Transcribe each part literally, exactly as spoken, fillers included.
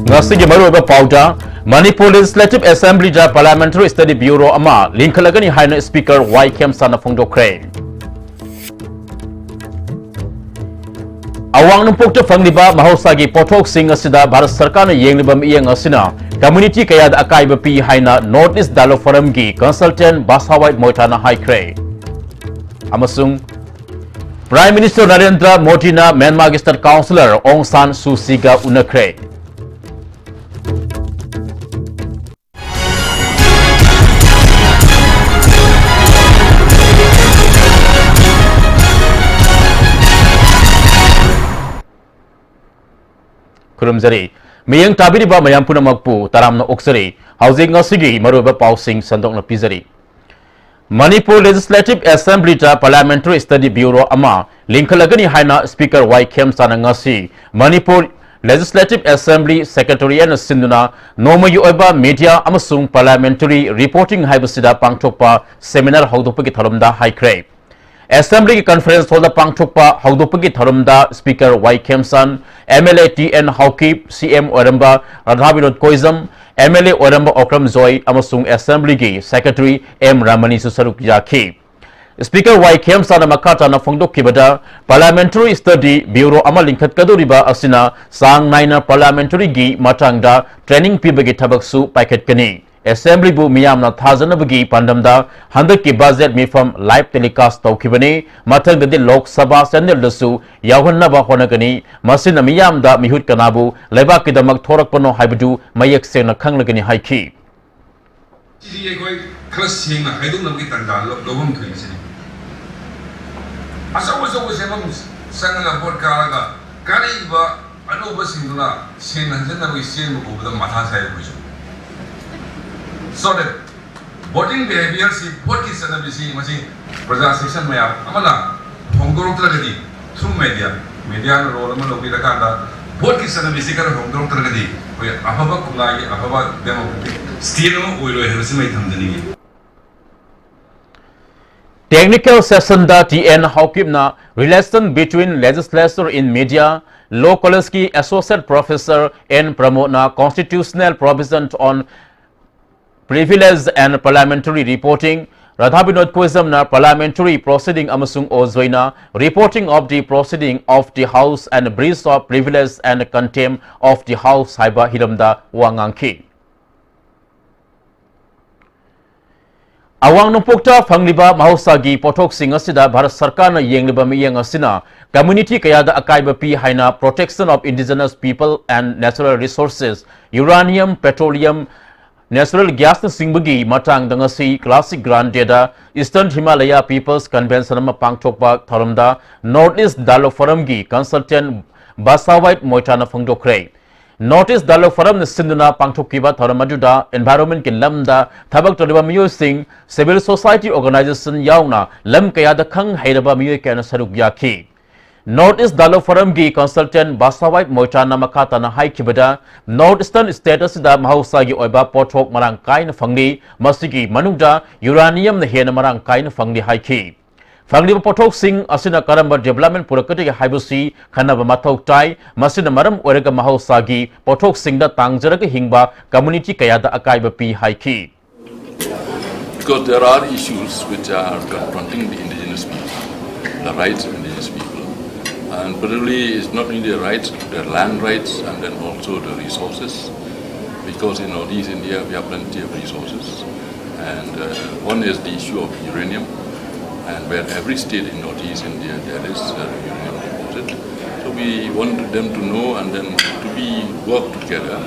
ꯉꯁꯤꯒꯤ ꯃꯔꯨꯑꯣꯏꯕ ꯄꯥꯎꯗ, Manipur Legislative Assemblyꯗ Parliamentary Study Bureau ꯑꯃ ꯂꯤꯡꯈꯠꯂꯒꯅꯤ ꯍꯥꯏꯅ Speaker ꯋꯥꯏ ꯈꯦꯝꯆꯥꯟꯅ ꯐꯣꯡꯗꯣꯛꯈ꯭ꯔꯦ꯫ ꯑꯋꯥꯡ ꯅꯣꯡꯄꯣꯛꯇ ꯐꯪꯂꯤꯕ ꯃꯍꯧꯁꯥꯒꯤ ꯄꯣꯠꯊꯣꯛꯁꯤꯡ ꯑꯁꯤꯗ ꯚꯥꯔꯠ ꯁꯔꯀꯥꯔꯅ ꯌꯦꯡꯂꯤꯕ ꯃꯤꯠꯌꯦꯡ ꯑꯁꯤꯅ community ꯀꯌꯥꯗ ꯑꯀꯥꯏꯕ ꯄꯤ ꯍꯥꯏꯅ North East Dialogue Forumꯒꯤ consultant ꯕꯥꯁꯥꯋꯥꯏꯠ ꯃꯣꯏꯇꯥꯅ ꯍꯥꯏꯈ꯭ꯔꯦ꯫ ꯑꯃꯁꯨꯡ Prime Minister ꯅꯔꯦꯟꯗ꯭ꯔ ꯃꯣꯗꯤꯅ ꯃ꯭ꯌꯥꯟꯃꯥꯔꯒꯤ State Councillor ꯑꯣꯡ ꯁꯥꯟ ꯁꯨ ꯆꯤꯒ ꯎꯅꯈ꯭ꯔꯦ꯫ ꯈꯨꯔꯨꯝꯖꯔꯤ꯫ ꯃꯤꯠꯌꯦꯡ ꯇꯥꯕꯤꯔꯤꯕ ꯃꯌꯥꯝ ꯄꯨꯝꯅꯃꯛꯄꯨ ꯇꯔꯥꯝꯅ ꯑꯣꯛꯆꯔꯤ꯫ ꯍꯧꯖꯤꯛ ꯉꯁꯤꯒꯤ ꯃꯔꯨꯑꯣꯏꯕ ꯄꯥꯎꯁꯤꯡ ꯁꯟꯗꯣꯛꯅ ꯄꯤꯖꯔꯤ꯫ Manipur Legislative Assemblyꯗ Parliamentary Study Bureau ꯑꯃ ꯂꯤꯡꯈꯠꯂꯒꯅꯤ ꯍꯥꯏꯅ Speaker ꯋꯥꯏ ꯈꯦꯝꯆꯥꯟꯅ ꯉꯁꯤ ꯃꯅꯤꯄꯨꯔ Legislative Assembly Secretariatꯅ ꯁꯤꯟꯗꯨꯅ ꯅꯣꯡꯃꯒꯤ ꯑꯣꯏꯕ media ꯑꯃꯁꯨꯡ parliamentary reporting ꯍꯥꯏꯕꯁꯤꯗ ꯄꯥꯡꯊꯣꯛꯄ seminar ꯍꯧꯗꯣꯛꯄꯒꯤ ꯊꯧꯔꯝꯗ ꯍꯥꯏꯈ꯭ꯔꯦ꯫ Assemblyꯒꯤ conference hallꯗ ꯄꯥꯡꯊꯣꯛꯄ ꯍꯧꯗꯣꯛꯄꯒꯤ ꯊꯧꯔꯝꯗ Speaker Y Khemchand, MLA T N Haokip, C M ꯑꯣꯏꯔꯝꯕ ꯔꯥꯙꯥ ꯕꯤꯅꯣꯗ ꯀꯣꯏꯖꯝ, MLA ꯑꯣꯏꯔꯝꯕ ꯑꯣꯀ꯭ꯔꯝ ꯖꯣꯏ ꯑꯃꯁꯨꯡ Assemblyꯒꯤ Secretary ꯑꯦꯝ ꯔꯃꯅꯤꯁꯨ ꯁꯔꯨꯛ ꯌꯥꯈꯤ꯫ Speaker ꯋꯥꯏ ꯈꯦꯝꯆꯥꯟꯅ ꯃꯈꯥ ꯇꯥꯅ ꯐꯣꯡꯗꯣꯛꯈꯤꯕꯗ, Parliamentary Study Bureau ꯑꯃ ꯂꯤꯡꯈꯠꯀꯗꯧꯔꯤꯕ ꯑꯁꯤꯅ ꯆꯥꯡ ꯅꯥꯏꯅ parliamentaryꯒꯤ ꯃꯇꯥꯡꯗ training ꯄꯤꯕꯒꯤ ꯊꯕꯛꯁꯨ ꯄꯥꯏꯈꯠꯀꯅꯤ꯫ Assemblyꯕꯨ ꯃꯤꯌꯥꯝꯅ ꯊꯥꯖꯅꯕꯒꯤ ꯄꯥꯟꯗꯝꯗ ꯍꯟꯗꯛꯀꯤ budget ꯃꯤꯐꯝ live telecast ꯇꯧꯈꯤꯕꯅꯤ꯫ ꯃꯊꯪꯗꯗꯤ Lok Sabha channelꯗꯁꯨ ꯌꯥꯎꯍꯟꯅꯕ ꯍꯣꯠꯅꯒꯅꯤ꯫ ꯃꯁꯤꯅ ꯃꯤꯌꯥꯝꯗ ꯃꯤꯍꯨꯠ ꯀꯅꯥꯕꯨ ꯂꯩꯕꯥꯛꯀꯤꯗꯃꯛ ꯊꯣꯔꯛꯄꯅꯣ ꯍꯥꯏꯕꯗꯨ ꯃꯌꯦꯛ ꯁꯦꯡꯅ ꯈꯪꯂꯒꯅꯤ ꯍꯥꯏꯈꯤ꯫ ꯁꯤꯗꯤ ꯑꯩꯈꯣꯏ ꯈꯔ ꯁꯦꯡꯅ ꯍꯥꯏꯗꯣꯛꯅꯕꯒꯤ ꯇꯥꯟꯖꯥ ꯂꯧ-, ꯂꯧꯐꯝ ꯊꯣꯛꯏ ꯁꯤꯅꯤ꯫ ꯑꯆꯧ ꯑꯆꯧꯕ ꯁꯦꯟꯐꯝ ꯆꯪꯉꯒ ꯚꯣꯠ ꯀꯥꯔꯒ ꯀꯥꯔꯛꯏꯕ ꯑꯅꯧꯕꯁꯤꯡꯗꯨꯅ ꯁꯦꯟ ꯍꯟꯖꯤꯟꯅꯕꯒꯤ ꯆꯦꯟꯕ ꯎꯕꯗ ꯃꯊꯥ ꯁꯥꯏ ꯑꯩꯈꯣꯏꯁꯨ꯫ So that voting behaviorꯁꯤ, ꯚꯣꯠꯀꯤ ꯆꯠꯅꯕꯤꯁꯤ ꯃꯁꯤ ꯄ꯭ꯔꯖꯥ section ꯃꯌꯥꯝ ꯑꯃꯅ ꯍꯣꯡꯗꯣꯔꯛꯇ꯭ꯔꯒꯗꯤ ꯁꯨꯝ ꯃꯦꯗꯤꯌꯥ, ꯃꯦꯗꯤꯌꯥꯅ ꯔꯣꯜ ꯑꯃ ꯂꯧꯕꯤꯔꯀꯥꯟꯗ ꯚꯣꯠꯀꯤ ꯆꯠꯅꯕꯤꯁꯤ ꯈꯔ ꯍꯣꯡꯗꯣꯔꯛꯇ꯭ꯔꯒꯗꯤ ꯑꯩꯈꯣꯏ ꯑꯐꯕ ꯈꯨꯟꯅꯥꯏꯒꯤ ꯑꯐꯕ ꯗꯦꯃꯣꯀ꯭ꯔꯦꯇꯤꯛ ꯁ꯭ꯇꯦꯠ ꯑꯃ ꯑꯣꯏꯔꯣꯏ ꯍꯥꯏꯕꯁꯤꯃ ꯑꯩ ꯊꯝꯖꯅꯤꯡꯉꯤ꯫ Technical session ꯗ ꯇꯤ ꯑꯦꯟ ꯍꯥꯎꯀꯤꯞꯅ Relation between legislature in media, Law College ꯀꯤ Associate Professor N Pramoda Constitutional Provision on Privilege and Parliamentary Reporting, Radha Binod ꯀꯣꯏꯖꯝꯅ Parliamentary Proceeding ꯑꯃꯁꯨꯡ ꯑꯣ ꯖꯣꯏꯅ Reporting of the Proceeding of the House and Breach of Privilege and Contempt of the House ꯍꯥꯏꯕ ꯍꯤꯔꯝꯗ ꯋꯥ ꯉꯥꯡꯈꯤ꯫ ꯑꯋꯥꯡ ꯅꯣꯡꯄꯣꯛꯇ ꯐꯪꯂꯤꯕ ꯃꯍꯧꯁꯥꯒꯤ ꯄꯣꯠꯊꯣꯛꯁꯤꯡ ꯑꯁꯤꯗ ꯚꯥꯔꯠ ꯁꯔꯀꯥꯔꯅ ꯌꯦꯡꯂꯤꯕ ꯃꯤꯠꯌꯦꯡ ꯑꯁꯤꯅ community ꯀꯌꯥꯗ ꯑꯀꯥꯏꯕ ꯄꯤ ꯍꯥꯏꯅ Protection of Indigenous People and Natural Resources, Uranium, Petroleum, Natural Gas ꯅꯆꯤꯡꯕꯒꯤ ꯃꯇꯥꯡꯗ ꯉꯁꯤ Classic Grande ꯗ Eastern Himalaya People's Convention ꯑꯃ ꯄꯥꯡꯊꯣꯛꯄ ꯊꯧꯔꯝꯗ North East Dialogue Forum ꯒꯤ Consultant ꯕꯥꯁꯥꯋꯥꯏꯠ ꯃꯣꯏꯇꯥꯅ ꯐꯣꯡꯗꯣꯛꯈ꯭ꯔꯦ꯫ North East Dialogue Forum ꯅ ꯁꯤꯟꯗꯨꯅ ꯄꯥꯡꯊꯣꯛꯈꯤꯕ ꯊꯧꯔꯝ ꯑꯗꯨꯗ environment ꯀꯤ ꯂꯝꯗ ꯊꯕꯛ ꯇꯧꯔꯤꯕ ꯃꯤꯑꯣꯏꯁꯤꯡ, civil society organization ꯌꯥꯎꯅ ꯂꯝ ꯀꯌꯥꯗ ꯈꯪ ꯍꯩꯔꯕ ꯃꯤꯑꯣꯏ ꯀꯌꯥꯅ ꯁꯔꯨꯛ ꯌꯥꯈꯤ꯫ North East Dialogue Forum ꯒꯤ Consultant ꯕꯥꯁꯥꯋꯥꯏꯠ ꯃꯣꯏꯇꯥꯅ ꯃꯈꯥ ꯇꯥꯅ ꯍꯥꯏꯈꯤꯕꯗ, North Eastern state ꯑꯁꯤꯗ ꯃꯍꯧꯁꯥꯒꯤ ꯑꯣꯏꯕ ꯄꯣꯠꯊꯣꯛ ꯃꯔꯥꯡ ꯀꯥꯏꯅ ꯐꯪꯂꯤ, ꯃꯁꯤꯒꯤ ꯃꯅꯨꯡꯗ Uranium ꯅ ꯍꯦꯟꯅ ꯃꯔꯥꯡ ꯀꯥꯏꯅ ꯐꯪꯂꯤ ꯍꯥꯏꯈꯤ꯫ ꯐꯪꯂꯤꯕ ꯄꯣꯠꯊꯣꯛꯁꯤꯡ ꯑꯁꯤꯅ ꯀꯔꯝꯕ development ꯄꯨꯔꯛꯀꯗꯒꯦ ꯍꯥꯏꯕꯁꯤ ꯈꯟꯅꯕ ꯃꯊꯧ ꯇꯥꯏ꯫ ꯃꯁꯤꯅ ꯃꯔꯝ ꯑꯣꯏꯔꯒ ꯃꯍꯧꯁꯥꯒꯤ ꯄꯣꯠꯊꯣꯛꯁꯤꯡꯗ ꯇꯥꯡꯖꯔꯒ ꯍꯤꯡꯕ community ꯀꯌꯥꯗ ꯑꯀꯥꯏꯕ ꯄꯤ ꯍꯥꯏꯈꯤ꯫ Because there are issues which are confronting the indigenous people, the rights of indigenous people, and particularly it's not only the rights, the land rights, and then also the resources. Because in Northeast India, we have plenty of resources. And uh, one is the issue of uranium, and where every state in Northeast India there is a uranium deposit. So we want them to know and then to be work together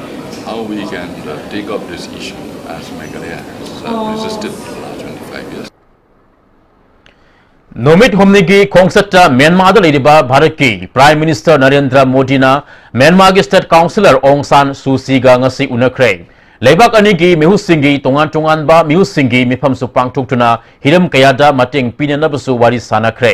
how we can uh, take up this issue as Meghalaya has uh, resisted for the last twenty-five years. ꯅꯨꯃꯤꯠ ꯍꯨꯝꯅꯤꯒꯤ ꯈꯣꯡꯆꯠꯇ ꯃ꯭ꯌꯥꯟꯃꯥꯔꯗ ꯂꯩꯔꯤꯕ ꯚꯥꯔꯠꯀꯤ Prime Minister Narendra ꯃꯣꯗꯤꯅ ꯃ꯭ꯌꯥꯟꯃꯥꯔꯒꯤ State Councillor ꯑꯣꯡ ꯁꯥꯟ ꯁꯨ ꯆꯤꯒ ꯉꯁꯤ ꯎꯅꯈ꯭ꯔꯦ꯫ ꯂꯩꯕꯥꯛ ꯑꯅꯤꯒꯤ ꯃꯤꯍꯨꯠꯁꯤꯡꯒꯤ ꯇꯣꯉꯥꯟ ꯇꯣꯉꯥꯟꯕ ꯃꯤꯍꯨꯠꯁꯤꯡꯒꯤ ꯃꯤꯐꯝꯁꯨ ꯄꯥꯡꯊꯣꯛꯇꯨꯅ ꯍꯤꯔꯝ ꯀꯌꯥꯗ ꯃꯇꯦꯡ ꯄꯤꯅꯅꯕꯁꯨ ꯋꯥꯔꯤ ꯁꯥꯟꯅꯈ꯭ꯔꯦ꯫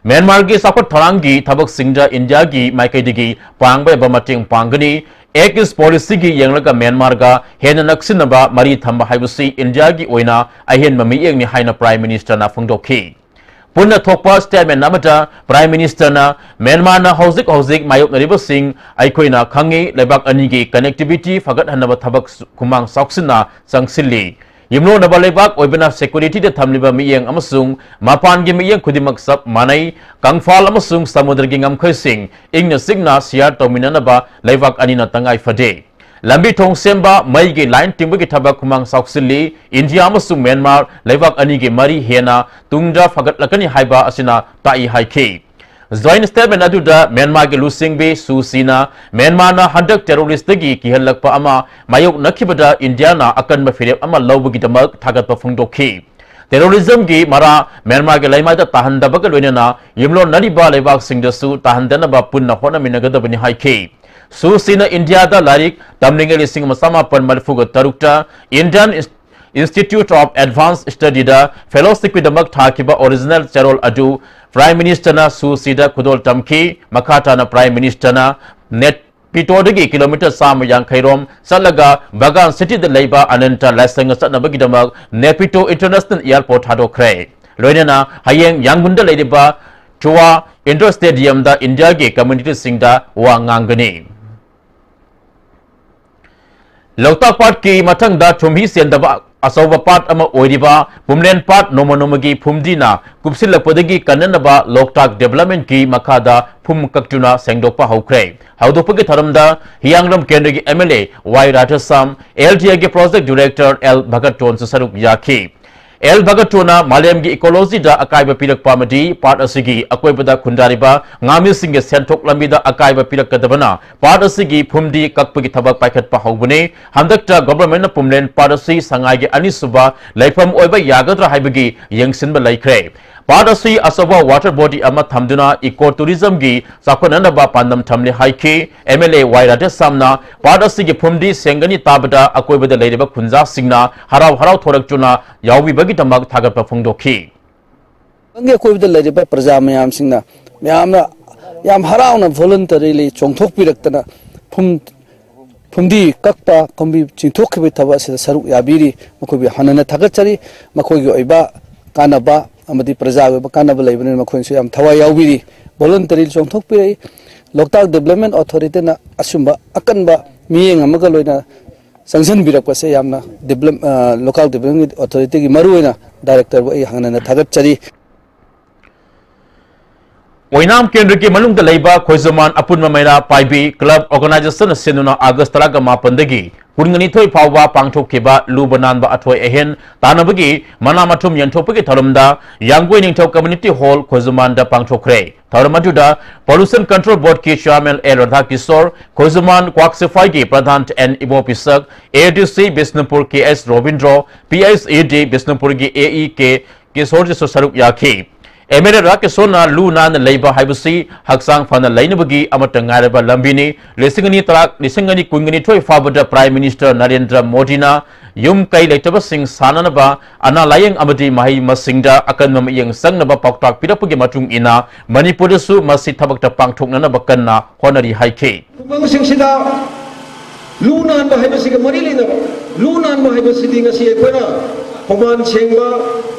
ꯃ꯭ꯌꯥꯟꯃꯥꯔꯒꯤ ꯆꯥꯎꯈꯠ ꯊꯧꯔꯥꯡꯒꯤ ꯊꯕꯛꯁꯤꯡꯗ ꯏꯟꯗꯤꯌꯥꯒꯤ ꯃꯥꯏꯀꯩꯗꯒꯤ ꯄꯥꯡꯕ ꯌꯥꯕ ꯃꯇꯦꯡ ꯄꯥꯡꯒꯅꯤ꯫ Act East Policy ꯒꯤ ꯌꯦꯡꯂꯒ ꯃ꯭ꯌꯥꯟꯃꯥꯔꯒ ꯍꯦꯟꯅ ꯅꯛꯁꯤꯟꯅꯕ ꯃꯔꯤ ꯊꯝꯕ ꯍꯥꯏꯕꯁꯤ ꯏꯟꯗꯤꯌꯥꯒꯤ ꯑꯣꯏꯅ ꯑꯍꯦꯟꯕ ꯃꯤꯠꯌꯦꯡꯅꯤ ꯍꯥꯏꯅ Prime Minister ꯅ ꯐꯣꯡꯗꯣꯛꯈꯤ꯫ ꯄꯨꯟꯅ ꯊꯣꯛꯄ statement ꯑꯃꯗ Prime Minister ꯅ ꯃ꯭ꯌꯥꯟꯃꯥꯔꯅ ꯍꯧꯖꯤꯛ ꯍꯧꯖꯤꯛ ꯃꯥꯌꯣꯛꯅꯔꯤꯕꯁꯤꯡ ꯑꯩꯈꯣꯏꯅ ꯈꯪꯏ, ꯂꯩꯕꯥꯛ ꯑꯅꯤꯒꯤ connectivity ꯐꯒꯠꯍꯟꯅꯕ ꯊꯕꯛ ꯈꯨꯃꯥꯡ ꯆꯥꯎꯁꯤꯟꯅ ꯆꯪꯁꯤꯜꯂꯤ꯫ ꯌꯨꯝꯂꯣꯟꯅꯕ ꯂꯩꯕꯥꯛ ꯑꯣꯏꯕꯅ security ꯗ ꯊꯝꯂꯤꯕ ꯃꯤꯠꯌꯦꯡ ꯑꯃꯁꯨꯡ ꯃꯄꯥꯟꯒꯤ ꯃꯤꯠꯌꯦꯡ ꯈꯨꯗꯤꯡꯃꯛ ꯆꯞ ꯃꯥꯟꯅꯩ꯫ ꯀꯪꯐꯥꯜ ꯑꯃꯁꯨꯡ ꯁꯃꯨꯗ꯭ꯔꯒꯤ ꯉꯝꯈꯩꯁꯤꯡ ꯏꯪꯅ ꯆꯤꯛꯅ share ꯇꯧꯃꯤꯟꯅꯅꯕ ꯂꯩꯕꯥꯛ ꯑꯅꯤꯅ ꯇꯉꯥꯏ ꯐꯗꯦ꯫ ꯂꯝꯕꯤ ꯊꯣꯡ ꯁꯦꯝꯕ, ꯃꯩꯒꯤ line ꯇꯤꯡꯕꯒꯤ ꯊꯕꯛ ꯈꯨꯃꯥꯡ ꯆꯥꯎꯁꯤꯜꯂꯤ꯫ ꯏꯟꯗꯤꯌꯥ ꯑꯃꯁꯨꯡ ꯃ꯭ꯌꯥꯟꯃꯥꯔ ꯂꯩꯕꯥꯛ ꯑꯅꯤꯒꯤ ꯃꯔꯤ ꯍꯦꯟꯅ ꯇꯨꯡꯗ ꯐꯒꯠꯂꯛꯀꯅꯤ ꯍꯥꯏꯕ ꯑꯁꯤꯅ ꯇꯥꯛꯏ ꯍꯥꯏꯈꯤ꯫ Joint statement ꯑꯗꯨꯗ ꯃ꯭ꯌꯥꯟꯃꯥꯔꯒꯤ ꯂꯨꯆꯤꯡꯕꯤ ꯁꯨ ꯆꯤꯅ ꯃ꯭ꯌꯥꯟꯃꯥꯔꯅ ꯍꯟꯗꯛ terrorist ꯇꯒꯤ ꯀꯤꯍꯜꯂꯛꯄ ꯑꯃ ꯃꯥꯌꯣꯛꯅꯈꯤꯕꯗ ꯏꯟꯗꯤꯌꯥꯅ ꯑꯀꯟꯕ ꯐꯤꯔꯦꯞ ꯑꯃ ꯂꯧꯕꯒꯤꯗꯃꯛ ꯊꯥꯒꯠꯄ ꯐꯣꯡꯗꯣꯛꯈꯤ꯫ Terrorism ꯒꯤ ꯃꯔꯥ ꯃ꯭ꯌꯥꯟꯃꯥꯔꯒꯤ ꯂꯩꯃꯥꯏꯗ ꯇꯥꯍꯟꯗꯕꯒ ꯂꯣꯏꯅꯅ ꯌꯨꯝꯂꯣꯟꯅꯔꯤꯕ ꯂꯩꯕꯥꯛꯁꯤꯡꯗꯁꯨ ꯇꯥꯍꯟꯗꯅꯕ ꯄꯨꯟꯅ ꯍꯣꯠꯅꯃꯤꯟꯅꯒꯗꯕꯅꯤ ꯍꯥꯏꯈꯤ꯫ ꯁꯨ ꯆꯤꯅ ꯏꯟꯗꯤꯌꯥꯗ ꯂꯥꯏꯔꯤꯛ ꯇꯝꯂꯤꯉꯩ ꯂꯤꯁꯤꯡ ꯑꯃ ꯆꯃꯥꯄꯟ ꯃꯔꯤꯐꯨꯒ ꯇꯔꯨꯛꯇ Indian Institute of Advanced Study the fellowship ꯀꯤꯗꯃꯛ ꯊꯥꯈꯤꯕ original ꯆꯦꯔꯣꯜ ꯑꯗꯨ Prime Minister ꯅ ꯁꯨ ꯆꯤꯗ ꯈꯨꯗꯣꯜ ꯇꯝꯈꯤ꯫ ꯃꯈꯥ ꯇꯥꯅ Prime Minister ꯅ ꯅꯦꯠꯄꯤꯇꯣꯗꯒꯤ kilometre ꯆꯥꯝꯃ ꯌꯥꯡꯈꯩ ꯔꯣꯝ ꯆꯠꯂꯒ ꯕꯒꯥꯟ city ꯗ ꯂꯩꯕ ꯑꯅꯟꯇ ꯂꯥꯏꯁꯪꯗ ꯆꯠꯅꯕꯒꯤꯗꯃꯛ ꯅꯦꯄꯤꯇꯣ International Airport ꯊꯥꯗꯣꯛꯈ꯭ꯔꯦ꯫ ꯂꯣꯏꯅꯅ ꯍꯌꯦꯡ ꯌꯥꯡꯒꯨꯟꯗ ꯂꯩꯔꯤꯕ ꯊꯨꯋꯥ Indoor Stadium ꯗ ꯏꯟꯗꯤꯌꯥꯒꯤ community ꯁꯤꯡꯗ ꯋꯥ ꯉꯥꯡꯒꯅꯤ꯫ ꯂꯣꯛꯇꯥꯛ ꯄꯥꯠꯀꯤ ꯃꯊꯪꯗ ꯊꯨꯝꯍꯤ ꯆꯦꯟꯗꯕ ꯑꯆꯧꯕ ꯄꯥꯠ ꯑꯃ ꯑꯣꯏꯔꯤꯕ ꯄꯨꯝꯂꯦꯟ ꯄꯥꯠ ꯅꯣꯡꯃ ꯅꯣꯡꯃꯒꯤ ꯐꯨꯝꯗꯤꯅ ꯀꯨꯞꯁꯤꯜꯂꯛꯄꯗꯒꯤ ꯀꯟꯅꯅꯕ ꯂꯣꯛꯇꯥꯛ Development ꯀꯤ ꯃꯈꯥꯗ ꯐꯨꯝ ꯀꯛꯇꯨꯅ ꯁꯦꯡꯗꯣꯛꯄ ꯍꯧꯈ꯭ꯔꯦ꯫ ꯍꯧꯗꯣꯛꯄꯒꯤ ꯊꯧꯔꯝꯗ ꯍꯤꯌꯥꯡꯂꯝ ꯀꯦꯟꯗ꯭ꯔꯒꯤ M L A Y Radheshyam, L T A ꯒꯤ Project Director L ꯚꯒꯠꯇꯣꯟꯁꯨ ꯁꯔꯨꯛ ꯌꯥꯈꯤ꯫ ꯑꯦꯜ ꯚꯒꯠꯇꯣꯅ ꯃꯥꯂꯦꯝꯒꯤ ecology ꯗ ꯑꯀꯥꯏꯕ ꯄꯤꯔꯛꯄ ꯑꯃꯗꯤ ꯄꯥꯠ ꯑꯁꯤꯒꯤ ꯑꯀꯣꯏꯕꯗ ꯈꯨꯟꯗꯥꯔꯤꯕ ꯉꯥꯃꯤꯁꯤꯡꯒꯤ ꯁꯦꯟꯊꯣꯛ ꯂꯝꯕꯤꯗ ꯑꯀꯥꯏꯕ ꯄꯤꯔꯛꯀꯗꯕꯅ ꯄꯥꯠ ꯑꯁꯤꯒꯤ ꯐꯨꯝꯗꯤ ꯀꯛꯄꯒꯤ ꯊꯕꯛ ꯄꯥꯏꯈꯠꯄ ꯍꯧꯕꯅꯤ꯫ ꯍꯟꯗꯛꯇ government ꯅ ꯄꯨꯝꯂꯦꯟ ꯄꯥꯠ ꯑꯁꯤ ꯁꯉꯥꯏꯒꯤ ꯑꯅꯤꯁꯨꯕ ꯂꯩꯐꯝ ꯑꯣꯏꯕ ꯌꯥꯒꯗ꯭ꯔꯥ ꯍꯥꯏꯕꯒꯤ ꯌꯦꯡꯁꯤꯟꯕ ꯂꯩꯈ꯭ꯔꯦ꯫ ꯄꯥꯠ ꯑꯁꯤ ꯑꯆꯧꯕ water body ꯑꯃ ꯊꯝꯗꯨꯅ eco tourism ꯒꯤ ꯆꯥꯎꯈꯠꯅꯅꯕ ꯄꯥꯟꯗꯝ ꯊꯝꯂꯤ ꯍꯥꯏꯈꯤ꯫ M L A ꯋꯥꯏ ꯔꯥꯙꯦꯁ꯭ꯌꯥꯝꯅ ꯄꯥꯠ ꯑꯁꯤꯒꯤ ꯐꯨꯝꯗꯤ ꯁꯦꯡꯒꯅꯤ ꯇꯥꯕꯗ ꯑꯀꯣꯏꯕꯗ ꯂꯩꯔꯤꯕ ꯈꯨꯟꯖꯥꯁꯤꯡꯅ ꯍꯔꯥꯎ ꯍꯔꯥꯎ ꯊꯣꯔꯛꯇꯨꯅ ꯌꯥꯎꯕꯤꯕꯒꯤꯗꯃꯛ ꯊꯥꯒꯠꯄ ꯐꯣꯡꯗꯣꯛꯈꯤ꯫ ꯈꯨꯡꯒꯪꯒꯤ ꯑꯀꯣꯏꯕꯗ ꯂꯩꯔꯤꯕ ꯄ꯭ꯔꯖꯥ ꯃꯌꯥꯝꯁꯤꯡꯅ, ꯃꯌꯥꯝꯅ ꯌꯥꯝ ꯍꯔꯥꯎꯅ voluntarily ꯆꯣꯡꯊꯣꯛꯄꯤꯔꯛꯇꯅ ꯐꯨꯝ-, ꯐꯨꯝꯗꯤ ꯀꯛꯄ, ꯐꯨꯝꯗꯤ ꯆꯤꯡꯊꯣꯛꯈꯤꯕꯒꯤ ꯊꯕꯛ ꯑꯁꯤꯗ ꯁꯔꯨꯛ ꯌꯥꯕꯤꯔꯤ꯫ ꯃꯈꯣꯏꯕꯨ ꯍꯟꯅ ꯍꯟꯅ ꯊꯥꯒꯠꯆꯔꯤ꯫ ꯃꯈꯣꯏꯒꯤ ꯑꯣꯏꯕ ꯀꯥꯟꯅꯕ ꯑꯃꯗꯤ ꯄ꯭ꯔꯖꯥꯒꯤ ꯑꯣꯏꯕ ꯀꯥꯟꯅꯕ ꯂꯩꯕꯅꯤꯅ ꯃꯈꯣꯏꯅꯁꯨ ꯌꯥꯝ ꯊꯋꯥꯏ ꯌꯥꯎꯕꯤꯔꯤ꯫ Voluntarily ꯆꯣꯡꯊꯣꯛꯄꯤꯔꯛꯏ꯫ ꯂꯣꯛꯇꯥꯛ Development Authorityꯅ ꯑꯁꯨꯝꯕ ꯑꯀꯟꯕ ꯃꯤꯠꯌꯦꯡ ꯑꯃꯒ ꯂꯣꯏꯅ ꯆꯪꯁꯤꯟꯕꯤꯔꯛꯄꯁꯦ ꯌꯥꯝꯅ develop-, ꯑ, Local Development Authorityꯒꯤ ꯃꯔꯨꯑꯣꯏꯅ directorꯕꯨ ꯑꯩ ꯍꯟꯅ ꯍꯟꯅ ꯊꯥꯒꯠꯆꯔꯤ꯫ ꯑꯣꯏꯅꯥꯝ ꯀꯦꯟꯗ꯭ꯔꯒꯤ ꯃꯅꯨꯡꯗ ꯂꯩꯕ ꯈꯣꯏꯖꯨꯃꯥꯟ ꯑꯄꯨꯟꯕ ꯃꯩꯔꯥ ꯄꯥꯏꯕꯤ club organizationꯅ ꯁꯤꯟꯗꯨꯅ August ꯇꯔꯥꯃꯥꯄꯟꯗꯒꯤ ꯀꯨꯟꯅꯤꯊꯣꯏ ꯐꯥꯎꯕ ꯄꯥꯡꯊꯣꯛꯈꯤꯕ ꯂꯨꯕ ꯅꯥꯟꯕ ꯑꯊꯣꯏ ꯑꯍꯦꯟ ꯇꯥꯟꯅꯕꯒꯤ ꯃꯅꯥ ꯃꯊꯨꯝ ꯌꯦꯟꯊꯣꯛꯄꯒꯤ ꯊꯧꯔꯝꯗ ꯌꯥꯡꯒꯣꯏ ꯅꯤꯡꯊꯧ Community Hall ꯈꯣꯏꯖꯨꯃꯥꯟꯗ ꯄꯥꯡꯊꯣꯛꯈ꯭ꯔꯦ꯫ ꯊꯧꯔꯝ ꯑꯗꯨꯗ Pollution Control Boardꯀꯤ Chairman ꯑꯦ ꯔꯥꯙꯥꯀꯤꯁꯣꯔ, ꯈꯣꯏꯖꯨꯃꯥꯟ ꯀ꯭ꯋꯥꯛ ꯁꯤꯐꯥꯏꯒꯤ ꯄ꯭ꯔꯙꯥꯟ N Ibopishak, A D C Bishnupur K S Robindro, P H E D ꯕꯤꯁꯅꯨꯄꯨꯔꯒꯤ ꯑꯦ ꯏ ꯀꯦ ꯀꯤꯁꯣꯔꯖꯤꯁꯨ ꯁꯔꯨꯛ ꯌꯥꯈꯤ꯫ ꯑꯦꯝ ꯑꯦꯜ ꯑꯦ ꯔꯥꯙꯥꯀꯤꯁꯣꯔꯅ ꯂꯨ ꯅꯥꯟꯅ ꯂꯩꯕ ꯍꯥꯏꯕꯁꯤ ꯍꯛꯆꯥꯡ ꯐꯅ ꯂꯩꯅꯕꯒꯤ ꯑꯃꯠꯇ ꯉꯥꯏꯔꯕ ꯂꯝꯕꯤꯅꯤ꯫ ꯂꯤꯁꯤꯡ ꯑꯅꯤ ꯇꯔꯥ, ꯂꯤꯁꯤꯡ ꯑꯅꯤ ꯀꯨꯟꯅꯤꯊꯣꯏ ꯐꯥꯎꯕꯗ Prime Minister ꯅꯔꯦꯟꯗ꯭ꯔ ꯃꯣꯗꯤꯅ ꯌꯨꯝ ꯀꯩ ꯂꯩꯇꯕꯁꯤꯡ ꯁꯥꯅꯅꯕ, ꯑꯅꯥ ꯂꯥꯌꯦꯡ ꯑꯃꯗꯤ ꯃꯍꯩ ꯃꯁꯤꯡꯗ ꯑꯀꯟꯕ ꯃꯤꯠꯌꯦꯡ ꯆꯪꯅꯕ ꯄꯥꯎꯇꯥꯛ ꯄꯤꯔꯛꯄꯒꯤ ꯃꯇꯨꯡ ꯏꯟꯅ ꯃꯅꯤꯄꯨꯔꯗꯁꯨ ꯃꯁꯤ ꯊꯕꯛꯇ ꯄꯥꯡꯊꯣꯛꯅꯅꯕ ꯀꯟꯅ ꯍꯣꯠꯅꯔꯤ ꯍꯥꯏꯈꯤ꯫ ꯈꯨꯡꯒꯪꯁꯤꯡꯁꯤꯗ ꯂꯨ ꯅꯥꯟꯕ ꯍꯥꯏꯕꯁꯤꯒ ꯃꯔꯤ ꯂꯩꯅꯕ, ꯂꯨ ꯅꯥꯟꯕ ꯍꯥꯏꯕꯁꯤꯗꯤ ꯉꯁꯤ ꯑꯩꯈꯣꯏꯅ ꯈꯣꯡꯕꯥꯟ ꯁꯦꯡꯕ,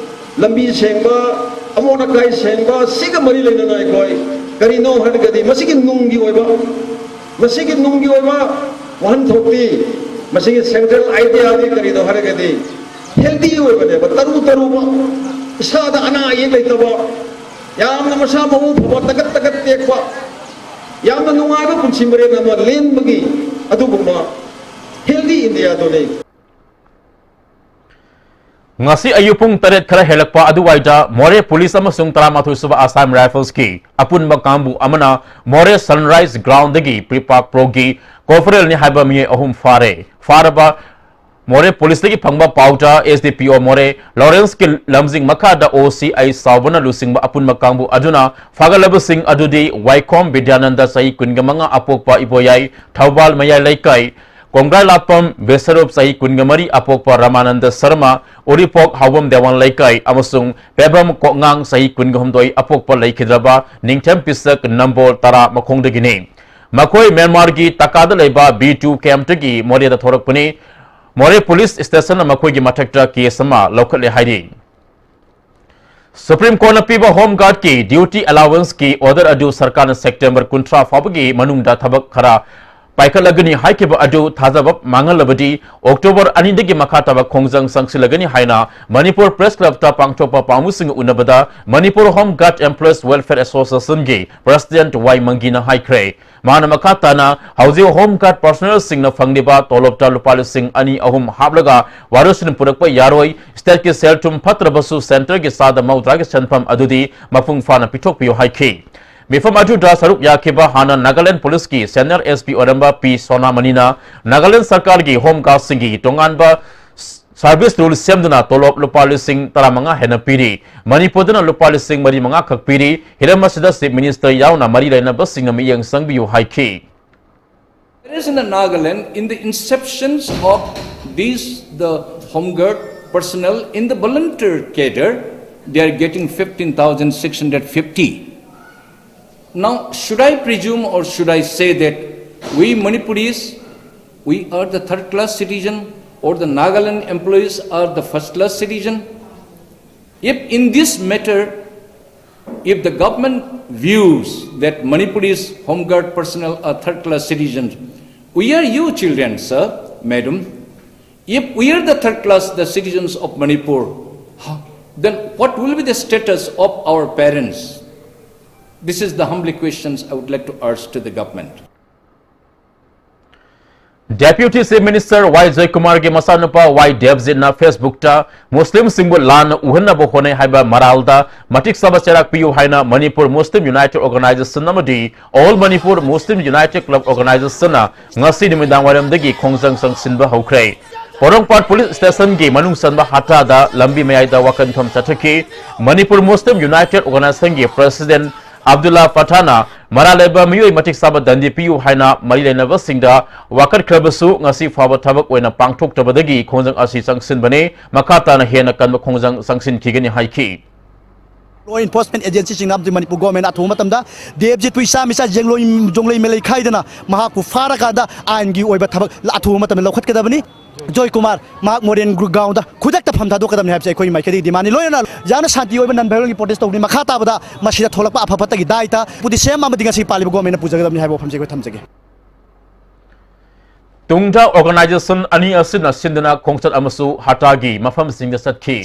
ꯂꯝꯕꯤ ꯁꯦꯡꯕ, ꯑꯃꯣꯠ ꯑꯀꯥꯏ ꯁꯦꯡꯕ, ꯁꯤꯒ ꯃꯔꯤ ꯂꯩꯅꯅ ꯑꯩꯈꯣꯏ ꯀꯔꯤꯅꯣ ꯍꯥꯏꯔꯒꯗꯤ ꯃꯁꯤꯒꯤ ꯅꯨꯡꯒꯤ ꯑꯣꯏꯕ, ꯃꯁꯤꯒꯤ ꯅꯨꯡꯒꯤ ꯑꯣꯏꯕ ꯋꯥꯍꯟꯊꯣꯛꯇꯤ, ꯃꯁꯤꯒꯤ central ideaꯗꯤ ꯀꯔꯤꯅꯣ ꯍꯥꯏꯔꯒꯗꯤ healthy ꯑꯣꯏꯕꯅꯦꯕ, ꯇꯔꯨ ꯇꯔꯨꯕ, ꯏꯁꯥꯗ ꯑꯅꯥ ꯑꯌꯦꯛ ꯂꯩꯇꯕ, ꯌꯥꯝꯅ ꯃꯁꯥ ꯃꯎ ꯐꯕ, ꯇꯒꯠ ꯇꯒꯠ ꯇꯦꯛꯄ, ꯌꯥꯝꯅ ꯅꯨꯡꯉꯥꯏꯕ ꯄꯨꯟꯁꯤ ꯃꯔꯦꯜ ꯑꯃ ꯂꯦꯟꯕꯒꯤ ꯑꯗꯨꯒꯨꯝꯕ healthy Indiaꯗꯨꯅꯤ꯫ ꯉꯁꯤ ꯑꯌꯨꯛ ꯄꯨꯡ ꯇꯔꯦꯠ ꯈꯔ ꯍꯦꯜꯂꯛꯄ ꯑꯗꯨꯋꯥꯏꯗ ꯃꯣꯔꯦ ꯄꯨꯂꯤꯁ ꯑꯃꯁꯨꯡ ꯇꯔꯥꯃꯥꯊꯣꯏ ꯁꯨꯕ Assam Riflesꯀꯤ ꯑꯄꯨꯟꯕ ꯀꯥꯡꯕꯨ ꯑꯃꯅ ꯃꯣꯔꯦ Sunrise Groundꯗꯒꯤ ꯄ꯭ꯔꯤꯄꯥꯛ ꯄ꯭ꯔꯣꯒꯤ corporalꯅꯤ ꯍꯥꯏꯕ ꯃꯤꯑꯣꯏ ꯑꯍꯨꯝ ꯐꯥꯔꯦ꯫ ꯐꯥꯔꯕ ꯃꯣꯔꯦ ꯄꯨꯂꯤꯁꯇꯒꯤ ꯐꯪꯕ ꯄꯥꯎꯗ ꯑꯦꯁ ꯗꯤ ꯄꯤ ꯑꯣ ꯃꯣꯔꯦ ꯂꯣꯔꯦꯟꯁꯀꯤ ꯂꯝꯖꯤꯡ ꯃꯈꯥꯗ ꯑꯣ ꯁꯤ ꯑꯥꯏ ꯆꯥꯎꯕꯅ ꯂꯨꯆꯤꯡꯕ ꯑꯄꯨꯟꯕ ꯀꯥꯡꯕꯨ ꯑꯗꯨꯅ ꯐꯥꯒꯠꯂꯕꯁꯤꯡ ꯑꯗꯨꯗꯤ ꯋꯥꯏꯈꯣꯝ ꯕꯤꯗ꯭ꯌꯥꯅꯟꯗ, ꯆꯍꯤ ꯀꯨꯟꯒ ꯃꯉꯥ, ꯑꯄꯣꯛꯄ ꯏꯕꯣꯌꯥꯏ, ꯊꯧꯕꯥꯜ ꯃꯌꯥꯏ ꯂꯩꯀꯥꯏ, ꯀꯣꯡꯒ꯭ꯔꯥꯏ ꯂꯥꯠꯄꯝ ꯕꯤꯁꯔꯨꯞ ꯆꯍꯤ ꯀꯨꯟꯒ ꯃꯔꯤ ꯑꯄꯣꯛꯄ ꯔꯥꯃꯥꯅꯟꯗ ꯁꯔꯃ, ꯎꯔꯤꯄꯣꯛ ꯍꯥꯎꯕꯝ ꯗꯦꯋꯥꯟ ꯂꯩꯀꯥꯏ, ꯑꯃꯁꯨꯡ ꯄꯦꯕꯝ ꯀꯣꯛꯉꯥꯡ ꯆꯍꯤ ꯀꯨꯟꯒ ꯍꯨꯝꯗꯣꯏ ꯑꯄꯣꯛꯄ ꯂꯩꯈꯤꯗ꯭ꯔꯕ ꯅꯤꯡꯊꯦꯝ ꯄꯤꯁꯛ ꯅꯝꯕꯣꯜ ꯇꯔꯥ ꯃꯈꯣꯡꯗꯒꯤꯅꯤ꯫ ꯃꯈꯣꯏ ꯃ꯭ꯌꯥꯟꯃꯥꯔꯒꯤ ꯇꯥꯀꯥꯗ ꯂꯩꯕ ꯕꯤ ꯇꯨ ꯀꯦꯝꯞꯇꯒꯤ ꯃꯣꯔꯦꯗ ꯊꯣꯔꯛꯄꯅꯤ꯫ ꯃꯣꯔꯦ ꯄꯨꯂꯤꯁ ꯁ꯭ꯇꯦꯁꯟꯅ ꯃꯈꯣꯏꯒꯤ ꯃꯊꯛꯇ ꯀꯦꯁ ꯑꯃ ꯂꯧꯈꯠꯂꯦ ꯍꯥꯏꯔꯤ꯫ ꯁꯨꯄ꯭ꯔꯤꯝ ꯀꯣꯔꯠꯅ ꯄꯤꯕ ꯍꯣꯝ ꯒꯥꯔꯗꯀꯤ ꯗ꯭ꯌꯨꯇꯤ ꯑꯦꯂꯥꯋꯦꯟꯁꯀꯤ ꯑꯣꯔꯗꯔ ꯑꯗꯨ ꯁꯔꯀꯥꯔꯅ ꯁꯦꯞꯇꯦꯝꯕꯔ ꯀꯨꯟꯊ꯭ꯔꯥ ꯐꯥꯎꯕꯒꯤ ꯃꯅꯨꯡꯗ ꯊꯕꯛ ꯈꯔ ꯄꯥꯏꯈꯠꯂꯒꯅꯤ ꯍꯥꯏꯈꯤꯕ ꯑꯗꯨ ꯊꯥꯖꯕ ꯃꯥꯡꯍꯜꯂꯕꯗꯤ ꯑꯣꯛꯇꯣꯕꯔ ꯑꯅꯤꯗꯒꯤ ꯃꯈꯥ ꯇꯥꯕ ꯈꯣꯡꯖꯪ ꯆꯪꯁꯤꯜꯂꯒꯅꯤ ꯍꯥꯏꯅ ꯃꯅꯤꯄꯨꯔ ꯄ꯭ꯔꯦꯁ ꯀ꯭ꯂꯕꯇ ꯄꯥꯡꯊꯣꯛꯄ ꯄꯥꯎꯃꯤꯁꯤꯡꯒ ꯎꯅꯕꯗ Manipur home guard employees welfare ꯑꯦꯁꯣꯁꯤꯌꯦꯁꯟꯒꯤ ꯄ꯭ꯔꯁꯤꯗꯦꯟꯠ ꯋꯥꯏ ꯃꯪꯒꯤꯅ ꯍꯥꯏꯈ꯭ꯔꯦ꯫ ꯃꯥꯅ ꯃꯈꯥ ꯇꯥꯅ ꯍꯧꯖꯤꯛ ꯍꯣꯝ ꯒꯥꯔꯗ ꯄꯔꯁꯣꯅꯦꯜꯁꯤꯡꯅ ꯐꯪꯂꯤꯕ ꯇꯣꯂꯣꯞꯇ ꯂꯨꯄꯥ ꯂꯤꯁꯤꯡ ꯑꯅꯤ ꯑꯍꯨꯝ ꯍꯥꯞꯂꯒ ꯋꯥꯔꯣꯏꯁꯤꯟ ꯄꯨꯔꯛꯄ ꯌꯥꯔꯣꯏ, ꯁ꯭ꯇꯦꯠꯀꯤ ꯁꯦꯜ ꯊꯨꯝ ꯐꯠꯇ꯭ꯔꯕꯁꯨ ꯁꯦꯟꯇꯔꯒꯤ ꯆꯥꯗ ꯃꯧꯗ꯭ꯔꯥꯒꯤ ꯁꯦꯟꯐꯝ ꯑꯗꯨꯗꯤ ꯃꯄꯨꯡ ꯐꯥꯅ ꯄꯤꯊꯣꯛꯄꯤꯌꯨ ꯍꯥꯏꯈꯤ꯫ ꯃꯤꯐꯝ ꯑꯗꯨꯗ ꯁꯔꯨꯛ ꯌꯥꯈꯤꯕ ꯍꯥꯟꯅ ꯅꯥꯒꯥꯂꯦꯟ ꯄꯨꯂꯤꯁꯀꯤ ꯁꯦꯅꯤꯌꯔ ꯑꯦꯁ ꯄꯤ ꯑꯣꯏꯔꯝꯕ ꯄꯤ ꯁꯣꯅꯥꯃꯅꯤꯅ ꯅꯥꯒꯥꯂꯦꯟ ꯁꯔꯀꯥꯔꯒꯤ ꯍꯣꯝ ꯒꯥꯔꯗꯁꯤꯡꯒꯤ ꯇꯣꯉꯥꯟꯕ ꯁꯔꯚꯤꯁ ꯔꯨꯜ ꯁꯦꯝꯗꯨꯅ ꯇꯣꯂꯣꯞ ꯂꯨꯄꯥ ꯂꯤꯁꯤꯡ ꯇꯔꯥꯃꯉꯥ ꯍꯦꯟꯅ ꯄꯤꯔꯤ꯫ ꯃꯅꯤꯄꯨꯔꯗꯅ ꯂꯨꯄꯥ ꯂꯤꯁꯤꯡ ꯃꯔꯤ ꯃꯉꯥ ꯈꯛ ꯄꯤꯔꯤ꯫ ꯍꯤꯔꯝ ꯑꯁꯤꯗ ꯆꯤꯐ ꯃꯤꯅꯤꯁꯇꯔ ꯌꯥꯎꯅ ꯃꯔꯤ ꯂꯩꯅꯕꯁꯤꯡꯅ ꯃꯤꯠꯌꯦꯡ ꯆꯪꯕꯤꯌꯨ ꯍꯥꯏꯈꯤ꯫ There is in Nagaland, in the inceptions of these, the Home Guard personnel in the volunteer cadre, they are getting fifteen thousand six hundred fifty. Now, should I presume or should I say that we Manipuris, we are the third class citizen, or the Nagaland employees are the first class citizen? If in this matter, if the government views that Manipuris Home Guard personnel are third class citizens, we are you children, sir, madam. If we are the third class, the citizens of Manipur, then what will be the status of our parents? This is the humbly questions I would like to urge to the government. Deputy Chief Minister ꯋꯥꯏ ꯖꯣꯏꯀꯨꯃꯥꯔꯒꯤ ꯃꯆꯥꯅꯨꯄꯥ ꯋꯥꯏ ꯗꯦꯕꯖꯤꯠꯅ Facebook ꯇ ꯃꯨꯁꯂꯤꯝꯁꯤꯡꯕꯨ ꯂꯥꯟꯅ ꯎꯍꯟꯅꯕ ꯍꯣꯠꯅꯩ ꯍꯥꯏꯕ ꯃꯔꯥꯜꯗ ꯃꯇꯤꯛ ꯆꯥꯕ ꯆꯩꯔꯥꯛ ꯄꯤꯌꯨ ꯍꯥꯏꯅ ꯃꯅꯤꯄꯨꯔ ꯃꯨꯁꯂꯤꯝ ꯌꯨꯅꯥꯏꯇꯦꯗ ꯑꯣꯔꯒꯅꯥꯏꯖꯦꯁꯟ ꯑꯃꯗꯤ ꯑꯣꯜ ꯃꯅꯤꯄꯨꯔ ꯃꯨꯁꯂꯤꯝ ꯌꯨꯅꯥꯏꯇꯦꯗ ꯀ꯭ꯂꯕ ꯑꯣꯔꯒꯅꯥꯏꯖꯦꯁꯟꯅ ꯉꯁꯤ ꯅꯨꯃꯤꯗꯥꯡ ꯋꯥꯏꯔꯝꯗꯒꯤ ꯈꯣꯡꯖꯪ ꯆꯪꯁꯤꯟꯕ ꯍꯧꯈ꯭ꯔꯦ꯫ ꯄꯣꯔꯣꯝꯄꯥꯠ ꯄꯨꯂꯤꯁ ꯁ꯭ꯇꯦꯁꯟꯒꯤ ꯃꯅꯨꯡ ꯆꯟꯕ ꯍꯠꯇꯥꯗ ꯂꯝꯕꯤ ꯃꯌꯥꯏꯗ ꯋꯥꯀꯟꯐꯝ ꯆꯠꯊꯈꯤ꯫ ꯃꯅꯤꯄꯨꯔ ꯃꯨꯁꯂꯤꯝ ꯌꯨꯅꯥꯏꯇꯦꯗ ꯑꯣꯔꯒꯅꯥꯏꯖꯦꯁꯟꯒꯤ ꯄ꯭ꯔꯁꯤꯗꯦꯟꯠ ꯑꯕꯗꯨꯜꯂꯥ ꯄꯊꯥꯟꯅ ꯃꯔꯥꯜ ꯂꯩꯕ ꯃꯤꯑꯣꯏ ꯃꯇꯤꯛ ꯆꯥꯕ ꯗꯟꯗꯤ ꯄꯤꯌꯨ ꯍꯥꯏꯅ ꯃꯔꯤ ꯂꯩꯅꯕꯁꯤꯡꯗ ꯋꯥꯀꯠꯈ꯭ꯔꯕꯁꯨ ꯉꯁꯤ ꯐꯥꯎꯕ ꯊꯕꯛ ꯑꯣꯏꯅ ꯄꯥꯡꯊꯣꯛꯇꯕꯗꯒꯤ ꯈꯣꯡꯖꯪ ꯑꯁꯤ ꯆꯪꯁꯤꯟꯕꯅꯤ꯫ ꯃꯈꯥ ꯇꯥꯅ ꯍꯦꯟꯅ ꯀꯟꯕ ꯈꯣꯡꯖꯪ ꯆꯪꯁꯤꯟꯈꯤꯒꯅꯤ ꯍꯥꯏꯈꯤ꯫ Law enforcement agencyꯁꯤꯡꯅ ꯑꯃꯗꯤ ꯃꯅꯤꯄꯨꯔ governmentꯅ ꯑꯊꯨꯕ ꯃꯇꯝꯗ ꯗꯦꯕꯖꯤꯠꯄꯨ ꯏꯆꯥ ꯃꯤꯆꯥ ꯌꯦꯡꯂꯣꯏ ꯖꯣꯡꯂꯩ ꯃꯦꯂꯩ ꯈꯥꯏꯗꯅ ꯃꯍꯥꯛꯄꯨ ꯐꯥꯔꯀꯥꯟꯗ ꯑꯥꯏꯟꯒꯤ ꯑꯣꯏꯕ ꯊꯕꯛ ꯑꯊꯨꯕ ꯃꯇꯝꯗ ꯂꯧꯈꯠꯀꯗꯕꯅꯤ꯫ ꯖꯣꯏ ꯀꯨꯃꯥꯔ ꯃꯍꯥꯛ ꯃꯣꯔꯦꯟ groundꯗ ꯈꯨꯗꯛꯇ ꯐꯝ ꯊꯥꯗꯣꯛꯀꯗꯕꯅꯤ ꯍꯥꯏꯕꯁꯦ ꯑꯩꯈꯣꯏꯒꯤ ꯃꯥꯏꯀꯩꯗꯒꯤ demandꯅꯤ꯫ ꯂꯣꯏꯅꯅ ꯌꯥꯝꯅ ꯁꯥꯟꯇꯤ ꯑꯣꯏꯕ non violentꯒꯤ protest ꯇꯧꯕꯅꯤ꯫ ꯃꯈꯥ ꯇꯥꯕꯗ ꯃꯁꯤꯗ ꯊꯣꯛꯂꯛꯄ ꯑꯐ ꯐꯠꯇꯒꯤ ꯗꯥꯏꯇ ꯄꯨꯗꯤ ꯁꯦꯝ ꯑꯃꯗꯤ ꯉꯁꯤ ꯄꯥꯜꯂꯤꯕ governmentꯅ ꯄꯨꯖꯒꯗꯕꯅꯤ ꯍꯥꯏꯕ ꯋꯥꯐꯝꯁꯦ ꯑꯩꯈꯣꯏ ꯊꯝꯖꯒꯦ꯫ ꯇꯨꯡꯗ organization ꯑꯅꯤ ꯑꯁꯤꯅ ꯁꯤꯟꯗꯨꯅ ꯈꯣꯡꯆꯠ ꯑꯃꯁꯨ ꯍꯠꯇꯥꯒꯤ ꯃꯐꯝꯁꯤꯡꯗ ꯆꯠꯈꯤ꯫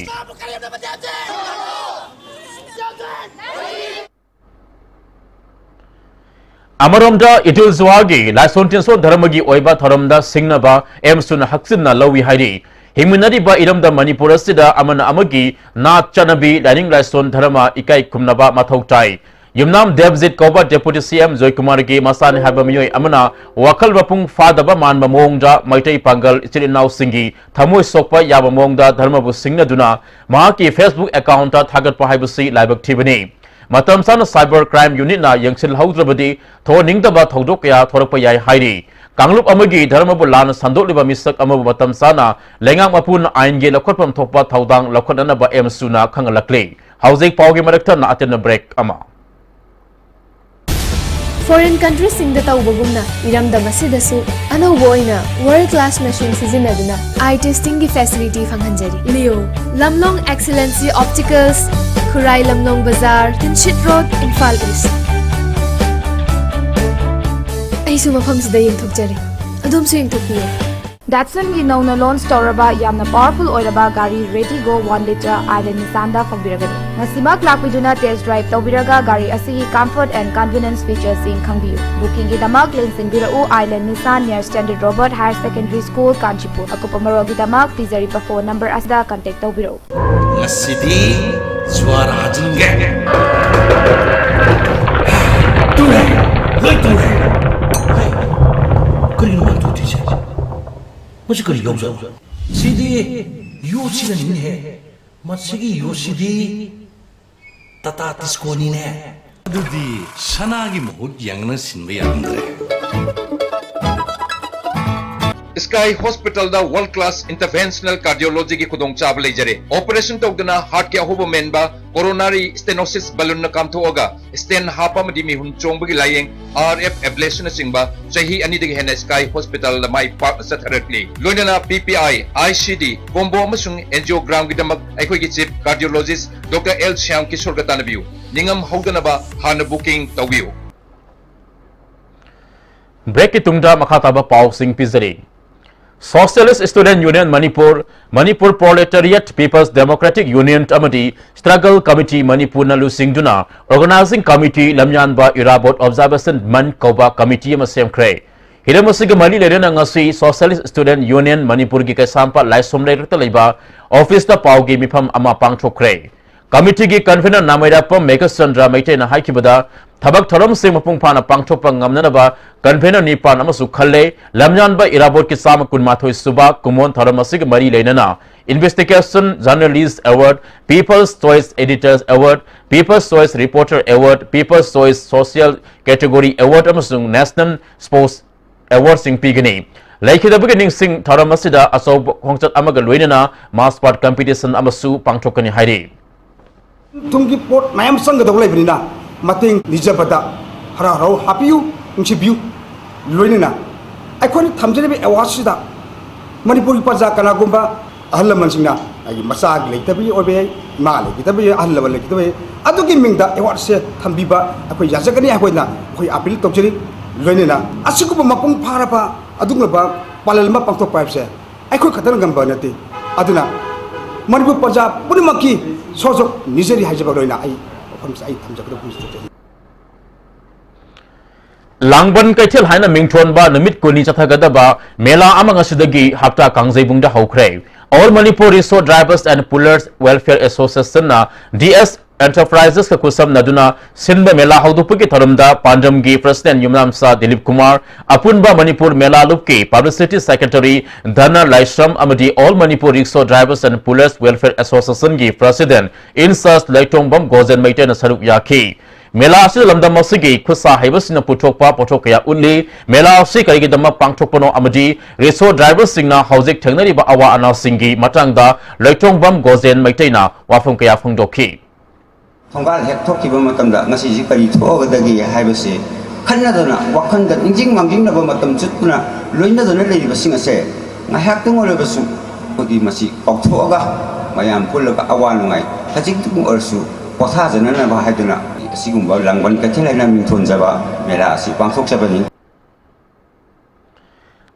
ꯑꯃꯔꯣꯝꯗ ꯏꯗꯨꯜ ꯖꯨꯍꯥꯒꯤ ꯂꯥꯏꯁꯣꯟ ꯇꯤꯟꯁꯣꯟ ꯙꯔꯃꯒꯤ ꯑꯣꯏꯕ ꯊꯧꯔꯝꯗ ꯁꯤꯡꯅꯕ ꯑꯦꯝꯁꯨꯅ ꯍꯛꯆꯤꯟꯅ ꯂꯧꯏ ꯍꯥꯏꯔꯤ꯫ ꯍꯤꯡꯃꯤꯟꯅꯔꯤꯕ ꯏꯔꯝꯗꯝ ꯃꯅꯤꯄꯨꯔ ꯑꯁꯤꯗ ꯑꯃꯅ ꯑꯃꯒꯤ ꯅꯥꯠ ꯆꯠꯅꯕꯤ ꯂꯥꯏꯅꯤꯡ ꯂꯥꯏꯁꯣꯟ ꯙꯔꯃ ꯏꯀꯥꯏ ꯈꯨꯝꯅꯕ ꯃꯊꯧ ꯇꯥꯏ꯫ ꯌꯨꯝꯅꯥꯝ ꯗꯦꯕꯖꯤꯠ ꯀꯧꯕ deputy C M ꯖꯣꯏꯀꯨꯃꯥꯔꯒꯤ ꯃꯆꯥꯅꯤ ꯍꯥꯏꯕ ꯃꯤꯑꯣꯏ ꯑꯃꯅ ꯋꯥꯈꯜ ꯃꯄꯨꯡ ꯐꯥꯗꯕ ꯃꯥꯟꯕ ꯃꯑꯣꯡꯗ ꯃꯩꯇꯩ ꯄꯥꯡꯒꯜ ꯏꯆꯤꯜ ꯏꯅꯥꯎꯁꯤꯡꯒꯤ ꯊꯃꯣꯏ ꯁꯣꯛꯄ ꯌꯥꯕ ꯃꯑꯣꯡꯗ ꯙꯔꯃꯕꯨ ꯁꯤꯡꯅꯗꯨꯅ ꯃꯍꯥꯛꯀꯤ Facebook accountꯇ ꯊꯥꯒꯠꯄ ꯍꯥꯏꯕꯁꯤ ꯂꯥꯏꯕꯛ ꯊꯤꯕꯅꯤ꯫ ꯃꯇꯝ ꯆꯥꯅ cyber crime unitꯅ ꯌꯦꯡꯁꯤꯜꯍꯧꯗ꯭ꯔꯕꯗꯤ ꯊꯣꯛꯍꯟꯅꯤꯡꯗꯕ ꯊꯧꯗꯣꯛ ꯀꯌꯥ ꯊꯣꯔꯛꯄ ꯌꯥꯏ ꯍꯥꯏꯔꯤ꯫ ꯀꯥꯡꯂꯨꯞ ꯑꯃꯒꯤ ꯙꯔꯃꯕꯨ ꯂꯥꯟꯅ ꯁꯟꯗꯣꯛꯂꯤꯕ ꯃꯤꯁꯛ ꯑꯃꯕꯨ ꯃꯇꯝ ꯆꯥꯅ ꯂꯩꯉꯥꯛ ꯃꯄꯨꯅ ꯑꯥꯏꯟꯒꯤ ꯂꯧꯈꯠꯐꯝ ꯊꯣꯛꯄ ꯊꯧꯗꯥꯡ ꯂꯧꯈꯠꯅꯅꯕ ꯑꯦꯝꯁꯨꯅ ꯈꯪꯍꯜꯂꯛꯂꯤ꯫ ꯍꯧꯖꯤꯛ ꯄꯥꯎꯒꯤ ꯃꯔꯛꯇ ꯑꯇꯦꯟꯕ break ꯑꯃ꯫ Foreign countryꯁꯤꯡꯗ ꯇꯧꯕꯒꯨꯝꯅ ꯏꯔꯝꯗꯝ ꯑꯁꯤꯗꯁꯨ ꯑꯅꯧꯕ ꯑꯣꯏꯅ world class machine ꯁꯤꯖꯤꯟꯅꯗꯨꯅ eye testingꯒꯤ facility ꯐꯪꯍꯟꯖꯔꯤ꯫ Leo, Lamlong Excellency Opticals, ꯈꯨꯔꯥꯏ ꯂꯝꯂꯣꯡ ꯕꯖꯥꯔ, ꯇꯤꯟꯁꯤꯠ ꯔꯣꯗ, ꯏꯝꯐꯥꯜ ꯏꯁ꯫ ꯑꯩꯁꯨ ꯃꯐꯝꯁꯤꯗ ꯌꯦꯡꯊꯣꯛꯆꯔꯦ, ꯑꯗꯣꯝꯁꯨ ꯌꯦꯡꯊꯣꯛꯄꯤꯌꯨ꯫ Datsunꯒꯤ ꯅꯧꯅ launch ꯇꯧꯔꯕ ꯌꯥꯝꯅ powerful ꯑꯣꯏꯔꯕ ꯒꯥꯔꯤ Retigo one litre Island Nissanꯗ ꯐꯪꯕꯤꯔꯒꯅꯤ꯫ ꯉꯁꯤꯃꯛ ꯂꯥꯛꯄꯤꯗꯨꯅ test drive ꯇꯧꯕꯤꯔꯒ ꯒꯥꯔꯤ ꯑꯁꯤꯒꯤ comfort and convenience featuresꯁꯤꯡ ꯈꯪꯕꯤꯌꯨ꯫ Bookingꯒꯤꯗꯃꯛ ꯂꯦꯡꯁꯤꯟꯕꯤꯔꯛꯎ Island Nissan near Standard Robert Higher Secondary School, Kanchipur꯫ ꯑꯀꯨꯞꯄ ꯃꯔꯣꯜꯒꯤꯗꯃꯛ ꯄꯤꯖꯔꯤꯕ phone number ꯑꯁꯤꯗ contact ꯇꯧꯕꯤꯔꯛꯎ꯫ ꯉꯁꯤꯗꯤ ꯖꯨꯋꯥꯔ ꯍꯥꯖꯤꯟꯒꯦ꯫ ꯇꯨꯔꯦ, ꯂꯣꯏ ꯇꯨꯔꯦ꯫ ꯍꯩ, ꯀꯔꯤꯅꯣ ꯃꯥꯅ ꯇꯧꯗꯣꯏꯁꯦ? ꯃꯁꯤ ꯀꯔꯤ ꯌꯥꯎꯖꯥꯠꯅꯣ? ꯁꯤꯗꯤ ꯌꯣꯠꯁꯤꯅꯅꯤꯅꯦꯍꯦ꯫ ꯃꯁꯤꯒꯤ ꯌꯣꯠꯁꯤꯗꯤ ꯇꯥꯇꯥ ꯇꯤꯁꯀꯣꯅꯤꯅꯦ꯫ ꯑꯗꯨꯗꯤ ꯁꯅꯥꯒꯤ ꯃꯍꯨꯠ ꯌꯦꯡꯅ ꯁꯤꯟꯕ ꯌꯥꯔꯝꯗ꯭ꯔꯦ꯫ Sky Hospitalꯗ world class interventional cardiologyꯒꯤ ꯈꯨꯗꯣꯡꯆꯥꯕ ꯂꯩꯖꯔꯦ꯫ Operation ꯇꯧꯗꯅ heartꯀꯤ ꯑꯍꯣꯕ ꯃꯦꯟꯕ, coronary stenosis balloonꯅ ꯀꯥꯝꯊꯣꯛꯑꯒ stent ꯍꯥꯞꯄ ꯑꯃꯗꯤ ꯃꯤꯍꯨꯟ ꯆꯣꯡꯕꯒꯤ ꯂꯥꯌꯦꯡ, RF ablationꯅꯆꯤꯡꯕ ꯆꯍꯤ ꯑꯅꯤꯗꯒꯤ ꯍꯦꯟꯅ Sky Hospitalꯗ ꯃꯥꯏ ꯄꯥꯛꯅ ꯆꯠꯊꯔꯛꯂꯤ꯫ ꯂꯣꯏꯅꯅ PPI, ICD, combo ꯑꯃꯁꯨꯡ angiogramꯒꯤꯗꯃꯛ ꯑꯩꯈꯣꯏꯒꯤ chief cardiologist Doctor L Shyam ꯀꯤꯁꯣꯔꯒ ꯇꯥꯟꯅꯕꯤꯌꯨ꯫ ꯅꯤꯡꯉꯝ ꯍꯧꯗꯅꯕ ꯍꯥꯟꯅ booking ꯇꯧꯕꯤꯌꯨ꯫ Breakꯀꯤ ꯇꯨꯡꯗ ꯃꯈꯥ ꯇꯥꯕ ꯄꯥꯎꯁꯤꯡ ꯄꯤꯖꯔꯤ꯫ Socialist Student Union Manipur, Manipur Proletariat People's Democratic Union ꯑꯃꯗꯤ Struggle Committee ꯃꯅꯤꯄꯨꯔꯅ ꯂꯨꯆꯤꯡꯗꯨꯅ Organizing Committee ꯂꯝꯌꯥꯟꯕ ꯏꯔꯥꯕꯣꯠ Observation Month ꯀꯧꯕ committee ꯑꯃ ꯁꯦꯝꯈ꯭ꯔꯦ꯫ ꯍꯤꯔꯝ ꯑꯁꯤꯒ ꯃꯔꯤ ꯂꯩꯅꯅ ꯉꯁꯤ Socialist Student Union ꯃꯅꯤꯄꯨꯔꯒꯤ ꯀꯩꯁꯥꯝꯄꯥꯠ ꯂꯥꯏꯁ꯭ꯔꯝ ꯂꯩꯔꯛꯇ ꯂꯩꯕ officeꯇ ꯄꯥꯎꯒꯤ ꯃꯤꯐꯝ ꯑꯃ ꯄꯥꯡꯊꯣꯛꯈ꯭ꯔꯦ꯫ Committeeꯒꯤ convener ꯅꯥꯃꯩꯔꯥꯛꯄꯝ ꯃꯦꯘꯆꯟꯗ꯭ꯔ ꯃꯩꯇꯩꯅ ꯍꯥꯏꯈꯤꯕꯗ, ꯊꯕꯛ ꯊꯧꯔꯝꯁꯤꯡ ꯃꯄꯨꯡ ꯐꯥꯅ ꯄꯥꯡꯊꯣꯛꯄ ꯉꯝꯅꯅꯕ convener ꯅꯤꯄꯥꯟ ꯑꯃꯁꯨ ꯈꯜꯂꯦ꯫ ꯂꯝꯌꯥꯟꯕ ꯏꯔꯥꯕꯣꯠꯀꯤ ꯆꯥꯝꯃ ꯀꯨꯟꯃꯥꯊꯣꯏ ꯁꯨꯕ ꯀꯨꯝꯑꯣꯟ ꯊꯧꯔꯝ ꯑꯁꯤꯒ ꯃꯔꯤ ꯂꯩꯅꯅ Investigation Journalist Award, People's Choice Editors Award, People's Choice Reporter Award, People's Choice Social Category Award ꯑꯃꯁꯨꯡ National Sports Awardꯁꯤꯡ ꯄꯤꯒꯅꯤ꯫ ꯂꯩꯈꯤꯗꯕꯒꯤ ꯅꯤꯡꯁꯤꯡ ꯊꯧꯔꯝ ꯑꯁꯤꯗ ꯑꯆꯧꯕ ꯈꯣꯡꯆꯠ ꯑꯃꯒ ꯂꯣꯏꯅꯅ mass part competition ꯑꯃꯁꯨ ꯄꯥꯡꯊꯣꯛꯀꯅꯤ ꯍꯥꯏꯔꯤ꯫ ꯇꯨꯡꯒꯤ ꯄꯣꯠ ꯃꯌꯥꯝ ꯆꯪꯒꯗꯧ ꯂꯩꯕꯅꯤꯅ ꯃꯇꯦꯡ ꯅꯤꯖꯕꯗ ꯍꯔꯥꯎ ꯍꯔꯥꯎ ꯍꯥꯞꯄꯤꯌꯨ, ꯅꯨꯡꯁꯤꯕꯤꯌꯨ꯫ ꯂꯣꯏꯅꯅ ꯑꯩꯈꯣꯏꯅ ꯊꯝꯖꯔꯤꯕ awardꯁꯤꯗ ꯃꯅꯤꯄꯨꯔꯒꯤ ꯄ꯭ꯔꯖꯥ ꯀꯅꯥꯒꯨꯝꯕ ꯑꯍꯜ ꯂꯃꯟꯁꯤꯡꯅ ꯑꯩꯒꯤ ꯃꯆꯥꯒꯤ ꯂꯩꯇꯕꯒꯤ ꯑꯣꯏꯕ ꯌꯥꯏ, ꯏꯃꯥ ꯂꯩꯈꯤꯗꯕ ꯌꯥꯏ, ꯑꯍꯜ ꯂꯃꯟ ꯂꯩꯈꯤꯗꯕ ꯌꯥꯏ, ꯑꯗꯨꯒꯤ ꯃꯤꯡꯗ awardꯁꯦ ꯊꯝꯕꯤꯕ ꯑꯩꯈꯣꯏ ꯌꯥꯖꯒꯅꯤ ꯍꯥꯏꯕ ꯑꯩꯈꯣꯏꯅ ꯑꯩꯈꯣꯏ appeal ꯇꯧꯖꯔꯤ꯫ ꯂꯣꯏꯅꯅ ꯑꯁꯤꯒꯨꯝꯕ ꯃꯄꯨꯡ ꯐꯥꯔꯕ ꯑꯗꯨꯒꯨꯝꯂꯕ ꯄꯥꯂꯟ ꯑꯃ ꯄꯥꯡꯊꯣꯛꯄ ꯍꯥꯏꯕꯁꯦ ꯑꯩꯈꯣꯏ ꯈꯛꯇꯅ ꯉꯝꯕ ꯅꯠꯇꯦ꯫ ꯑꯗꯨꯅ ꯃꯅꯤꯄꯨꯔ ꯄ꯭ꯔꯖꯥ ꯄꯨꯝꯅꯃꯛꯀꯤ ꯁꯣꯖꯣꯛ ꯅꯤꯖꯔꯤ ꯍꯥꯏꯖꯕ ꯂꯣꯏꯅ ꯑꯩ ꯋꯥꯐꯝꯁꯦ ꯑꯩ ꯊꯝꯖꯒꯗꯕ ꯋꯥꯐꯝꯁꯦ ꯂꯥꯡꯕꯟ ꯀꯩꯊꯦꯜ ꯍꯥꯏꯅ ꯃꯤꯡꯊꯣꯟꯕ ꯅꯨꯃꯤꯠ ꯀꯨꯟꯅꯤ ꯆꯠꯊꯒꯗꯕ ꯃꯦꯂꯥ ꯑꯃ ꯉꯁꯤꯗꯒꯤ ꯍꯞꯇꯥ ꯀꯥꯡꯖꯩꯕꯨꯡꯗ ꯍꯧꯈ꯭ꯔꯦ꯫ All Manipur Rickshaw Drivers and Pullers Welfare Associationꯅ DS Enterprisesꯀ ꯈꯨꯠꯁꯝꯅꯗꯨꯅ ꯁꯤꯟꯕ ꯃꯦꯂꯥ ꯍꯧꯗꯣꯛꯄꯒꯤ ꯊꯧꯔꯝꯗ ꯄꯥꯟꯗꯝꯒꯤ president ꯌꯨꯝꯅꯥꯝꯆꯥ ꯗꯤꯂꯤꯞ ꯀꯨꯃꯥꯔ, ꯑꯄꯨꯟꯕ ꯃꯅꯤꯄꯨꯔ ꯃꯦꯂꯥ ꯂꯨꯞꯀꯤ publicity secretary ꯙꯅ ꯂꯥꯏꯁ꯭ꯔꯝ ꯑꯃꯗꯤ All Manipur Rickshaw Drivers and Pullers Welfare Associationꯒꯤ president in charge ꯂꯩꯇꯣꯡꯕꯝ ꯒꯣꯖꯦꯟ ꯃꯩꯇꯩꯅ ꯁꯔꯨꯛ ꯌꯥꯈꯤ꯫ ꯃꯦꯂꯥ ꯑꯁꯤꯗ ꯂꯝꯗꯝ ꯑꯁꯤꯒꯤ ꯈꯨꯠꯁꯥ ꯍꯩꯕꯁꯤꯡꯅ ꯄꯨꯊꯣꯛꯄ ꯄꯣꯠꯊꯣꯛ ꯀꯌꯥ ꯎꯠꯂꯤ꯫ ꯃꯦꯂꯥ ꯑꯁꯤ ꯀꯔꯤꯒꯤꯗꯃꯛ ꯄꯥꯡꯊꯣꯛꯄꯅꯣ ꯑꯃꯗꯤ ꯔꯤꯛꯁꯣ ꯗ꯭ꯔꯥꯏꯚꯔꯁꯤꯡꯅ ꯍꯧꯖꯤꯛ ꯊꯦꯡꯅꯔꯤꯕ ꯑꯋꯥ ꯑꯅꯥꯁꯤꯡꯒꯤ ꯃꯇꯥꯡꯗ ꯂꯣꯏꯇꯣꯡꯕꯝ ꯒꯣꯖꯦꯟ ꯃꯩꯇꯩꯅ ꯋꯥꯐꯝ ꯀꯌꯥ ꯐꯣꯡꯗꯣꯛꯈꯤ꯫ ꯊꯣꯡꯒꯥꯜ ꯍꯦꯛ ꯊꯣꯛꯈꯤꯕ ꯃꯇꯝꯗ ꯉꯁꯤꯁꯤ ꯀꯔꯤ ꯊꯣꯛꯑꯒꯗꯒꯦ ꯍꯥꯏꯕꯁꯤ ꯈꯟꯅꯗꯅ, ꯋꯥꯈꯜꯗ ꯅꯤꯡꯁꯤꯡ ꯃꯥꯡꯖꯤꯡꯅꯕ ꯃꯇꯝ ꯆꯨꯞꯇꯅ ꯂꯣꯏꯅꯗꯨꯅ ꯂꯩꯔꯤꯕꯁꯤꯡ ꯑꯁꯦ ꯉꯥꯏꯍꯥꯛꯇꯪ ꯑꯣꯏꯔꯕꯁꯨ ꯑꯩꯈꯣꯏꯒꯤ ꯃꯁꯤ ꯀꯥꯎꯊꯣꯛꯑꯒ, ꯃꯌꯥꯝ ꯄꯨꯜꯂꯒ ꯑꯋꯥ ꯅꯨꯡꯉꯥꯏ ꯈꯖꯤꯛꯇꯪ ꯑꯣꯏꯔꯁꯨ ꯄꯣꯊꯥꯖꯅꯅꯕ ꯍꯥꯏꯗꯨꯅ ꯑꯁꯤꯒꯨꯝꯕ ꯂꯥꯡꯕꯟ ꯀꯩꯊꯦꯜ ꯍꯥꯏꯅ ꯃꯤꯡꯊꯣꯟꯖꯕ ꯃꯦꯂꯥ ꯑꯁꯤ ꯄꯥꯡꯊꯣꯛꯆꯕꯅꯤ꯫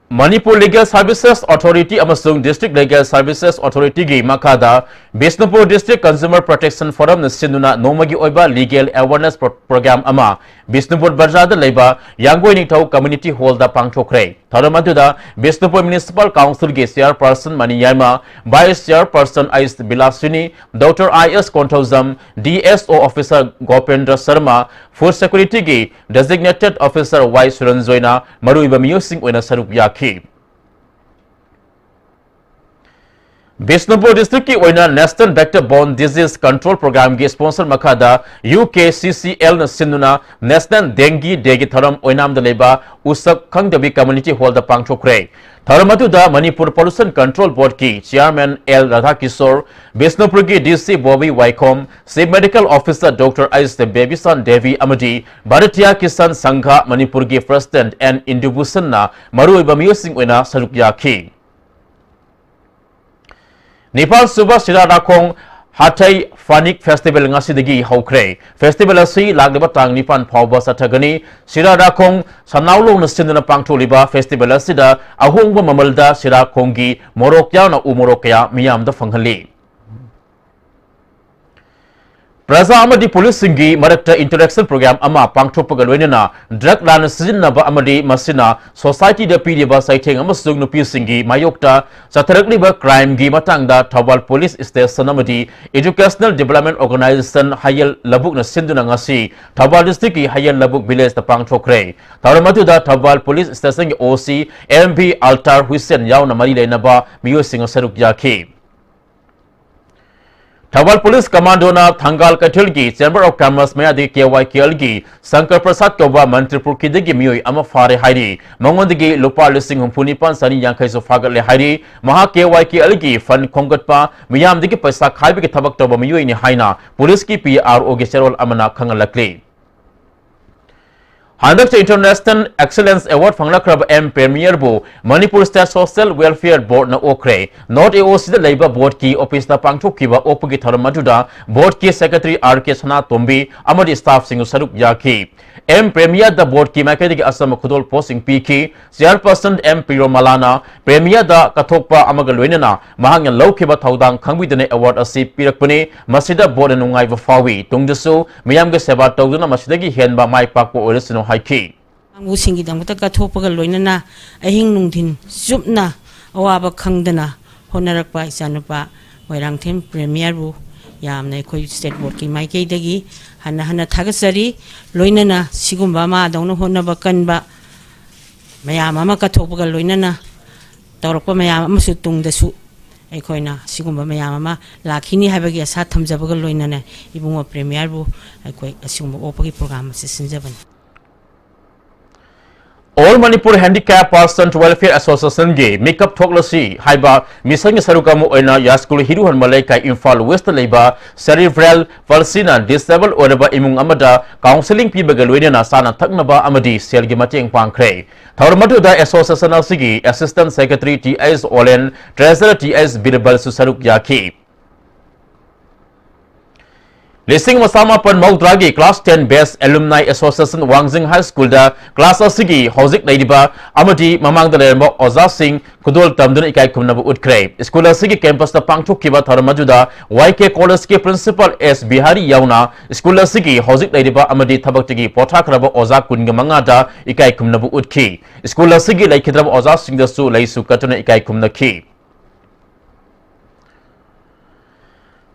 ꯃꯅꯤꯄꯨꯔ Legal Services Authority ꯑꯃꯁꯨꯡ District Legal Services Authorityꯒꯤ ꯃꯈꯥꯗ ꯕꯤꯁꯅꯨꯄꯨꯔ District Consumer Protection Forumꯅ ꯁꯤꯟꯗꯨꯅ ꯅꯣꯡꯃꯒꯤ ꯑꯣꯏꯕ Legal Awareness Pro-, Program ꯑꯃ ꯕꯤꯁꯅꯨꯄꯨꯔ ꯕꯖꯥꯔꯗ ꯂꯩꯕ ꯌꯥꯡꯒꯣꯏ ꯅꯤꯡꯊꯧ Community Hallꯗ ꯄꯥꯡꯊꯣꯛꯈ꯭ꯔꯦ꯫ ꯊꯧꯔꯝ ꯑꯗꯨꯗ ꯕꯤꯁꯅꯨꯄꯨꯔ Municipal Councilꯒꯤ Chairperson Mani Yaima, Vice Chairperson S Bilasini, Doctor I S Konthoujam, D S O Officer ꯒꯣꯄꯦꯟꯗ꯭ꯔ Sharma, Food Securityꯒꯤ Designated Officer ꯋꯥꯏ ꯁꯨꯔꯟꯖꯣꯏꯅ ꯃꯔꯨꯑꯣꯏꯕ ꯃꯤꯑꯣꯏꯁꯤꯡ ꯑꯣꯏꯅ ꯁꯔꯨꯛ ꯌꯥꯈꯤ꯫ ꯕꯤꯁꯅꯨꯄꯨꯔ Districtꯀꯤ ꯑꯣꯏꯅ National Vector Borne Disease Control Programꯒꯤ sponsor ꯃꯈꯥꯗ ꯌꯨ ꯀꯦ ꯁꯤ ꯁꯤ ꯑꯦꯜꯅ ꯁꯤꯟꯗꯨꯅ National Dengue Dayꯒꯤ ꯊꯧꯔꯝ ꯑꯣꯏꯅꯥꯝꯗ ꯂꯩꯕ ꯎꯁꯛ ꯈꯪꯗꯕꯤ Community Hallꯗ ꯄꯥꯡꯊꯣꯛꯈ꯭ꯔꯦ꯫ ꯊꯧꯔꯝ ꯑꯗꯨꯗ ꯃꯅꯤꯄꯨꯔ Pollution Control Boardꯀꯤ Chairman ꯑꯦꯜ ꯔꯥꯙꯥꯀꯤꯁꯣꯔ, ꯕꯤꯁꯅꯨꯄꯨꯔꯒꯤ ꯗꯤ ꯁꯤ ꯕꯣꯕꯤ ꯋꯥꯏꯈꯣꯝ, Chief Medical Officer Doctor ꯑꯩꯁ ꯕꯦꯕꯤꯁꯥꯟ ꯗꯦꯕꯤ ꯑꯃꯗꯤ ꯚꯥꯔꯇꯤꯌꯥ ꯀꯤꯁꯥꯟ ꯁꯪꯘ ꯃꯅꯤꯄꯨꯔꯒꯤ President ꯑꯦꯟ ꯏꯟꯗꯨꯚꯨꯁꯟꯅ ꯃꯔꯨꯑꯣꯏꯕ ꯃꯤꯑꯣꯏꯁꯤꯡ ꯑꯣꯏꯅ ꯁꯔꯨꯛ ꯌꯥꯈꯤ꯫ ꯅꯤꯄꯥꯟ ꯁꯨꯕ ꯁꯤꯔꯥ ꯔꯥꯈꯣꯡ ꯍꯥꯊꯩ ꯐꯥꯅꯤꯛ Festival ꯉꯁꯤꯗꯒꯤ ꯍꯧꯈ꯭ꯔꯦ꯫ Festival ꯑꯁꯤ ꯂꯥꯛꯂꯤꯕ ꯇꯥꯡ ꯅꯤꯄꯥꯟ ꯐꯥꯎꯕ ꯆꯠꯊꯒꯅꯤ꯫ ꯁꯤꯔꯥ ꯔꯥꯈꯣꯡ ꯁꯅꯥꯎꯂꯣꯡꯅ ꯁꯤꯟꯗꯨꯅ ꯄꯥꯡꯊꯣꯛꯂꯤꯕ festival ꯑꯁꯤꯗ ꯑꯍꯣꯡꯕ ꯃꯃꯜꯗ ꯁꯤꯔꯥꯈꯣꯡꯒꯤ ꯃꯣꯔꯣꯛ ꯌꯥꯎꯅ ꯎ ꯃꯣꯔꯣꯛ ꯀꯌꯥ ꯃꯤꯌꯥꯝꯗ ꯐꯪꯍꯜꯂꯤ꯫ ꯄ꯭ꯔꯖꯥ ꯑꯃꯗꯤ ꯄꯨꯂꯤꯁꯁꯤꯡꯒꯤ ꯃꯔꯛꯇ interaction program ꯑꯃ ꯄꯥꯡꯊꯣꯛꯄꯒ ꯂꯣꯏꯅꯅ drug ꯂꯥꯟꯅ ꯁꯤꯖꯤꯟꯅꯕ ꯑꯃꯗꯤ ꯃꯁꯤꯅ societyꯗ ꯄꯤꯔꯤꯕ ꯆꯩꯊꯦꯡ ꯑꯃꯁꯨꯡ ꯅꯨꯄꯤꯁꯤꯡꯒꯤ ꯃꯥꯌꯣꯛꯇ ꯆꯠꯊꯔꯛꯂꯤꯕ crimeꯒꯤ ꯃꯇꯥꯡꯗ ꯊꯧꯕꯥꯜ Police Station ꯑꯃꯗꯤ Educational Development Organisation ꯍꯌꯦꯜ ꯂꯕꯨꯛꯅ ꯁꯤꯟꯗꯨꯅ ꯉꯁꯤ ꯊꯧꯕꯥꯜ Districtꯀꯤ ꯍꯌꯦꯜ ꯂꯕꯨꯛ Villageꯇ ꯄꯥꯡꯊꯣꯛꯈ꯭ꯔꯦ꯫ ꯊꯧꯔꯝ ꯑꯗꯨꯗ ꯊꯧꯕꯥꯜ Police Stationꯒꯤ ꯑꯣ ꯁꯤ ꯑꯦꯝ ꯚꯤ ꯑꯜꯇꯥꯔ ꯍꯨꯏꯁꯦꯟ ꯌꯥꯎꯅ ꯃꯔꯤ ꯂꯩꯅꯕ ꯃꯤꯑꯣꯏꯁꯤꯡꯅ ꯁꯔꯨꯛ ꯌꯥꯈꯤ꯫ ꯊꯧꯕꯥꯜ ꯄꯨꯂꯤꯁ ꯀꯃꯥꯟꯗꯣꯅ ꯊꯪꯒꯥꯜ ꯀꯩꯊꯦꯜꯒꯤ Chamber of Commerce ꯃꯌꯥꯗꯒꯤ K Y ꯀꯦ ꯑꯦꯜꯒꯤ ꯁꯪꯀꯔ ꯄ꯭ꯔꯁꯥꯗ ꯀꯧꯕ ꯃꯅꯤꯄꯨꯔꯀꯤꯗꯒꯤ ꯃꯤꯑꯣꯏ ꯑꯃ ꯐꯥꯔꯦ ꯍꯥꯏꯔꯤ꯫ ꯃꯉꯣꯟꯗꯒꯤ ꯂꯨꯄꯥ ꯂꯤꯁꯤꯡ ꯍꯨꯝꯐꯨ ꯅꯤꯄꯥꯟ ꯆꯅꯤ ꯌꯥꯡꯈꯩꯁꯨ ꯐꯥꯒꯠꯂꯦ ꯍꯥꯏꯔꯤ꯫ ꯃꯍꯥꯛ ꯀꯦ ꯋꯥꯏ ꯀꯦ ꯑꯦꯜꯒꯤ fund ꯈꯣꯝꯒꯠꯄ, ꯃꯤꯌꯥꯝꯗꯒꯤ ꯄꯩꯁꯥ ꯈꯥꯏꯕꯒꯤ ꯊꯕꯛ ꯇꯧꯕ ꯃꯤꯑꯣꯏꯅꯤ ꯍꯥꯏꯅ ꯄꯨꯂꯤꯁꯀꯤ ꯄꯤ ꯑꯥꯔ ꯑꯣꯒꯤ ꯆꯦꯔꯣꯜ ꯑꯃꯅ ꯈꯪꯍꯜꯂꯛꯂꯤ꯫ ꯍꯟꯗꯛꯇ International Excellence Award ꯐꯪꯂꯛꯈ꯭ꯔꯕ ꯑꯦꯝ ꯄ꯭ꯔꯦꯃꯤꯌꯔꯕꯨ ꯃꯅꯤꯄꯨꯔ State Social Welfare Boardꯅ ꯑꯣꯛꯈ꯭ꯔꯦ꯫ ꯅꯣꯔꯠ ꯑꯦ ꯑꯣ ꯁꯤꯗ ꯂꯩꯕ ꯕꯣꯔꯗꯀꯤ ꯑꯣꯐꯤꯁꯇ ꯄꯥꯡꯊꯣꯛꯈꯤꯕ ꯑꯣꯛꯄꯒꯤ ꯊꯧꯔꯝ ꯑꯗꯨꯗ ꯕꯣꯔꯗꯀꯤ ꯁꯦꯀ꯭ꯔꯦꯇꯔꯤ ꯑꯥꯔ ꯀꯦ ꯁꯅꯥꯇꯣꯝꯕꯤ ꯑꯃꯗꯤ ꯁ꯭ꯇꯥꯐꯁꯤꯡꯁꯨ ꯁꯔꯨꯛ ꯌꯥꯈꯤ꯫ ꯑꯦꯝ ꯄ꯭ꯔꯦꯃꯤꯌꯔꯗ ꯕꯣꯔꯗꯀꯤ ꯃꯥꯏꯀꯩꯗꯒꯤ ꯑꯆꯝꯕ ꯈꯨꯗꯣꯜ ꯄꯣꯠꯁꯤꯡ ꯄꯤꯈꯤ꯫ ꯆꯦꯌꯔꯄꯔꯁꯟ ꯑꯦꯝ ꯄ꯭ꯔꯤꯌꯣꯃꯂꯥꯅ ꯄ꯭ꯔꯦꯃꯤꯌꯔꯗ ꯀꯠꯊꯣꯛꯄ ꯑꯃꯒ ꯂꯣꯏꯅꯅ ꯃꯍꯥꯛꯅ ꯂꯧꯈꯤꯕ ꯊꯧꯗꯥꯡ ꯈꯪꯕꯤꯗꯨꯅ ꯑꯦꯋꯥꯔꯗ ꯑꯁꯤ ꯄꯤꯔꯛꯄꯅꯤ꯫ ꯃꯁꯤꯗ ꯕꯣꯔꯗꯅ ꯅꯨꯡꯉꯥꯏꯕ ꯐꯥꯎꯏ꯫ ꯇꯨꯡꯗꯁꯨ ꯃꯤꯌꯥꯝꯒꯤ ꯁꯦꯕꯥ ꯇꯧꯗꯨꯅ ꯃꯁꯤꯗꯒꯤ ꯍꯦꯟꯕ ꯃꯥꯏ ꯄꯥꯛꯄ ꯑꯣꯏꯔꯁꯅꯨ ꯍꯥꯏꯈꯤ꯫ ꯑꯉꯥꯡꯕꯨꯁꯤꯡꯒꯤꯗꯃꯛꯇ ꯀꯠꯊꯣꯛꯄꯒ ꯂꯣꯏꯅꯅ ꯑꯍꯤꯡ ꯅꯨꯡꯊꯤꯟ ꯆꯨꯞꯅ ꯑꯋꯥꯕ ꯈꯪꯗꯅ ꯍꯣꯠꯅꯔꯛꯄ ꯏꯆꯥꯅꯨꯄꯥ ꯃꯣꯏꯔꯥꯡꯊꯦꯝ ꯄ꯭ꯔꯦꯃꯤꯌꯔꯕꯨ ꯌꯥꯝꯅ ꯑꯩꯈꯣꯏ ꯁ꯭ꯇꯦꯠ ꯕꯣꯔꯗꯀꯤ ꯃꯥꯏꯀꯩꯗꯒꯤ ꯍꯟꯅ ꯍꯟꯅ ꯊꯥꯒꯠꯆꯔꯤ꯫ ꯂꯣꯏꯅꯅ ꯁꯤꯒꯨꯝꯕ ꯑꯃ ꯑꯗꯧꯅ ꯍꯣꯠꯅꯕ ꯀꯟꯕ ꯃꯌꯥꯝ ꯑꯃ ꯀꯠꯊꯣꯛꯄꯒ ꯂꯣꯏꯅꯅ ꯇꯧꯔꯛꯄ ꯃꯌꯥꯝ ꯑꯃꯁꯨ ꯇꯨꯡꯗꯁꯨ ꯑꯩꯈꯣꯏꯅ ꯁꯤꯒꯨꯝꯕ ꯃꯌꯥꯝ ꯑꯃ ꯂꯥꯛꯈꯤꯅꯤ ꯍꯥꯏꯕꯒꯤ ꯑꯁꯥ ꯊꯝꯖꯕꯒ ꯂꯣꯏꯅꯅ ꯏꯕꯨꯡꯉꯣ ꯄ꯭ꯔꯦꯃꯤꯌꯔꯕꯨ ꯑꯩꯈꯣꯏ ꯑꯁꯤꯒꯨꯝꯕ ꯑꯣꯛꯄꯒꯤ ꯄ꯭ꯔꯣꯒ꯭ꯔꯥꯝ ꯑꯁꯤ ꯁꯤꯟꯖꯕꯅꯤ꯫ All Manipur Handicap Persons Welfare Associationꯒꯤ ꯃꯤꯀꯞ ꯊꯣꯛꯂꯁꯤ ꯍꯥꯏꯕ ꯃꯤꯁꯟꯒꯤ ꯁꯔꯨꯛ ꯑꯃ ꯑꯣꯏꯅ ꯌꯥꯏꯁ꯭ꯀꯨꯜ ꯍꯤꯔꯨꯍꯟꯕ ꯂꯩꯀꯥꯏ, ꯏꯝꯐꯥꯜ ꯋꯦꯁꯇ ꯂꯩꯕ cerebral palsyꯅ disable ꯑꯣꯏꯔꯕ ꯏꯃꯨꯡ ꯑꯃꯗ counselling ꯄꯤꯕꯒ ꯂꯣꯏꯅꯅ ꯆꯥꯅ ꯊꯛꯅꯕ ꯑꯃꯗꯤ ꯁꯦꯜꯒꯤ ꯃꯇꯦꯡ ꯄꯥꯡꯈ꯭ꯔꯦ꯫ ꯊꯧꯔꯝ ꯑꯗꯨꯗ association ꯑꯁꯤꯒꯤ assistant secretary T H Olen, treasurer T H ꯕꯤꯔꯕꯜꯁꯨ ꯁꯔꯨꯛ ꯌꯥꯈꯤ꯫ ꯂꯤꯁꯤꯡ ꯑꯃ ꯆꯃꯥꯄꯟ ꯃꯧꯗ꯭ꯔꯥꯒꯤ class ten batch alumni association ꯋꯥꯡꯖꯤꯡ High Schoolꯗ class ꯑꯁꯤꯒꯤ ꯍꯧꯖꯤꯛ ꯂꯩꯔꯤꯕ ꯑꯃꯗꯤ ꯃꯃꯥꯡꯗ ꯂꯩꯔꯝꯕ ꯑꯣꯖꯥꯁꯤꯡ ꯈꯨꯗꯣꯜ ꯇꯝꯗꯨꯅ ꯏꯀꯥꯏ ꯈꯨꯝꯅꯕ ꯎꯠꯈ꯭ꯔꯦ꯫ ꯁ꯭ꯀꯨꯜ ꯑꯁꯤꯒꯤ campusꯇ ꯄꯥꯡꯊꯣꯛꯈꯤꯕ ꯊꯧꯔꯝ ꯑꯗꯨꯗ ꯋꯥꯏ ꯀꯦ ꯀꯣꯂꯦꯖꯀꯤ principal ꯑꯦꯁ ꯕꯤꯍꯥꯔꯤ ꯌꯥꯎꯅ ꯁ꯭ꯀꯨꯜ ꯑꯁꯤꯒꯤ ꯍꯧꯖꯤꯛ ꯂꯩꯔꯤꯕ ꯑꯃꯗꯤ ꯊꯕꯛꯇꯒꯤ ꯄꯣꯊꯥꯈ꯭ꯔꯕ ꯑꯣꯖꯥ ꯀꯨꯟꯒ ꯃꯉꯥꯗ ꯏꯀꯥꯏ ꯈꯨꯝꯅꯕ ꯎꯠꯈꯤ꯫ ꯁ꯭ꯀꯨꯜ ꯑꯁꯤꯒꯤ ꯂꯩꯈꯤꯗ꯭ꯔꯕ ꯑꯣꯖꯥꯁꯤꯡꯗꯁꯨ ꯂꯩꯁꯨ ꯀꯠꯇꯨꯅ ꯏꯀꯥꯏ ꯈꯨꯝꯅꯈꯤ꯫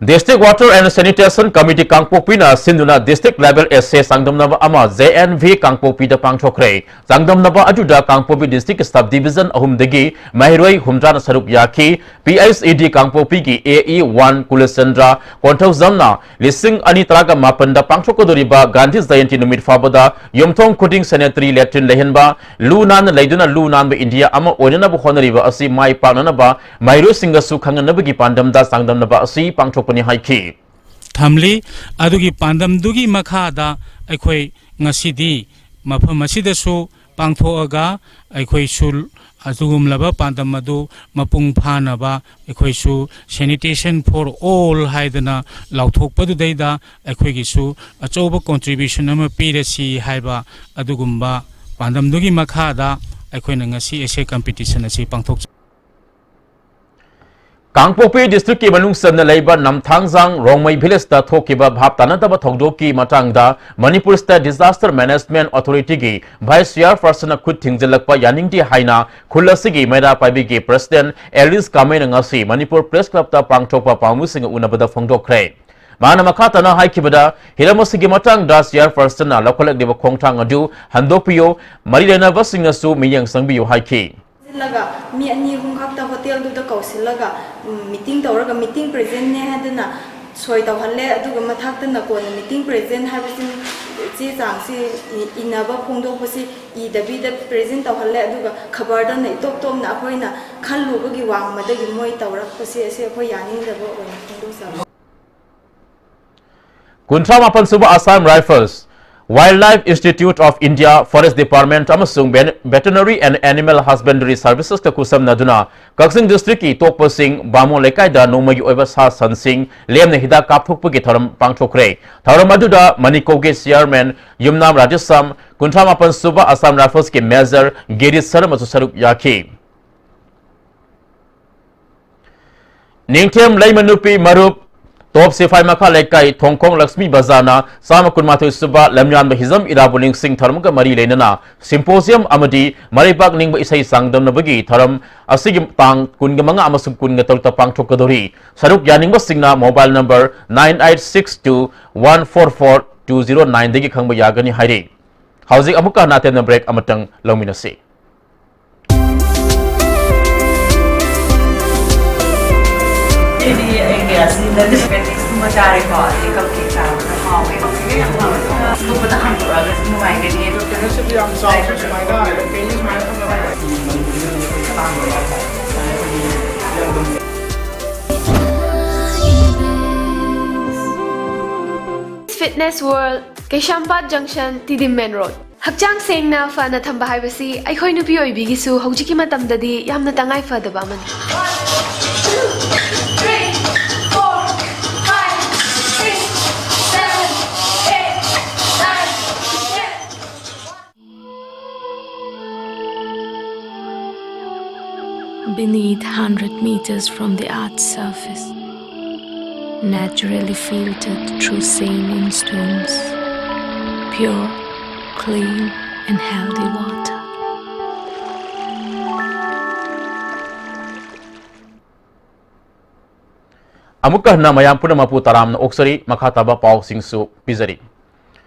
District Water and Sanitation Committee ꯀꯥꯡꯄꯣꯛꯄꯤꯅ ꯁꯤꯟꯗꯨꯅ district level essay ꯆꯥꯡꯗꯝꯅꯕ ꯑꯃ J N V ꯀꯥꯡꯄꯣꯛꯄꯤꯗ ꯄꯥꯡꯊꯣꯛꯈ꯭ꯔꯦ꯫ ꯆꯥꯡꯗꯝꯅꯕ ꯑꯗꯨꯗ ꯀꯥꯡꯄꯣꯛꯄꯤ district sub division ꯑꯍꯨꯝꯗꯒꯤ ꯃꯍꯩꯔꯣꯏ ꯍꯨꯝꯗ꯭ꯔꯥꯅ ꯁꯔꯨꯛ ꯌꯥꯈꯤ꯫ P H E D ꯀꯥꯡꯄꯣꯛꯄꯤꯒꯤ A E one ꯀꯨꯂꯆꯟꯗ꯭ꯔ ꯀꯣꯟꯊꯧꯖꯝꯅ ꯂꯤꯁꯤꯡ ꯑꯅꯤ ꯇꯔꯥꯃꯥꯄꯟꯗ ꯄꯥꯡꯊꯣꯛꯀꯗꯧꯔꯤꯕ ꯒꯥꯟꯙꯤ ꯖꯌꯟꯇꯤ ꯅꯨꯃꯤꯠ ꯐꯥꯎꯕꯗ ꯌꯨꯝꯊꯣꯡ ꯈꯨꯗꯤꯡ sanitary latrine ꯂꯩꯍꯟꯕ, ꯂꯨ ꯅꯥꯟꯅ ꯂꯩꯗꯨꯅ ꯂꯨ ꯅꯥꯟꯕ ꯏꯟꯗꯤꯌꯥ ꯑꯃ ꯑꯣꯏꯅꯅꯕ ꯍꯣꯠꯅꯔꯤꯕ ꯑꯁꯤ ꯃꯥꯏ ꯄꯥꯛꯅꯅꯕ ꯃꯍꯩꯔꯣꯏꯁꯤꯡꯒꯁꯨ ꯈꯪꯍꯟꯅꯕꯒꯤ ꯄꯥꯟꯗꯝꯗ ꯆꯥꯡꯗꯝꯅꯕ ꯑꯁꯤ ꯄꯥꯡꯊꯣꯛꯄꯅꯤ ꯍꯥꯏꯈꯤ꯫ ꯊꯝꯂꯤ꯫ ꯑꯗꯨꯒꯤ ꯄꯥꯟꯗꯝꯗꯨꯒꯤ ꯃꯈꯥꯗ ꯑꯩꯈꯣꯏ ꯉꯁꯤꯗꯤ ꯃꯐꯝ ꯑꯁꯤꯗꯁꯨ ꯄꯥꯡꯊꯣꯛꯑꯒ ꯑꯩꯈꯣꯏꯁꯨ ꯑꯗꯨꯒꯨꯝꯂꯕ ꯄꯥꯟꯗꯝ ꯑꯗꯨ ꯃꯄꯨꯡ ꯐꯥꯅꯕ ꯑꯩꯈꯣꯏꯁꯨ Sanitation for All ꯍꯥꯏꯗꯅ ꯂꯥꯎꯊꯣꯛꯄꯗꯨꯗꯩꯗ ꯑꯩꯈꯣꯏꯒꯤꯁꯨ ꯑꯆꯧꯕ contribution ꯑꯃ ꯄꯤꯔꯁꯤ ꯍꯥꯏꯕ ꯑꯗꯨꯒꯨꯝꯕ ꯄꯥꯟꯗꯝꯗꯨꯒꯤ ꯃꯈꯥꯗ ꯑꯩꯈꯣꯏꯅ ꯉꯁꯤ essay competition ꯑꯁꯤ ꯄꯥꯡꯊꯣꯛꯆꯩ꯫ ꯀꯥꯡꯄꯣꯛꯄꯤ districtꯀꯤ ꯃꯅꯨꯡ ꯆꯟꯅ ꯂꯩꯕ ꯅꯝꯊꯥꯡꯖꯥꯡ ꯔꯣꯡꯃꯩ villageꯇ ꯊꯣꯛꯈꯤꯕ ꯚꯥꯞ ꯇꯥꯅꯗꯕ ꯊꯧꯗꯣꯛꯀꯤ ꯃꯇꯥꯡꯗ Manipur State Disaster Management Authorityꯒꯤ vice chairpersonꯅ ꯈꯨꯠ ꯊꯤꯡꯖꯤꯜꯂꯛꯄ ꯌꯥꯅꯤꯡꯗꯦ ꯍꯥꯏꯅ ꯈꯨꯜ ꯑꯁꯤꯒꯤ ꯃꯩꯔꯥ ꯄꯥꯏꯕꯤꯒꯤ president ꯑꯦꯂꯤꯁ ꯀꯥꯃꯩꯅ ꯉꯁꯤ Manipur Press Clubꯇ ꯄꯥꯡꯊꯣꯛꯄ ꯄꯥꯎꯃꯤꯁꯤꯡꯒ ꯎꯅꯕꯗ ꯐꯣꯡꯗꯣꯛꯈ꯭ꯔꯦ꯫ ꯃꯥꯅ ꯃꯈꯥ ꯇꯥꯅ ꯍꯥꯏꯈꯤꯕꯗ, ꯍꯤꯔꯝ ꯑꯁꯤꯒꯤ ꯃꯇꯥꯡꯗ chairpersonꯅ ꯂꯧꯈꯠꯂꯛꯂꯤꯕ ꯈꯣꯡꯊꯥꯡ ꯑꯗꯨ ꯍꯟꯗꯣꯛꯄꯤꯌꯨ, ꯃꯔꯤ ꯂꯩꯅꯕꯁꯤꯡꯅꯁꯨ ꯃꯤꯠꯌꯦꯡ ꯆꯪꯕꯤꯌꯨ ꯍꯥꯏꯈꯤ꯫ ꯁꯤꯜꯂꯒ ꯃꯤ ꯑꯅꯤ ꯑꯍꯨꯝ ꯈꯛꯇ hotelꯗꯨꯗ ꯀꯧꯁꯤꯜꯂꯒ, ꯎꯝ, meeting ꯇꯧꯔꯒ meeting presentꯅꯦ ꯍꯥꯏꯗꯅ ꯁꯣꯏ ꯇꯧꯍꯜꯂꯦ꯫ ꯑꯗꯨꯒ ꯃꯊꯛꯇꯅ ꯀꯣꯟꯅ meeting present ꯍꯥꯏꯕꯁꯤ ꯆꯦ ꯆꯥꯡꯁꯤ ꯏ-, ꯏꯅꯕ ꯐꯣꯡꯗꯣꯛꯄꯁꯤ ꯏꯗꯕꯤꯗ present ꯇꯧꯍꯜꯂꯦ꯫ ꯑꯗꯨꯒ ꯈꯕꯔꯗꯅ ꯏꯇꯣꯞ ꯇꯣꯞꯅ ꯑꯩꯈꯣꯏꯅ ꯈꯜꯂꯨꯕꯒꯤ ꯋꯥꯡꯃꯗꯒꯤ ꯃꯣꯏ ꯇꯧꯔꯛꯄꯁꯤ ꯑꯁꯤ ꯑꯩꯈꯣꯏ ꯌꯥꯅꯤꯡꯗꯕ ꯑꯣꯏꯅ ꯐꯣꯡꯗꯣꯛꯆꯕ꯫ ꯀꯨꯟꯊ꯭ꯔꯥ ꯃꯥꯄꯟ ꯁꯨꯕ Assam Rifles, Wildlife Institute of India, Forest Department ꯑꯃꯁꯨꯡ Ven-, Veterinary and Animal Husbandry Servicesꯀ ꯈꯨꯠꯁꯝꯅꯗꯨꯅ ꯀꯛꯆꯤꯡ districtꯀꯤ ꯇꯣꯛꯄꯁꯤꯡ ꯕꯥꯃꯣꯟ ꯂꯩꯀꯥꯏꯗ ꯅꯣꯡꯃꯒꯤ ꯑꯣꯏꯕ ꯁꯥ ꯁꯟꯁꯤꯡ ꯂꯦꯝꯅ ꯍꯤꯗꯥꯛ ꯀꯥꯞꯊꯣꯛꯄꯒꯤ ꯊꯧꯔꯝ ꯄꯥꯡꯊꯣꯛꯈ꯭ꯔꯦ꯫ ꯊꯧꯔꯝ ꯑꯗꯨꯗ ꯃꯅꯤꯀꯣꯒꯤ chairman ꯌꯨꯝꯅꯥꯝ ꯔꯥꯙꯦꯁ꯭ꯌꯥꯝ, ꯀꯨꯟꯊ꯭ꯔꯥ ꯃꯥꯄꯟ ꯁꯨꯕ Assam Riflesꯀꯤ major ꯒꯤꯔꯤꯁ ꯁꯔꯃꯁꯨ ꯁꯔꯨꯛ ꯌꯥꯈꯤ꯫ ꯅꯤꯡꯊꯦꯝ ꯂꯩꯃ ꯅꯨꯄꯤ ꯃꯔꯨꯞ ꯇꯣꯞ ꯁꯤꯐꯥꯏ ꯃꯈꯥ ꯂꯩꯀꯥꯏ ꯊꯣꯡꯈꯣꯡ ꯂꯛꯁꯃꯤ ꯕꯖꯥꯔꯅ ꯆꯥꯝꯃ ꯀꯨꯟꯃꯥꯊꯣꯏ ꯁꯨꯕ ꯂꯝꯌꯥꯟꯕ ꯍꯤꯖꯝ ꯏꯔꯥꯕꯣꯠ ꯅꯤꯡꯁꯤꯡ ꯊꯧꯔꯝꯒ ꯃꯔꯤ ꯂꯩꯅꯅ symposium ꯑꯃꯗꯤ ꯃꯔꯩꯕꯥꯛ ꯅꯤꯡꯕ ꯏꯁꯩ ꯆꯥꯡꯗꯝꯅꯕꯒꯤ ꯊꯧꯔꯝ ꯑꯁꯤꯒꯤ ꯇꯥꯡ ꯀꯨꯟꯃꯉꯥ ꯑꯃꯁꯨꯡ ꯀꯨꯟꯇꯔꯨꯛꯇ ꯄꯥꯡꯊꯣꯛꯀꯗꯧꯔꯤ꯫ ꯁꯔꯨꯛ ꯌꯥꯅꯤꯡꯕꯁꯤꯡꯅ mobile number nine eight six two one four four two zero nine ꯗꯒꯤ ꯈꯪꯕ ꯌꯥꯒꯅꯤ ꯍꯥꯏꯔꯤ꯫ ꯍꯧꯖꯤꯛ ꯑꯃꯨꯛꯀ ꯍꯟꯅ ꯑꯇꯦꯟꯕ break ꯑꯃꯇꯪ ꯂꯧꯃꯤꯟꯅꯁꯤ꯫ ꯑꯩꯗꯤ ꯑꯩꯒꯤ ꯑꯁꯤ ꯅꯠꯇꯦ, ꯄꯦꯇꯤꯁꯀꯨꯝꯕ ꯆꯥꯔꯦꯀꯣ, ꯑꯗꯩ ꯀꯞ ꯀꯦꯛ ꯆꯥꯕꯗꯨꯅ ꯍꯥꯎꯋꯦ꯫ ꯑꯗꯨꯒꯨꯝꯕꯗ ꯍꯥꯡꯗꯣꯛꯑꯒꯁꯨ ꯅꯨꯡꯉꯥꯏꯒꯅꯤ꯫ ꯀꯩꯅꯣꯁꯤꯗꯤ ꯌꯥꯝ ꯆꯥꯎꯕ ꯁꯨꯃꯥꯏꯅ ꯀꯦꯖꯤ ꯁꯨꯃꯥꯏꯅ ꯐꯪꯉꯒ ꯇꯥꯡꯕ ꯌꯥꯝ ꯇꯥꯡꯉꯦ꯫ Fitness World, ꯀꯩꯁꯥꯝꯄꯥꯠ Junction, ꯇꯤꯗꯤꯝ Main Road꯫ ꯍꯛꯆꯥꯡ ꯁꯦꯡꯅ ꯐꯅ ꯊꯝꯕ ꯍꯥꯏꯕꯁꯤ ꯑꯩꯈꯣꯏ ꯅꯨꯄꯤ ꯑꯣꯏꯕꯤꯒꯤꯁꯨ ꯍꯧꯖꯤꯛꯀꯤ ꯃꯇꯝꯗꯗꯤ ꯌꯥꯝꯅ ꯇꯉꯥꯏ ꯐꯗꯕ ꯑꯃꯅꯤ꯫ Beneath hundred meters from the earth's surface, naturally filtered through saline stones, pure, clean and healthy water. ꯑꯃꯨꯛꯀ ꯍꯟꯅ ꯃꯌꯥꯝ ꯄꯨꯝꯅꯃꯛꯄꯨ ꯇꯔꯥꯝꯅ ꯑꯣꯛꯆꯔꯤ꯫ ꯃꯈꯥ ꯇꯥꯕ ꯄꯥꯎꯁꯤꯡꯁꯨ ꯄꯤꯖꯔꯤ꯫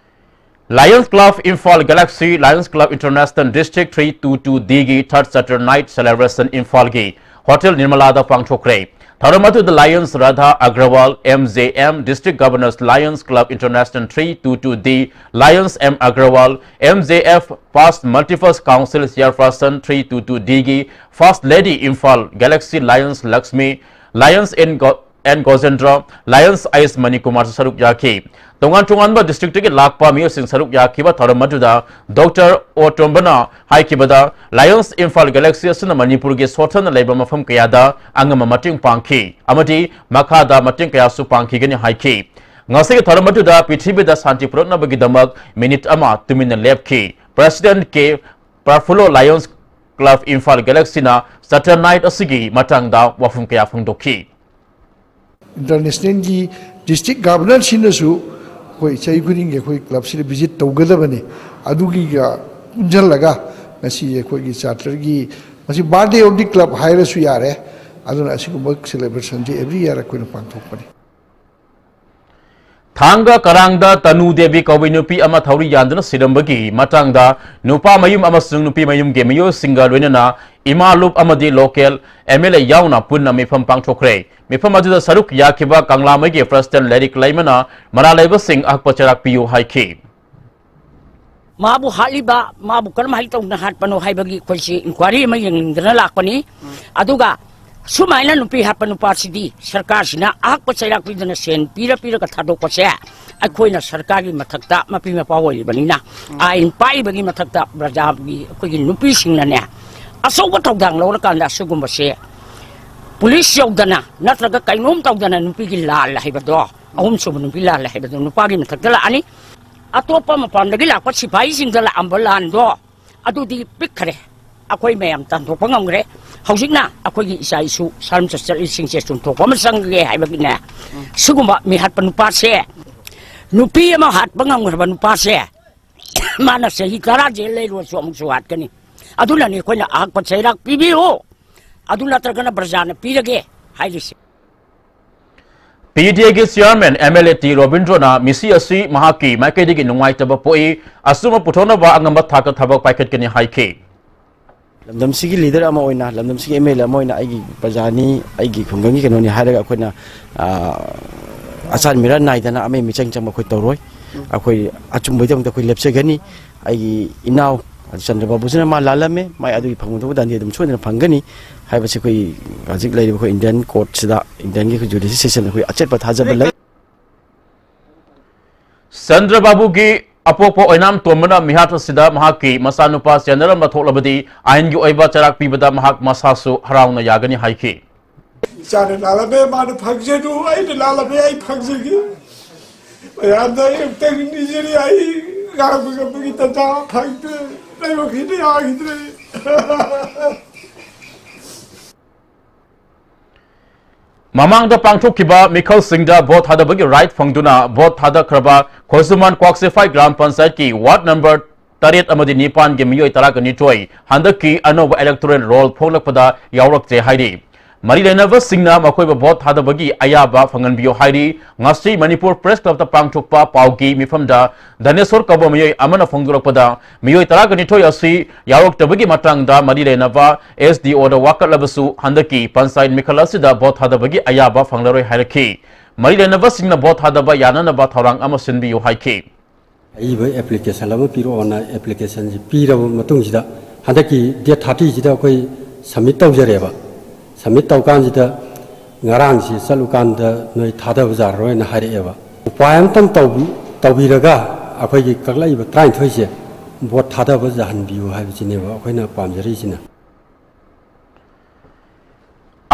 Lions Club Imphal Galaxy, Lions Club International District three two two D ꯒꯤ third Saturn Night Celebration ꯏꯝꯐꯥꯜꯒꯤ hotel ꯅꯤꯔꯃꯂꯥꯗ ꯄꯥꯡꯊꯣꯛꯈ꯭ꯔꯦ꯫ ꯊꯧꯔꯝ ꯑꯗꯨꯗ Lions Radha Agrawal, M J M, District Governors Lions Club International three two two D, Lions M Agrawal, M J F, Past Multipurpose Council Chairperson three two two D ꯒꯤ First Lady Imphal Galaxy, Lions Lakshmi, Lions N Go-, N Gojendra, Lions Ice Manikumar ꯁꯔꯨꯛ ꯌꯥꯈꯤ꯫ ꯇꯣꯉꯥꯟ ꯇꯣꯉꯥꯟꯕ district ꯇꯒꯤ ꯂꯥꯛꯄ ꯃꯤꯑꯣꯏꯁꯤꯡ ꯁꯔꯨꯛ ꯌꯥꯈꯤꯕ ꯊꯧꯔꯝ ꯑꯗꯨꯗ Doctor ꯑꯣ ꯇꯣꯝꯕꯅ ꯍꯥꯏꯈꯤꯕꯗ, Lions Imphal Galaxy ꯑꯁꯤꯅ ꯃꯅꯤꯄꯨꯔꯒꯤ ꯁꯣꯠꯊꯅ ꯂꯩꯕ ꯃꯐꯝ ꯀꯌꯥꯗ ꯑꯉꯝꯕ ꯃꯇꯦꯡ ꯄꯥꯡꯈꯤ ꯑꯃꯗꯤ ꯃꯈꯥꯗ ꯃꯇꯦꯡ ꯀꯌꯥꯁꯨ ꯄꯥꯡꯈꯤꯒꯅꯤ ꯍꯥꯏꯈꯤ꯫ ꯉꯁꯤꯒꯤ ꯊꯧꯔꯝ ꯑꯗꯨꯗ ꯄ꯭ꯔꯤꯊꯤꯕꯤꯗ ꯁꯥꯟꯇꯤ ꯄꯨꯔꯛꯅꯕꯒꯤꯗꯃꯛ minute ꯑꯃ ꯇꯨꯃꯤꯟꯅ ꯂꯦꯞꯈꯤ꯫ President ꯀꯦ ꯄ꯭ꯔꯐꯨꯜꯂꯣ Lions Club Imphal Galaxy ꯅ Saturn Night ꯑꯁꯤꯒꯤ ꯃꯇꯥꯡꯗ ꯋꯥꯐꯝ ꯀꯌꯥ ꯐꯣꯡꯗꯣꯛꯈꯤ꯫ ꯏꯟꯇꯔꯅꯦꯁꯅꯦꯜꯒꯤ ꯗꯤꯁꯇ꯭ꯔꯤꯛ ꯒꯚꯔꯅꯔꯁꯤꯡꯅꯁꯨ ꯑꯩꯈꯣꯏ ꯆꯍꯤ ꯈꯨꯗꯤꯡꯒꯤ ꯑꯩꯈꯣꯏ ꯀ꯭ꯂꯕꯁꯤꯗ ꯚꯤꯖꯤꯠ ꯇꯧꯒꯗꯕꯅꯤ꯫ ꯑꯗꯨꯒꯤꯒ ꯄꯨꯟꯁꯤꯜꯂꯒ ꯉꯁꯤ ꯑꯩꯈꯣꯏꯒꯤ ꯆꯥꯔꯇꯔꯒꯤ, ꯃꯁꯤ birthday of the club ꯍꯥꯏꯔꯁꯨ ꯌꯥꯔꯦ꯫ ꯑꯗꯨꯅ ꯑꯁꯤꯒꯨꯝꯕ ꯁꯦꯂꯦꯕ꯭ꯔꯦꯁꯟꯁꯤ every year ꯑꯩꯈꯣꯏꯅ ꯄꯥꯡꯊꯣꯛꯄꯅꯤ꯫ ꯊꯥꯡꯒ ꯀꯔꯥꯡꯗ ꯇꯅꯨ ꯗꯦꯕꯤ ꯀꯧꯕꯤ ꯅꯨꯄꯤ ꯑꯃ ꯊꯧꯔꯤ ꯌꯥꯟꯗꯨꯅ ꯁꯤꯔꯝꯕꯒꯤ ꯃꯇꯥꯡꯗ ꯅꯨꯄꯥ ꯃꯌꯨꯝ ꯑꯃꯁꯨꯡ ꯅꯨꯄꯤ ꯃꯌꯨꯝꯒꯤ ꯃꯤꯑꯣꯏꯁꯤꯡꯒ ꯂꯣꯏꯅꯅ ꯏꯃꯥ ꯂꯨꯞ ꯑꯃꯗꯤ ꯂꯣꯀꯦꯜ ꯑꯦꯝ ꯑꯦꯜ ꯑꯦ ꯌꯥꯎꯅ ꯄꯨꯟꯅ ꯃꯤꯐꯝ ꯄꯥꯡꯊꯣꯛꯈ꯭ꯔꯦ꯫ ꯃꯤꯐꯝ ꯑꯗꯨꯗ ꯁꯔꯨꯛ ꯌꯥꯈꯤꯕ ꯀꯪꯂꯥꯃꯩꯒꯤ ꯄ꯭ꯔꯁꯤꯗꯦꯟ ꯂꯥꯏꯔꯤꯛ ꯂꯩꯃꯅ ꯃꯔꯥꯜ ꯂꯩꯕꯁꯤꯡ ꯑꯍꯛꯄ ꯆꯩꯔꯥꯛ ꯄꯤꯌꯨ ꯍꯥꯏꯈꯤ꯫ ꯃꯥꯕꯨ ꯍꯥꯠꯂꯤꯕ, ꯃꯥꯕꯨ ꯀꯔꯝꯍꯥꯏꯅ ꯇꯧꯗꯅ ꯍꯥꯠꯄꯅꯣ ꯍꯥꯏꯕꯒꯤ ꯑꯩꯈꯣꯏꯁꯤ ꯏꯟꯀ꯭ꯋꯥꯏꯔꯤ ꯑꯃ ꯌꯦꯡꯅꯤꯡꯗꯅ ꯂꯥꯛꯄꯅꯤ꯫ ꯑꯗꯨꯒ ꯁꯨꯃꯥꯏꯅ ꯅꯨꯄꯤ ꯍꯥꯠꯄ ꯅꯨꯄꯥꯁꯤꯗꯤ ꯁꯔꯀꯥꯔꯁꯤꯅ ꯑꯍꯛꯄ ꯆꯩꯔꯥꯛ ꯄꯤꯗꯅ ꯁꯦꯟ ꯄꯤꯔ ꯄꯤꯔꯒ ꯊꯥꯗꯣꯛꯄꯁꯦ ꯑꯩꯈꯣꯏꯅ ꯁꯔꯀꯥꯔꯒꯤ ꯃꯊꯛꯇ ꯃꯄꯤ ꯃꯄꯥ ꯑꯣꯏꯔꯤꯕꯅꯤꯅ ꯑꯥꯏꯟ ꯄꯥꯏꯕꯒꯤ ꯃꯊꯛꯇ ꯄ꯭ꯔꯖꯥꯒꯤ ꯑꯩꯈꯣꯏꯒꯤ ꯅꯨꯄꯤꯁꯤꯡꯅꯅꯦ ꯑꯆꯧꯕ ꯊꯧꯗꯥꯡ ꯂꯧꯔꯀꯥꯟꯗ ꯑꯁꯤꯒꯨꯝꯕꯁꯦ ꯄꯨꯂꯤꯁ ꯌꯧꯗꯅ ꯅꯠꯇ꯭ꯔꯒ ꯀꯩꯅꯣꯝ ꯇꯧꯗꯅ ꯅꯨꯄꯤꯒꯤ ꯂꯥꯜ ꯍꯥꯏꯕꯗꯣ, ꯑꯍꯨꯝꯁꯨꯕ ꯅꯨꯄꯤ ꯂꯥꯜ ꯍꯥꯏꯕꯗꯣ ꯅꯨꯄꯥꯒꯤ ꯃꯊꯛꯇ ꯂꯥꯛꯑꯅꯤ꯫ ꯑꯇꯣꯞꯄ ꯃꯄꯥꯟꯗꯒꯤ ꯂꯥꯛꯄ ꯁꯤꯐꯥꯏꯁꯤꯡꯗ ꯂꯥꯛꯑꯝꯕ ꯂꯥꯟꯗꯣ ꯑꯗꯨꯗꯤ ꯄꯤꯛꯈ꯭ꯔꯦ꯫ ꯑꯩꯈꯣꯏ ꯃꯌꯥꯝ ꯇꯥꯟꯊꯣꯛꯄ ꯉꯝꯈ꯭ꯔꯦ꯫ ꯍꯧꯖꯤꯛꯅ ꯑꯩꯈꯣꯏꯒꯤ ꯏꯆꯥ ꯏꯁꯨ ꯁꯔꯝ ꯆꯠꯆꯠꯂꯤꯁꯤꯡꯁꯦ ꯆꯨꯝꯊꯣꯛꯄ ꯑꯃ ꯆꯪꯒꯦ ꯍꯥꯏꯕꯒꯤꯅꯦ꯫ ꯁꯤꯒꯨꯝꯕ ꯃꯤꯍꯥꯠꯄ ꯅꯨꯄꯥꯁꯦ, ꯅꯨꯄꯤ ꯑꯃ ꯍꯥꯠꯄ ꯉꯝꯈ꯭ꯔꯕ ꯅꯨꯄꯥꯁꯦ ꯃꯥꯅ ꯆꯍꯤ ꯇꯔꯥ ꯖꯦꯜ ꯂꯩꯔꯨꯔꯁꯨ ꯑꯃꯨꯛꯁꯨ ꯍꯥꯠꯀꯅꯤ꯫ ꯑꯗꯨꯅꯅꯤ ꯑꯩꯈꯣꯏꯅ ꯑꯍꯛꯄ ꯆꯩꯔꯥꯛ ꯄꯤꯕꯤꯌꯨ, ꯑꯗꯨ ꯅꯠꯇ꯭ꯔꯒꯅ ꯄ꯭ꯔꯖꯥꯅ ꯄꯤꯔꯒꯦ ꯍꯥꯏꯔꯤꯁꯦ꯫ ꯄꯤ ꯗꯤ ꯑꯦꯒꯤ chairman M L A T ꯔꯣꯕꯤꯟꯗ꯭ꯔꯣꯅ ꯃꯤꯁꯤ ꯑꯁꯤ ꯃꯍꯥꯛꯀꯤ ꯃꯥꯏꯀꯩꯗꯒꯤ ꯅꯨꯡꯉꯥꯏꯇꯕ ꯄꯣꯛꯏ, ꯑꯆꯨꯝꯕ ꯄꯨꯊꯣꯛꯅꯕ ꯑꯉꯝꯕ ꯊꯥꯛꯇ ꯊꯕꯛ ꯄꯥꯏꯈꯠꯀꯅꯤ ꯍꯥꯏꯈꯤ꯫ ꯂꯝꯗꯝꯁꯤꯒꯤ ꯂꯤꯗꯔ ꯑꯃ ꯑꯣꯏꯅ, ꯂꯝꯗꯝꯁꯤꯒꯤ ꯑꯦꯝ ꯑꯦꯜ ꯑꯦ ꯑꯃ ꯑꯣꯏꯅ ꯑꯩꯒꯤ ꯄ꯭ꯔꯖꯥꯅꯤ, ꯑꯩꯒꯤ ꯈꯨꯡꯒꯪꯒꯤ ꯀꯩꯅꯣꯅꯤ ꯍꯥꯏꯔꯒ ꯑꯩꯈꯣꯏꯅ, ꯑ, ꯑꯆꯥꯟ ꯃꯤꯔꯥꯟ ꯅꯥꯏꯗꯅ ꯑꯃꯒꯤ ꯃꯤꯆꯪ ꯆꯪꯕ ꯑꯩꯈꯣꯏ ꯇꯧꯔꯣꯏ꯫ ꯑꯩꯈꯣꯏ ꯑꯆꯨꯝꯕꯒꯤꯗꯃꯛꯇ ꯑꯩꯈꯣꯏ ꯂꯦꯞꯆꯒꯅꯤ꯫ ꯑꯩꯒꯤ ꯏꯅꯥꯎ ꯆꯟꯗ꯭ꯔ ꯕꯥꯕꯨꯁꯤꯅ ꯃꯥ ꯂꯥꯜꯂꯝꯃꯦ, ꯃꯥꯏ ꯑꯗꯨꯒꯤ ꯐꯪꯒꯗꯧꯕ ꯗꯟꯗꯤ ꯑꯗꯨꯝ ꯁꯣꯏꯗꯅ ꯐꯪꯒꯅꯤ ꯍꯥꯏꯕꯁꯤ ꯑꯩꯈꯣꯏ ꯍꯧꯖꯤꯛ ꯂꯩꯔꯤꯕ ꯑꯩꯈꯣꯏ ꯏꯟꯗꯤꯌꯟ ꯀꯣꯔꯠꯁꯤꯗ, ꯏꯟꯗꯤꯌꯟꯒꯤ ꯑꯩꯈꯣꯏ ꯖꯨꯗꯤꯁꯤꯌꯦꯜ ꯁꯤꯁꯇꯦꯝꯗ ꯑꯩꯈꯣꯏ ꯑꯆꯦꯠꯄ ꯊꯥꯖꯕ ꯂꯩ꯫ ꯆꯟꯗ꯭ꯔ ꯕꯥꯕꯨꯒꯤ ꯑꯄꯣꯛꯄ ꯑꯣꯏꯅꯥꯝ ꯇꯣꯝꯕꯅ ꯃꯤꯍꯥꯠ ꯑꯁꯤꯗ ꯃꯍꯥꯛꯀꯤ ꯃꯆꯥꯅꯨꯄꯥ ꯆꯦꯟꯅꯔꯝꯕ ꯊꯣꯛꯂꯕꯗꯤ ꯑꯥꯏꯟꯒꯤ ꯑꯣꯏꯕ ꯆꯩꯔꯥꯛ ꯄꯤꯕꯗ ꯃꯍꯥꯛ ꯃꯁꯥꯁꯨ ꯍꯔꯥꯎꯅ ꯌꯥꯒꯅꯤ ꯍꯥꯏꯈꯤ꯫ ꯏꯆꯥꯅ ꯂꯥꯜꯂꯝꯃꯦ, ꯃꯥꯅ ꯐꯪꯖꯅꯨ, ꯑꯩꯅ ꯂꯥꯜꯂꯝꯃꯦ, ꯑꯩ ꯐꯪꯖꯒꯦ꯫ ꯃꯌꯥꯝꯗ ꯑꯩ ꯑꯃꯨꯛꯇꯪ ꯅꯤꯖꯔꯤ, ꯑꯩ ꯉꯥꯡꯕ ꯉꯝꯕꯒꯤ ꯇꯟꯖꯥ ꯐꯪꯗ꯭ꯔꯦ, ꯂꯥꯏꯕꯛ ꯊꯤꯅ ꯌꯥꯈꯤꯗ꯭ꯔꯦ꯫ ꯃꯃꯥꯡꯗ ꯄꯥꯡꯊꯣꯛꯈꯤꯕ ꯃꯤꯈꯜꯁꯤꯡꯗ ꯚꯣꯠ ꯊꯥꯗꯕꯒꯤ ꯔꯥꯏꯠ ꯐꯪꯗꯨꯅ ꯚꯣꯠ ꯊꯥꯗꯈ꯭ꯔꯕ ꯈꯣꯏꯖꯨꯃꯥꯟ ꯀ꯭ꯋꯥꯛꯁꯤꯐꯥꯏ ꯒ꯭ꯔꯥꯝ ꯄꯟꯆꯥꯌꯠꯀꯤ ꯋꯥꯔꯗ ꯅꯝꯕꯔ ꯇꯔꯦꯠ ꯑꯃꯗꯤ ꯅꯤꯄꯥꯟꯒꯤ ꯃꯤꯑꯣꯏ ꯇꯔꯥꯒ ꯅꯤꯊꯣꯏ ꯍꯟꯗꯛꯀꯤ ꯑꯅꯧꯕ ꯏꯂꯦꯛꯇꯣꯔꯦꯜ ꯔꯣꯜ ꯐꯣꯡꯂꯛꯄꯗ ꯌꯥꯎꯔꯛꯇ꯭ꯔꯦ ꯍꯥꯏꯔꯤ꯫ ꯃꯔꯤ ꯂꯩꯅꯕꯁꯤꯡꯅ ꯃꯈꯣꯏꯕꯨ ꯚꯣꯠ ꯊꯥꯗꯕꯒꯤ ꯑꯌꯥꯕ ꯐꯪꯍꯟꯕꯤꯌꯨ ꯍꯥꯏꯔꯤ꯫ ꯉꯁꯤ ꯃꯅꯤꯄꯨꯔ ꯄ꯭ꯔꯦꯁ ꯀ꯭ꯂꯕꯇ ꯄꯥꯡꯊꯣꯛꯄ ꯄꯥꯎꯒꯤ ꯃꯤꯐꯝꯗ ꯙꯅꯦꯁꯣꯔ ꯀꯧꯕ ꯃꯤꯑꯣꯏ ꯑꯃꯅ ꯐꯣꯡꯗꯣꯔꯛꯄꯗ, ꯃꯤꯑꯣꯏ ꯇꯔꯥꯒ ꯅꯤꯊꯣꯏ ꯑꯁꯤ ꯌꯥꯎꯔꯛꯇꯕꯒꯤ ꯃꯇꯥꯡꯗ ꯃꯔꯤ ꯂꯩꯅꯕ ꯑꯦꯁ ꯗꯤ ꯑꯣꯗ ꯋꯥꯀꯠꯂꯕꯁꯨ, ꯍꯟꯗꯛꯀꯤ ꯄꯟꯆꯥꯌꯠ ꯃꯤꯈꯜ ꯑꯁꯤꯗ ꯚꯣꯠ ꯊꯥꯗꯕꯒꯤ ꯑꯌꯥꯕ ꯐꯪꯂꯔꯣꯏ ꯍꯥꯏꯔꯛꯈꯤ꯫ ꯃꯔꯤ ꯂꯩꯅꯕꯁꯤꯡꯅ ꯚꯣꯠ ꯊꯥꯗꯕ ꯌꯥꯅꯅꯕ ꯊꯧꯔꯥꯡ ꯑꯃ ꯁꯤꯟꯕꯤꯌꯨ ꯍꯥꯏꯈꯤ꯫ ꯑꯏꯕ ꯑꯦꯄ꯭ꯂꯤꯀꯦꯁꯟ ꯑꯃ ꯄꯤꯔꯛꯑꯣꯅ ꯑꯦꯄ꯭ꯂꯤꯀꯦꯁꯟꯁꯤ ꯄꯤꯔꯕ ꯃꯇꯨꯡꯁꯤꯗ, ꯍꯟꯗꯛꯀꯤ ꯗꯦꯠ ꯊꯥꯔꯇꯤꯁꯤꯗ ꯑꯩꯈꯣꯏ ꯁꯕꯃꯤꯠ ꯇꯧꯖꯔꯦꯕ꯫ ꯁꯕꯃꯤꯠ ꯇꯧꯀꯥꯟꯁꯤꯗ ꯉꯔꯥꯡꯁꯤ ꯆꯠꯂꯨꯀꯥꯟꯗ ꯅꯣꯏ ꯊꯥꯗꯕ ꯌꯥꯔꯔꯣꯏꯅ ꯍꯥꯏꯔꯛꯑꯦꯕ꯫ ꯎꯄꯥꯏ ꯑꯝꯇꯪ ꯇꯧꯕꯤ-, ꯇꯧꯕꯤꯔꯒ ꯑꯩꯈꯣꯏꯒꯤ ꯀꯛꯂꯛꯏꯕ ꯇꯔꯥꯅꯤꯊꯣꯏꯁꯦ ꯚꯣꯠ ꯊꯥꯗꯕ ꯌꯥꯍꯟꯕꯤꯌꯨ ꯍꯥꯏꯕꯁꯤꯅꯦꯕ ꯑꯩꯈꯣꯏꯅ ꯄꯥꯝꯖꯔꯤꯁꯤꯅ꯫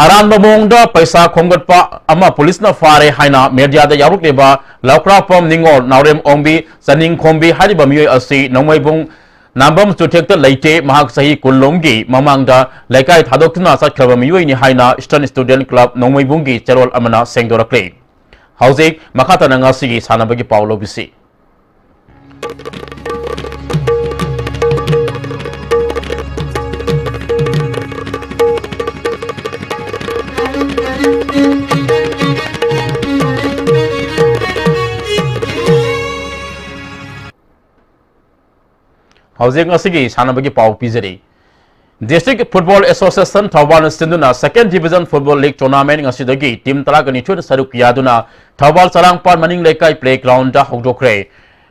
ꯑꯔꯥꯟꯕ ꯃꯑꯣꯡꯗ ꯄꯩꯁꯥ ꯈꯣꯝꯒꯠꯄ ꯑꯃ ꯄꯨꯂꯤꯁꯅ ꯐꯥꯔꯦ ꯍꯥꯏꯅ ꯃꯦꯗꯤꯌꯥꯗ ꯌꯥꯎꯔꯛꯂꯤꯕ ꯂꯧꯈ꯭ꯔꯥꯛꯄꯝ ꯅꯤꯉꯣꯜ ꯅꯥꯎꯔꯦꯝ ꯑꯣꯡꯕꯤ ꯆꯅꯤꯡꯈꯣꯝꯕꯤ ꯍꯥꯏꯔꯤꯕ ꯃꯤꯑꯣꯏ ꯑꯁꯤ ꯅꯣꯡꯃꯩꯕꯨꯡ ꯅꯥꯝꯕꯝ ꯆꯨꯊꯦꯛꯇ ꯂꯩꯇꯦ꯫ ꯃꯍꯥꯛ ꯆꯍꯤ ꯀꯨꯟ ꯂꯣꯝꯒꯤ ꯃꯃꯥꯡꯗ ꯂꯩꯀꯥꯏ ꯊꯥꯗꯣꯛꯇꯨꯅ ꯆꯠꯈ꯭ꯔꯕ ꯃꯤꯑꯣꯏꯅꯤ ꯍꯥꯏꯅ Eastern Student Club ꯅꯣꯡꯃꯩꯕꯨꯡꯒꯤ ꯆꯦꯔꯣꯜ ꯑꯃꯅ ꯁꯦꯡꯗꯣꯔꯛꯂꯤ꯫ ꯍꯧꯖꯤꯛ ꯃꯈꯥ ꯇꯥꯅ ꯉꯁꯤꯒꯤ ꯁꯥꯟꯅꯕꯒꯤ ꯄꯥꯎ ꯂꯧꯕꯤꯁꯤ꯫ ꯍꯧꯖꯤꯛ ꯉꯁꯤꯒꯤ ꯁꯥꯟꯅꯕꯒꯤ ꯄꯥꯎ ꯄꯤꯖꯔꯤ꯫ District Football Association ꯊꯧꯕꯥꯜꯅ ꯁꯤꯟꯗꯨꯅ Second Division Football League Tournament ꯉꯁꯤꯗꯒꯤ team ꯇꯔꯥꯒ ꯅꯤꯊꯣꯏꯅ ꯁꯔꯨꯛ ꯌꯥꯗꯨꯅ ꯊꯧꯕꯥꯜ ꯆꯔꯥꯡꯄꯥꯠ ꯃꯅꯤꯡ ꯂꯩꯀꯥꯏ playground ꯍꯧꯗꯣꯛꯈ꯭ꯔꯦ꯫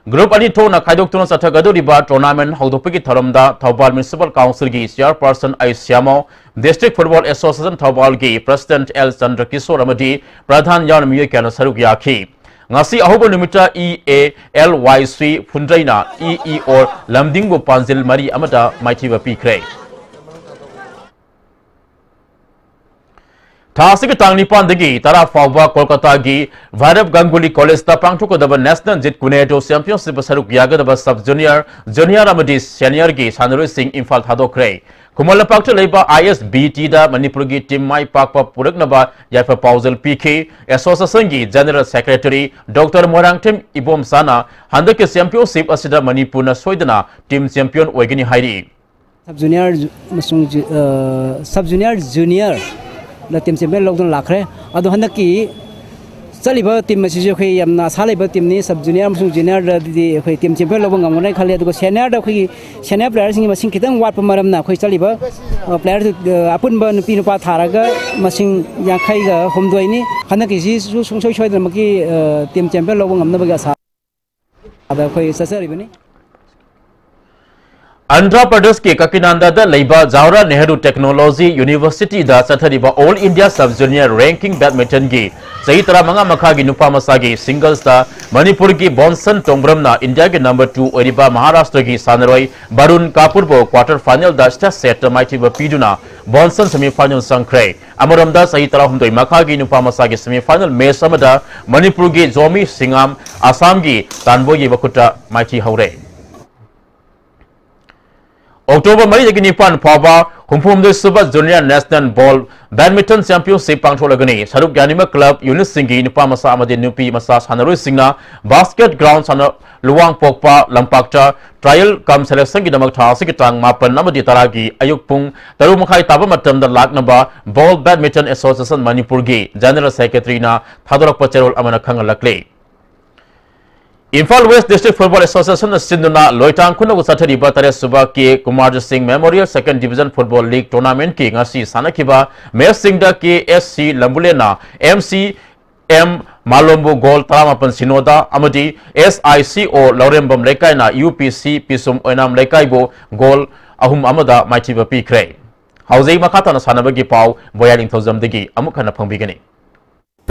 Group ꯑꯅꯤ ꯊꯣꯛꯅ ꯈꯥꯏꯗꯣꯛꯇꯨꯅ ꯆꯠꯊꯒꯗꯧꯔꯤꯕ tournament ꯍꯧꯗꯣꯛꯄꯒꯤ ꯊꯧꯔꯝꯗ ꯊꯧꯕꯥꯜ Municipal Councilꯒꯤ Chairperson ꯑꯩ ꯁ꯭ꯌꯥꯃꯣ, District Football Association ꯊꯧꯕꯥꯜꯒꯤ President ꯑꯦꯜ ꯆꯟꯗ꯭ꯔꯀꯤꯁꯣꯔ ꯑꯃꯗꯤ ꯄ꯭ꯔꯙꯥꯟ ꯌꯥꯎꯅ ꯃꯤꯑꯣꯏ ꯀꯌꯥꯅ ꯁꯔꯨꯛ ꯌꯥꯈꯤ꯫ ꯉꯁꯤ ꯑꯍꯧꯕ ꯅꯨꯃꯤꯠꯇ ꯏ ꯑꯦ ꯑꯦꯜ ꯋꯥꯏ ꯁꯤ ꯐꯨꯟꯗ꯭ꯔꯩꯅ ꯏ ꯏ ꯑꯣ ꯂꯝꯗꯤꯡꯕꯨ ꯄꯥꯟꯖꯤꯜ ꯃꯔꯤ ꯑꯃꯗ ꯃꯥꯏꯊꯤꯕ ꯄꯤꯈ꯭ꯔꯦ꯫ ꯊꯥ ꯑꯁꯤꯒꯤ ꯇꯥꯡ ꯅꯤꯄꯥꯟꯗꯒꯤ ꯇꯔꯥ ꯐꯥꯎꯕ ꯀꯣꯜꯀꯇꯥꯒꯤ ꯚꯥꯏꯔꯕ ꯒꯪꯒꯨꯂꯤ ꯀꯣꯂꯦꯖꯇ ꯄꯥꯡꯊꯣꯛꯀꯗꯕ National JITCU NETO Championship ꯁꯔꯨꯛ ꯌꯥꯒꯗꯕ sub junior, junior ꯑꯃꯗꯤ seniorꯒꯤ ꯁꯥꯟꯅꯔꯣꯏꯁꯤꯡ ꯏꯝꯐꯥꯜ ꯊꯥꯗꯣꯛꯈ꯭ꯔꯦ꯫ ꯈꯨꯃꯟ ꯂꯝꯄꯥꯛꯇ ꯂꯩꯕ ISBTꯗ ꯃꯅꯤꯄꯨꯔꯒꯤ team ꯃꯥꯏ ꯄꯥꯛꯄ ꯄꯨꯔꯛꯅꯕ ꯌꯥꯏꯐ ꯄꯥꯎꯖꯦꯜ ꯄꯤꯈꯤ꯫ Associationꯒꯤ General Secretary Doctor ꯃꯣꯏꯔꯥꯡꯊꯦꯝ ꯏꯕꯣꯝꯆꯥꯅ ꯍꯟꯗꯛꯀꯤ championship ꯑꯁꯤꯗ ꯃꯅꯤꯄꯨꯔꯅ ꯁꯣꯏꯗꯅ team champion ꯑꯣꯏꯒꯅꯤ ꯍꯥꯏꯔꯤ꯫ Sub junior ꯑꯃꯁꯨꯡ ꯖꯨ- ꯑ, sub junior, juniorꯗ team champion ꯂꯧꯗꯨꯅ ꯂꯥꯛꯈ꯭ꯔꯦ꯫ ꯑꯗꯣ ꯍꯟꯗꯛꯀꯤ ꯆꯠꯂꯤꯕ team ꯑꯁꯤꯁꯨ ꯑꯩꯈꯣꯏ ꯌꯥꯝꯅ ꯑꯁꯥ ꯂꯩꯕ teamꯅꯤ꯫ Sub junior ꯑꯃꯁꯨꯡ juniorꯗꯗꯤ ꯑꯩꯈꯣꯏ team champion ꯂꯧꯕ ꯉꯝꯒꯅꯤ ꯈꯜꯂꯤ꯫ ꯑꯗꯨꯒ seniorꯗ ꯑꯩꯈꯣꯏꯒꯤ senior playerꯁꯤꯡꯒꯤ ꯃꯁꯤꯡ ꯈꯤꯇꯪ ꯋꯥꯠꯄ ꯃꯔꯝꯅ ꯑꯩꯈꯣꯏ ꯆꯠꯂꯤꯕ, ꯑ, player, ꯑ, ꯑꯄꯨꯟꯕ ꯅꯨꯄꯤ ꯅꯨꯄꯥ ꯊꯥꯔꯒ ꯃꯁꯤꯡ ꯌꯥꯡꯈꯩꯒ ꯍꯨꯝꯗꯣꯏꯅꯤ꯫ ꯍꯟꯗꯛꯀꯤꯁꯤꯁꯨ ꯁꯨꯡꯁꯣꯏ ꯁꯣꯏꯗꯅꯃꯛꯀꯤ, ꯑ, team champion ꯂꯧꯕ ꯉꯝꯅꯕꯒꯤ ꯑꯁꯥ ꯑꯗ ꯑꯩꯈꯣꯏ ꯆꯠꯆꯔꯤꯕꯅꯤ꯫ ꯑꯟꯙ꯭ꯔ ꯄ꯭ꯔꯗꯦꯁꯀꯤ ꯀꯀꯤꯅꯥꯟꯗꯥꯗ ꯂꯩꯕ ꯖꯋꯥꯍꯔꯂꯥꯜ ꯅꯦꯍꯔꯨ ꯇꯦꯛꯅꯣꯂꯣꯖꯤ ꯌꯨꯅꯤꯚꯔꯁꯤꯇꯤꯗ ꯆꯠꯊꯔꯤꯕ All India Sub Junior Ranking Badmintonꯒꯤ ꯆꯍꯤ ꯇꯔꯥꯃꯉꯥ ꯃꯈꯥꯒꯤ ꯅꯨꯄꯥ ꯃꯆꯥꯒꯤ singlesꯇ ꯃꯅꯤꯄꯨꯔꯒꯤ ꯕꯣꯟꯁꯟ ꯇꯣꯡꯕ꯭ꯔꯝꯅ ꯏꯟꯗꯤꯌꯥꯒꯤ number two ꯑꯣꯏꯔꯤꯕ ꯃꯍꯥꯔꯥꯁꯇ꯭ꯔꯒꯤ ꯁꯥꯟꯅꯔꯣꯏ ꯕꯔꯨꯟ ꯀꯥꯄꯨꯔꯕꯨ quarter finalꯗ straight setꯇ ꯃꯥꯏꯊꯤꯕ ꯄꯤꯗꯨꯅ ꯕꯣꯟꯁꯟ semifinal ꯆꯪꯈ꯭ꯔꯦ꯫ ꯑꯃꯔꯣꯝꯗ ꯆꯍꯤ ꯇꯔꯥꯍꯨꯝꯗꯣꯏ ꯃꯈꯥꯒꯤ ꯅꯨꯄꯥ ꯃꯆꯥꯒꯤ semifinal match ꯑꯃꯗ ꯃꯅꯤꯄꯨꯔꯒꯤ ꯖꯣꯃꯤ ꯁꯤꯡꯉꯥꯝ, ꯑꯁꯥꯝꯒꯤ ꯇꯥꯟꯕꯣꯏꯒꯤ ꯃꯈꯨꯠꯇ ꯃꯥꯏꯊꯤ ꯍꯧꯔꯦ꯫ ꯑꯣꯛꯇꯣꯕꯔ ꯃꯔꯤꯗꯒꯤ ꯅꯤꯄꯥꯟ ꯐꯥꯎꯕ ꯍꯨꯝꯐꯨꯍꯨꯝꯗꯣꯏ ꯁꯨꯕ Junior National Ball Badminton Championship ꯄꯥꯡꯊꯣꯛꯂꯒꯅꯤ꯫ ꯁꯔꯨꯛ ꯌꯥꯅꯤꯡꯕ club unitꯁꯤꯡꯒꯤ ꯅꯨꯄꯥ ꯃꯆꯥ ꯑꯃꯗꯤ ꯅꯨꯄꯤ ꯃꯆꯥ ꯁꯥꯟꯅꯔꯣꯏꯁꯤꯡꯅ Basket Ground ꯁꯥꯟꯅ-, ꯂꯨꯋꯥꯡꯄꯣꯛꯄ ꯂꯝꯄꯥꯛꯇ trial cum selectionꯒꯤꯗꯃꯛ ꯊꯥ ꯑꯁꯤꯒꯤ ꯇꯥꯡ ꯃꯥꯄꯟ ꯑꯃꯗꯤ ꯇꯔꯥꯒꯤ ꯑꯌꯨꯛ ꯄꯨꯡ ꯇꯔꯨꯛ ꯃꯈꯥꯏ ꯇꯥꯕ ꯃꯇꯝꯗ ꯂꯥꯛꯅꯕ Ball Badminton Association ꯃꯅꯤꯄꯨꯔꯒꯤ General Secretaryꯅ ꯊꯥꯗꯣꯔꯛꯄ ꯆꯦꯔꯣꯜ ꯑꯃꯅ ꯈꯪꯍꯜꯂꯛꯂꯤ꯫ ꯏꯝꯐꯥꯜ West District Football Associationꯅ ꯁꯤꯟꯗꯨꯅ ꯂꯣꯏꯇꯥꯡ ꯈꯨꯅꯧꯗ ꯆꯠꯊꯔꯤꯕ ꯇꯔꯦꯠ ꯁꯨꯕ ꯀꯦ ꯀꯨꯃꯥꯔꯖꯤꯠ ꯁꯤꯡ Memorial Second Division Football League Tournamentꯀꯤ ꯉꯁꯤ ꯁꯥꯟꯅꯈꯤꯕ matchꯁꯤꯡꯗ ꯀꯦ ꯑꯦꯁ ꯁꯤ ꯂꯝꯕꯨꯂꯦꯟꯅ ꯑꯦꯝ ꯁꯤ ꯑꯦꯝ ꯃꯥꯂꯣꯝꯕꯨ goal ꯇꯔꯥꯃꯥꯄꯟ ꯁꯤꯅꯣꯗ ꯑꯃꯗꯤ ꯑꯦꯁ ꯑꯥꯏ ꯁꯤ ꯑꯣ ꯂꯧꯔꯦꯝꯕꯝ ꯂꯩꯀꯥꯏꯅ ꯌꯨ ꯄꯤ ꯁꯤ ꯄꯤꯁꯨꯝ ꯑꯣꯏꯅꯥꯝ ꯂꯩꯀꯥꯏꯕꯨ goal ꯑꯍꯨꯝ ꯑꯃꯗ ꯃꯥꯏꯊꯤꯕ ꯄꯤꯈ꯭ꯔꯦ꯫ ꯍꯧꯖꯤꯛ ꯃꯈꯥ ꯇꯥꯅ ꯁꯥꯟꯅꯕꯒꯤ ꯄꯥꯎ ꯕꯣꯌꯥ ꯅꯤꯡꯊꯧꯖꯝꯗꯒꯤ ꯑꯃꯨꯛ ꯍꯟꯅ ꯐꯪꯕꯤꯒꯅꯤ꯫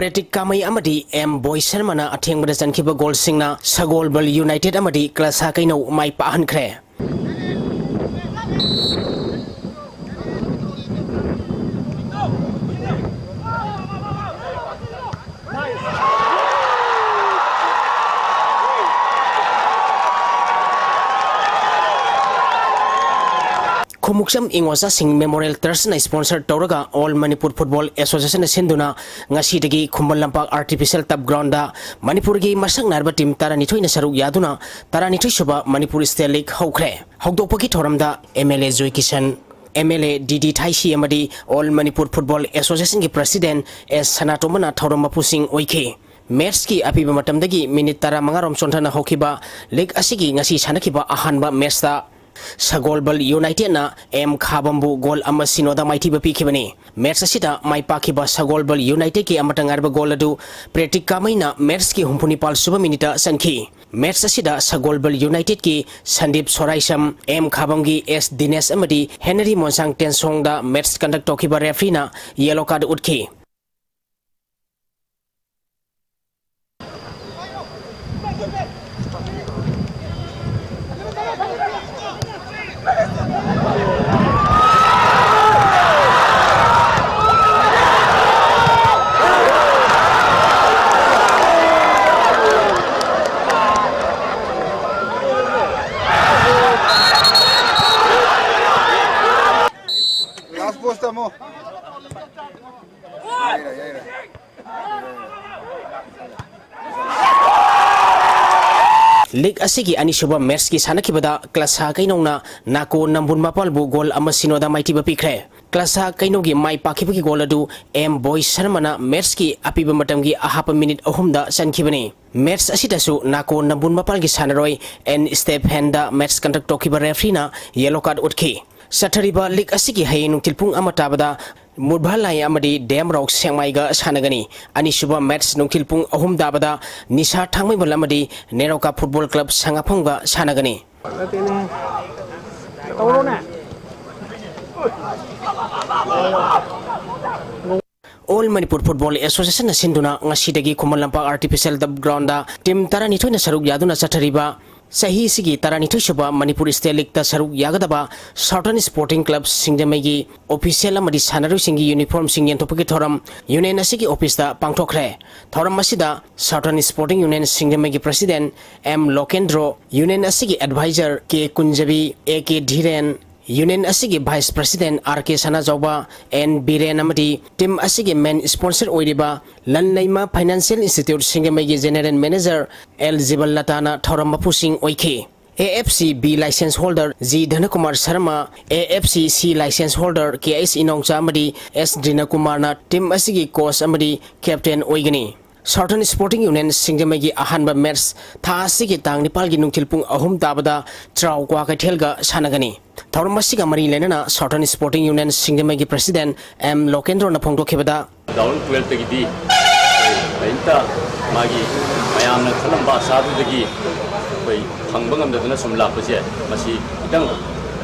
ꯄ꯭ꯔꯦꯇꯤꯛ ꯀꯥꯃꯩ ꯑꯃꯗꯤ ꯑꯦꯝ ꯕꯣꯏꯁꯟꯃꯅ ꯑꯊꯦꯡꯕꯗ ꯆꯟꯈꯤꯕ goalꯁꯤꯡꯅ ꯁꯒꯣꯜꯕꯜ United ꯑꯃꯗꯤ ꯀꯂꯁꯥ ꯀꯩꯅꯧ ꯃꯥꯏ ꯄꯥꯛꯍꯟꯈ꯭ꯔꯦ꯫ ꯄꯨꯃꯨꯛꯆꯝ ꯏꯉꯣꯆꯥꯁꯤꯡ Memorial Trustꯅ sponsor ꯇꯧꯔꯒ All Manipur Football Associationꯅ ꯁꯤꯟꯗꯨꯅ ꯉꯁꯤꯗꯒꯤ ꯈꯨꯃꯟ ꯂꯝꯄꯥꯛ Artificial Turf Groundꯗ ꯃꯅꯤꯄꯨꯔꯒꯤ ꯃꯁꯛ ꯅꯥꯏꯔꯕ team ꯇꯔꯥꯅꯤꯊꯣꯏꯅ ꯁꯔꯨꯛ ꯌꯥꯗꯨꯅ ꯇꯔꯥꯅꯤꯊꯣꯏ ꯁꯨꯕ Manipur State League ꯍꯧꯈ꯭ꯔꯦ꯫ ꯍꯧꯗꯣꯛꯄꯒꯤ ꯊꯧꯔꯝꯗ MLA ꯖꯣꯏꯀꯤꯁꯟ, MLA ꯗꯤ ꯗꯤ ꯊꯥꯏꯁꯤ ꯑꯃꯗꯤ All Manipur Football Associationꯒꯤ President ꯑꯦꯁ ꯁꯅꯥꯇꯣꯝꯕꯅ ꯊꯧꯔꯝ ꯃꯄꯨꯁꯤꯡ ꯑꯣꯏꯈꯤ꯫ Matchꯀꯤ ꯑꯄꯤꯕ ꯃꯇꯝꯗꯒꯤ minute ꯇꯔꯥꯃꯉꯥ ꯔꯣꯝ ꯆꯣꯟꯊꯅ ꯍꯧꯈꯤꯕ league ꯑꯁꯤꯒꯤ ꯉꯁꯤ ꯁꯥꯟꯅꯈꯤꯕ ꯑꯍꯥꯟꯕ matchꯇ ꯁꯒꯣꯜꯕꯜ Unitedꯅ ꯑꯦꯝ ꯈꯥꯕꯝꯕꯨ goal ꯑꯃ ꯁꯤꯅꯣꯗ ꯃꯥꯏꯊꯤꯕ ꯄꯤꯈꯤꯕꯅꯤ꯫ Match ꯑꯁꯤꯗ ꯃꯥꯏ ꯄꯥꯛꯈꯤꯕ ꯁꯒꯣꯜꯕꯜ Unitedꯀꯤ ꯑꯃꯠꯇ ꯉꯥꯏꯔꯕ goal ꯑꯗꯨ ꯄ꯭ꯔꯦꯇꯤꯛ ꯀꯥꯃꯩꯅ matchꯀꯤ ꯍꯨꯝꯐꯨ ꯅꯤꯄꯥꯜ ꯁꯨꯕ minuteꯇ ꯆꯟꯈꯤ꯫ Match ꯑꯁꯤꯗ ꯁꯒꯣꯜꯕꯜ Unitedꯀꯤ ꯁꯟꯗꯤꯞ ꯁꯣꯔꯥꯏꯁꯝ, ꯑꯦꯝ ꯈꯥꯕꯝꯒꯤ ꯑꯦꯁ ꯗꯤꯅꯦꯁ ꯑꯃꯗꯤ ꯍꯦꯅꯔꯤ ꯃꯣꯟꯁꯥꯡ ꯇꯦꯟꯁꯣꯡꯗ match conduct ꯇꯧꯈꯤꯕ refereeꯅ yellow card ꯎꯠꯈꯤ꯫ Last post amo. League ꯑꯁꯤꯒꯤ ꯑꯅꯤꯁꯨꯕ matchꯀꯤ ꯁꯥꯟꯅꯈꯤꯕꯗ ꯀ꯭ꯂꯁꯥ ꯀꯩꯅꯧꯅ ꯅꯥꯀꯣ ꯅꯝꯕꯨꯟ ꯃꯄꯥꯜꯕꯨ goal ꯑꯃ ꯁꯤꯅꯣꯗ ꯃꯥꯏꯊꯤꯕ ꯄꯤꯈ꯭ꯔꯦ꯫ ꯀ꯭ꯂꯁꯥ ꯀꯩꯅꯧꯒꯤ ꯃꯥꯏ ꯄꯥꯛꯈꯤꯕꯒꯤ goal ꯑꯗꯨ ꯑꯦꯝ ꯕꯣꯏ ꯁꯔꯃꯅ matchꯀꯤ ꯑꯄꯤꯕ ꯃꯇꯝꯒꯤ ꯑꯍꯥꯞꯄ minute ꯑꯍꯨꯝꯗ ꯆꯟꯈꯤꯕꯅꯤ꯫ Match ꯑꯁꯤꯗꯁꯨ ꯅꯥꯀꯣ ꯅꯝꯕꯨꯟ ꯃꯄꯥꯜꯒꯤ ꯁꯥꯟꯅꯔꯣꯏ ꯑꯦꯟ ꯁ꯭ꯇꯦꯐꯦꯟꯗ match conduct ꯇꯧꯈꯤꯕ refereeꯅ yellow card ꯎꯠꯈꯤ꯫ ꯆꯠꯊꯔꯤꯕ league ꯑꯁꯤꯒꯤ ꯍꯌꯦꯡ ꯅꯨꯡꯊꯤꯜ ꯄꯨꯡ ꯑꯃ ꯇꯥꯕꯗ ꯃꯨꯠꯚꯥꯂꯥꯏ ꯑꯃꯗꯤ ꯗꯦꯝꯔꯧ ꯁꯦꯛꯃꯥꯏꯒ ꯁꯥꯟꯅꯒꯅꯤ꯫ ꯑꯅꯤꯁꯨꯕ match ꯅꯨꯡꯊꯤꯜ ꯄꯨꯡ ꯑꯍꯨꯝ ꯇꯥꯕꯗ ꯅꯤꯁꯥ ꯊꯥꯡꯃꯩꯕꯟ ꯑꯃꯗꯤ ꯅꯦꯔꯣꯀꯥ Football Club ꯁꯉꯥꯐꯝꯒ ꯁꯥꯟꯅꯒꯅꯤ꯫ All Manipur Football Associationꯅ ꯁꯤꯟꯗꯨꯅ ꯉꯁꯤꯗꯒꯤ Khuman Lampak Artificial Turf Groundꯗ team ꯇꯔꯥꯅꯤꯊꯣꯏꯅ ꯁꯔꯨꯛ ꯌꯥꯗꯨꯅ ꯆꯠꯊꯔꯤꯕ ꯆꯍꯤꯁꯤꯒꯤ ꯇꯔꯥꯅꯤꯊꯣꯏ ꯁꯨꯕ Manipur State Leagueꯇ ꯁꯔꯨꯛ ꯌꯥꯒꯗꯕ Southern Sporting Club ꯁꯤꯡꯖꯃꯩꯒꯤ official ꯑꯃꯗꯤ ꯁꯥꯟꯅꯔꯣꯏꯁꯤꯡꯒꯤ uniformꯁꯤꯡ ꯌꯦꯟꯊꯣꯛꯄꯒꯤ ꯊꯧꯔꯝ union ꯑꯁꯤꯒꯤ officeꯇ ꯄꯥꯡꯊꯣꯛꯈ꯭ꯔꯦ꯫ ꯊꯧꯔꯝ ꯑꯁꯤꯗ Southern Sporting Union ꯁꯤꯡꯖꯃꯩꯒꯤ president ꯑꯦꯝ ꯂꯣꯀꯦꯟꯗ꯭ꯔꯣ, union ꯑꯁꯤꯒꯤ advisor K Kunjabi, A K Dhiren, Union ꯑꯁꯤꯒꯤ Vice President R K Sanajaoba, N Biren ꯑꯃꯗꯤ team ꯑꯁꯤꯒꯤ main sponsor ꯑꯣꯏꯔꯤꯕ ꯂꯟꯂꯩꯃ Financial Institute ꯁꯤꯡꯖꯃꯩꯒꯤ General Manager L ꯖꯤꯕꯟ ꯂꯇꯥꯅ ꯊꯧꯔꯝ ꯃꯄꯨꯁꯤꯡ ꯑꯣꯏꯈꯤ꯫ A F C B license holder G ꯙꯅꯀꯨꯃꯥꯔ Sharma, A F C C license holder K S Inaocha ꯑꯃꯗꯤ S ꯗ꯭ꯔꯤꯅꯀꯨꯃꯥꯔꯅ team ꯑꯁꯤꯒꯤ coach ꯑꯃꯗꯤ captain ꯑꯣꯏꯒꯅꯤ꯫ Southern Sporting Union ꯁꯤꯡꯖꯃꯩꯒꯤ ꯑꯍꯥꯟꯕ match ꯊꯥ ꯑꯁꯤꯒꯤ ꯇꯥꯡ ꯅꯤꯄꯥꯜꯒꯤ ꯅꯨꯡꯊꯤꯜ ꯄꯨꯡ ꯑꯍꯨꯝ ꯇꯥꯕꯗ ꯆꯩꯔꯥꯎ ꯀ꯭ꯋꯥꯀꯩꯊꯦꯜꯒ ꯁꯥꯟꯅꯒꯅꯤ꯫ ꯊꯧꯔꯝ ꯑꯁꯤꯒ ꯃꯔꯤ ꯂꯩꯅꯅ Southern Sporting Union ꯁꯤꯡꯖꯃꯩꯒꯤ President M ꯂꯣꯀꯦꯟꯗ꯭ꯔꯣꯅ ꯐꯣꯡꯗꯣꯛꯈꯤꯕꯗ, two thousand twelve ꯇꯒꯤꯗꯤ ꯀꯔꯤꯝꯇ ꯃꯥꯒꯤ ꯃꯌꯥꯝꯅ ꯈꯜꯂꯝꯕ ꯑꯁꯥꯗꯨꯗꯒꯤ ꯑꯩꯈꯣꯏ ꯐꯪꯕ ꯉꯝꯗꯗꯅ ꯁꯨꯝ ꯂꯥꯛꯄꯁꯦ, ꯃꯁꯤ ꯈꯤꯇꯪ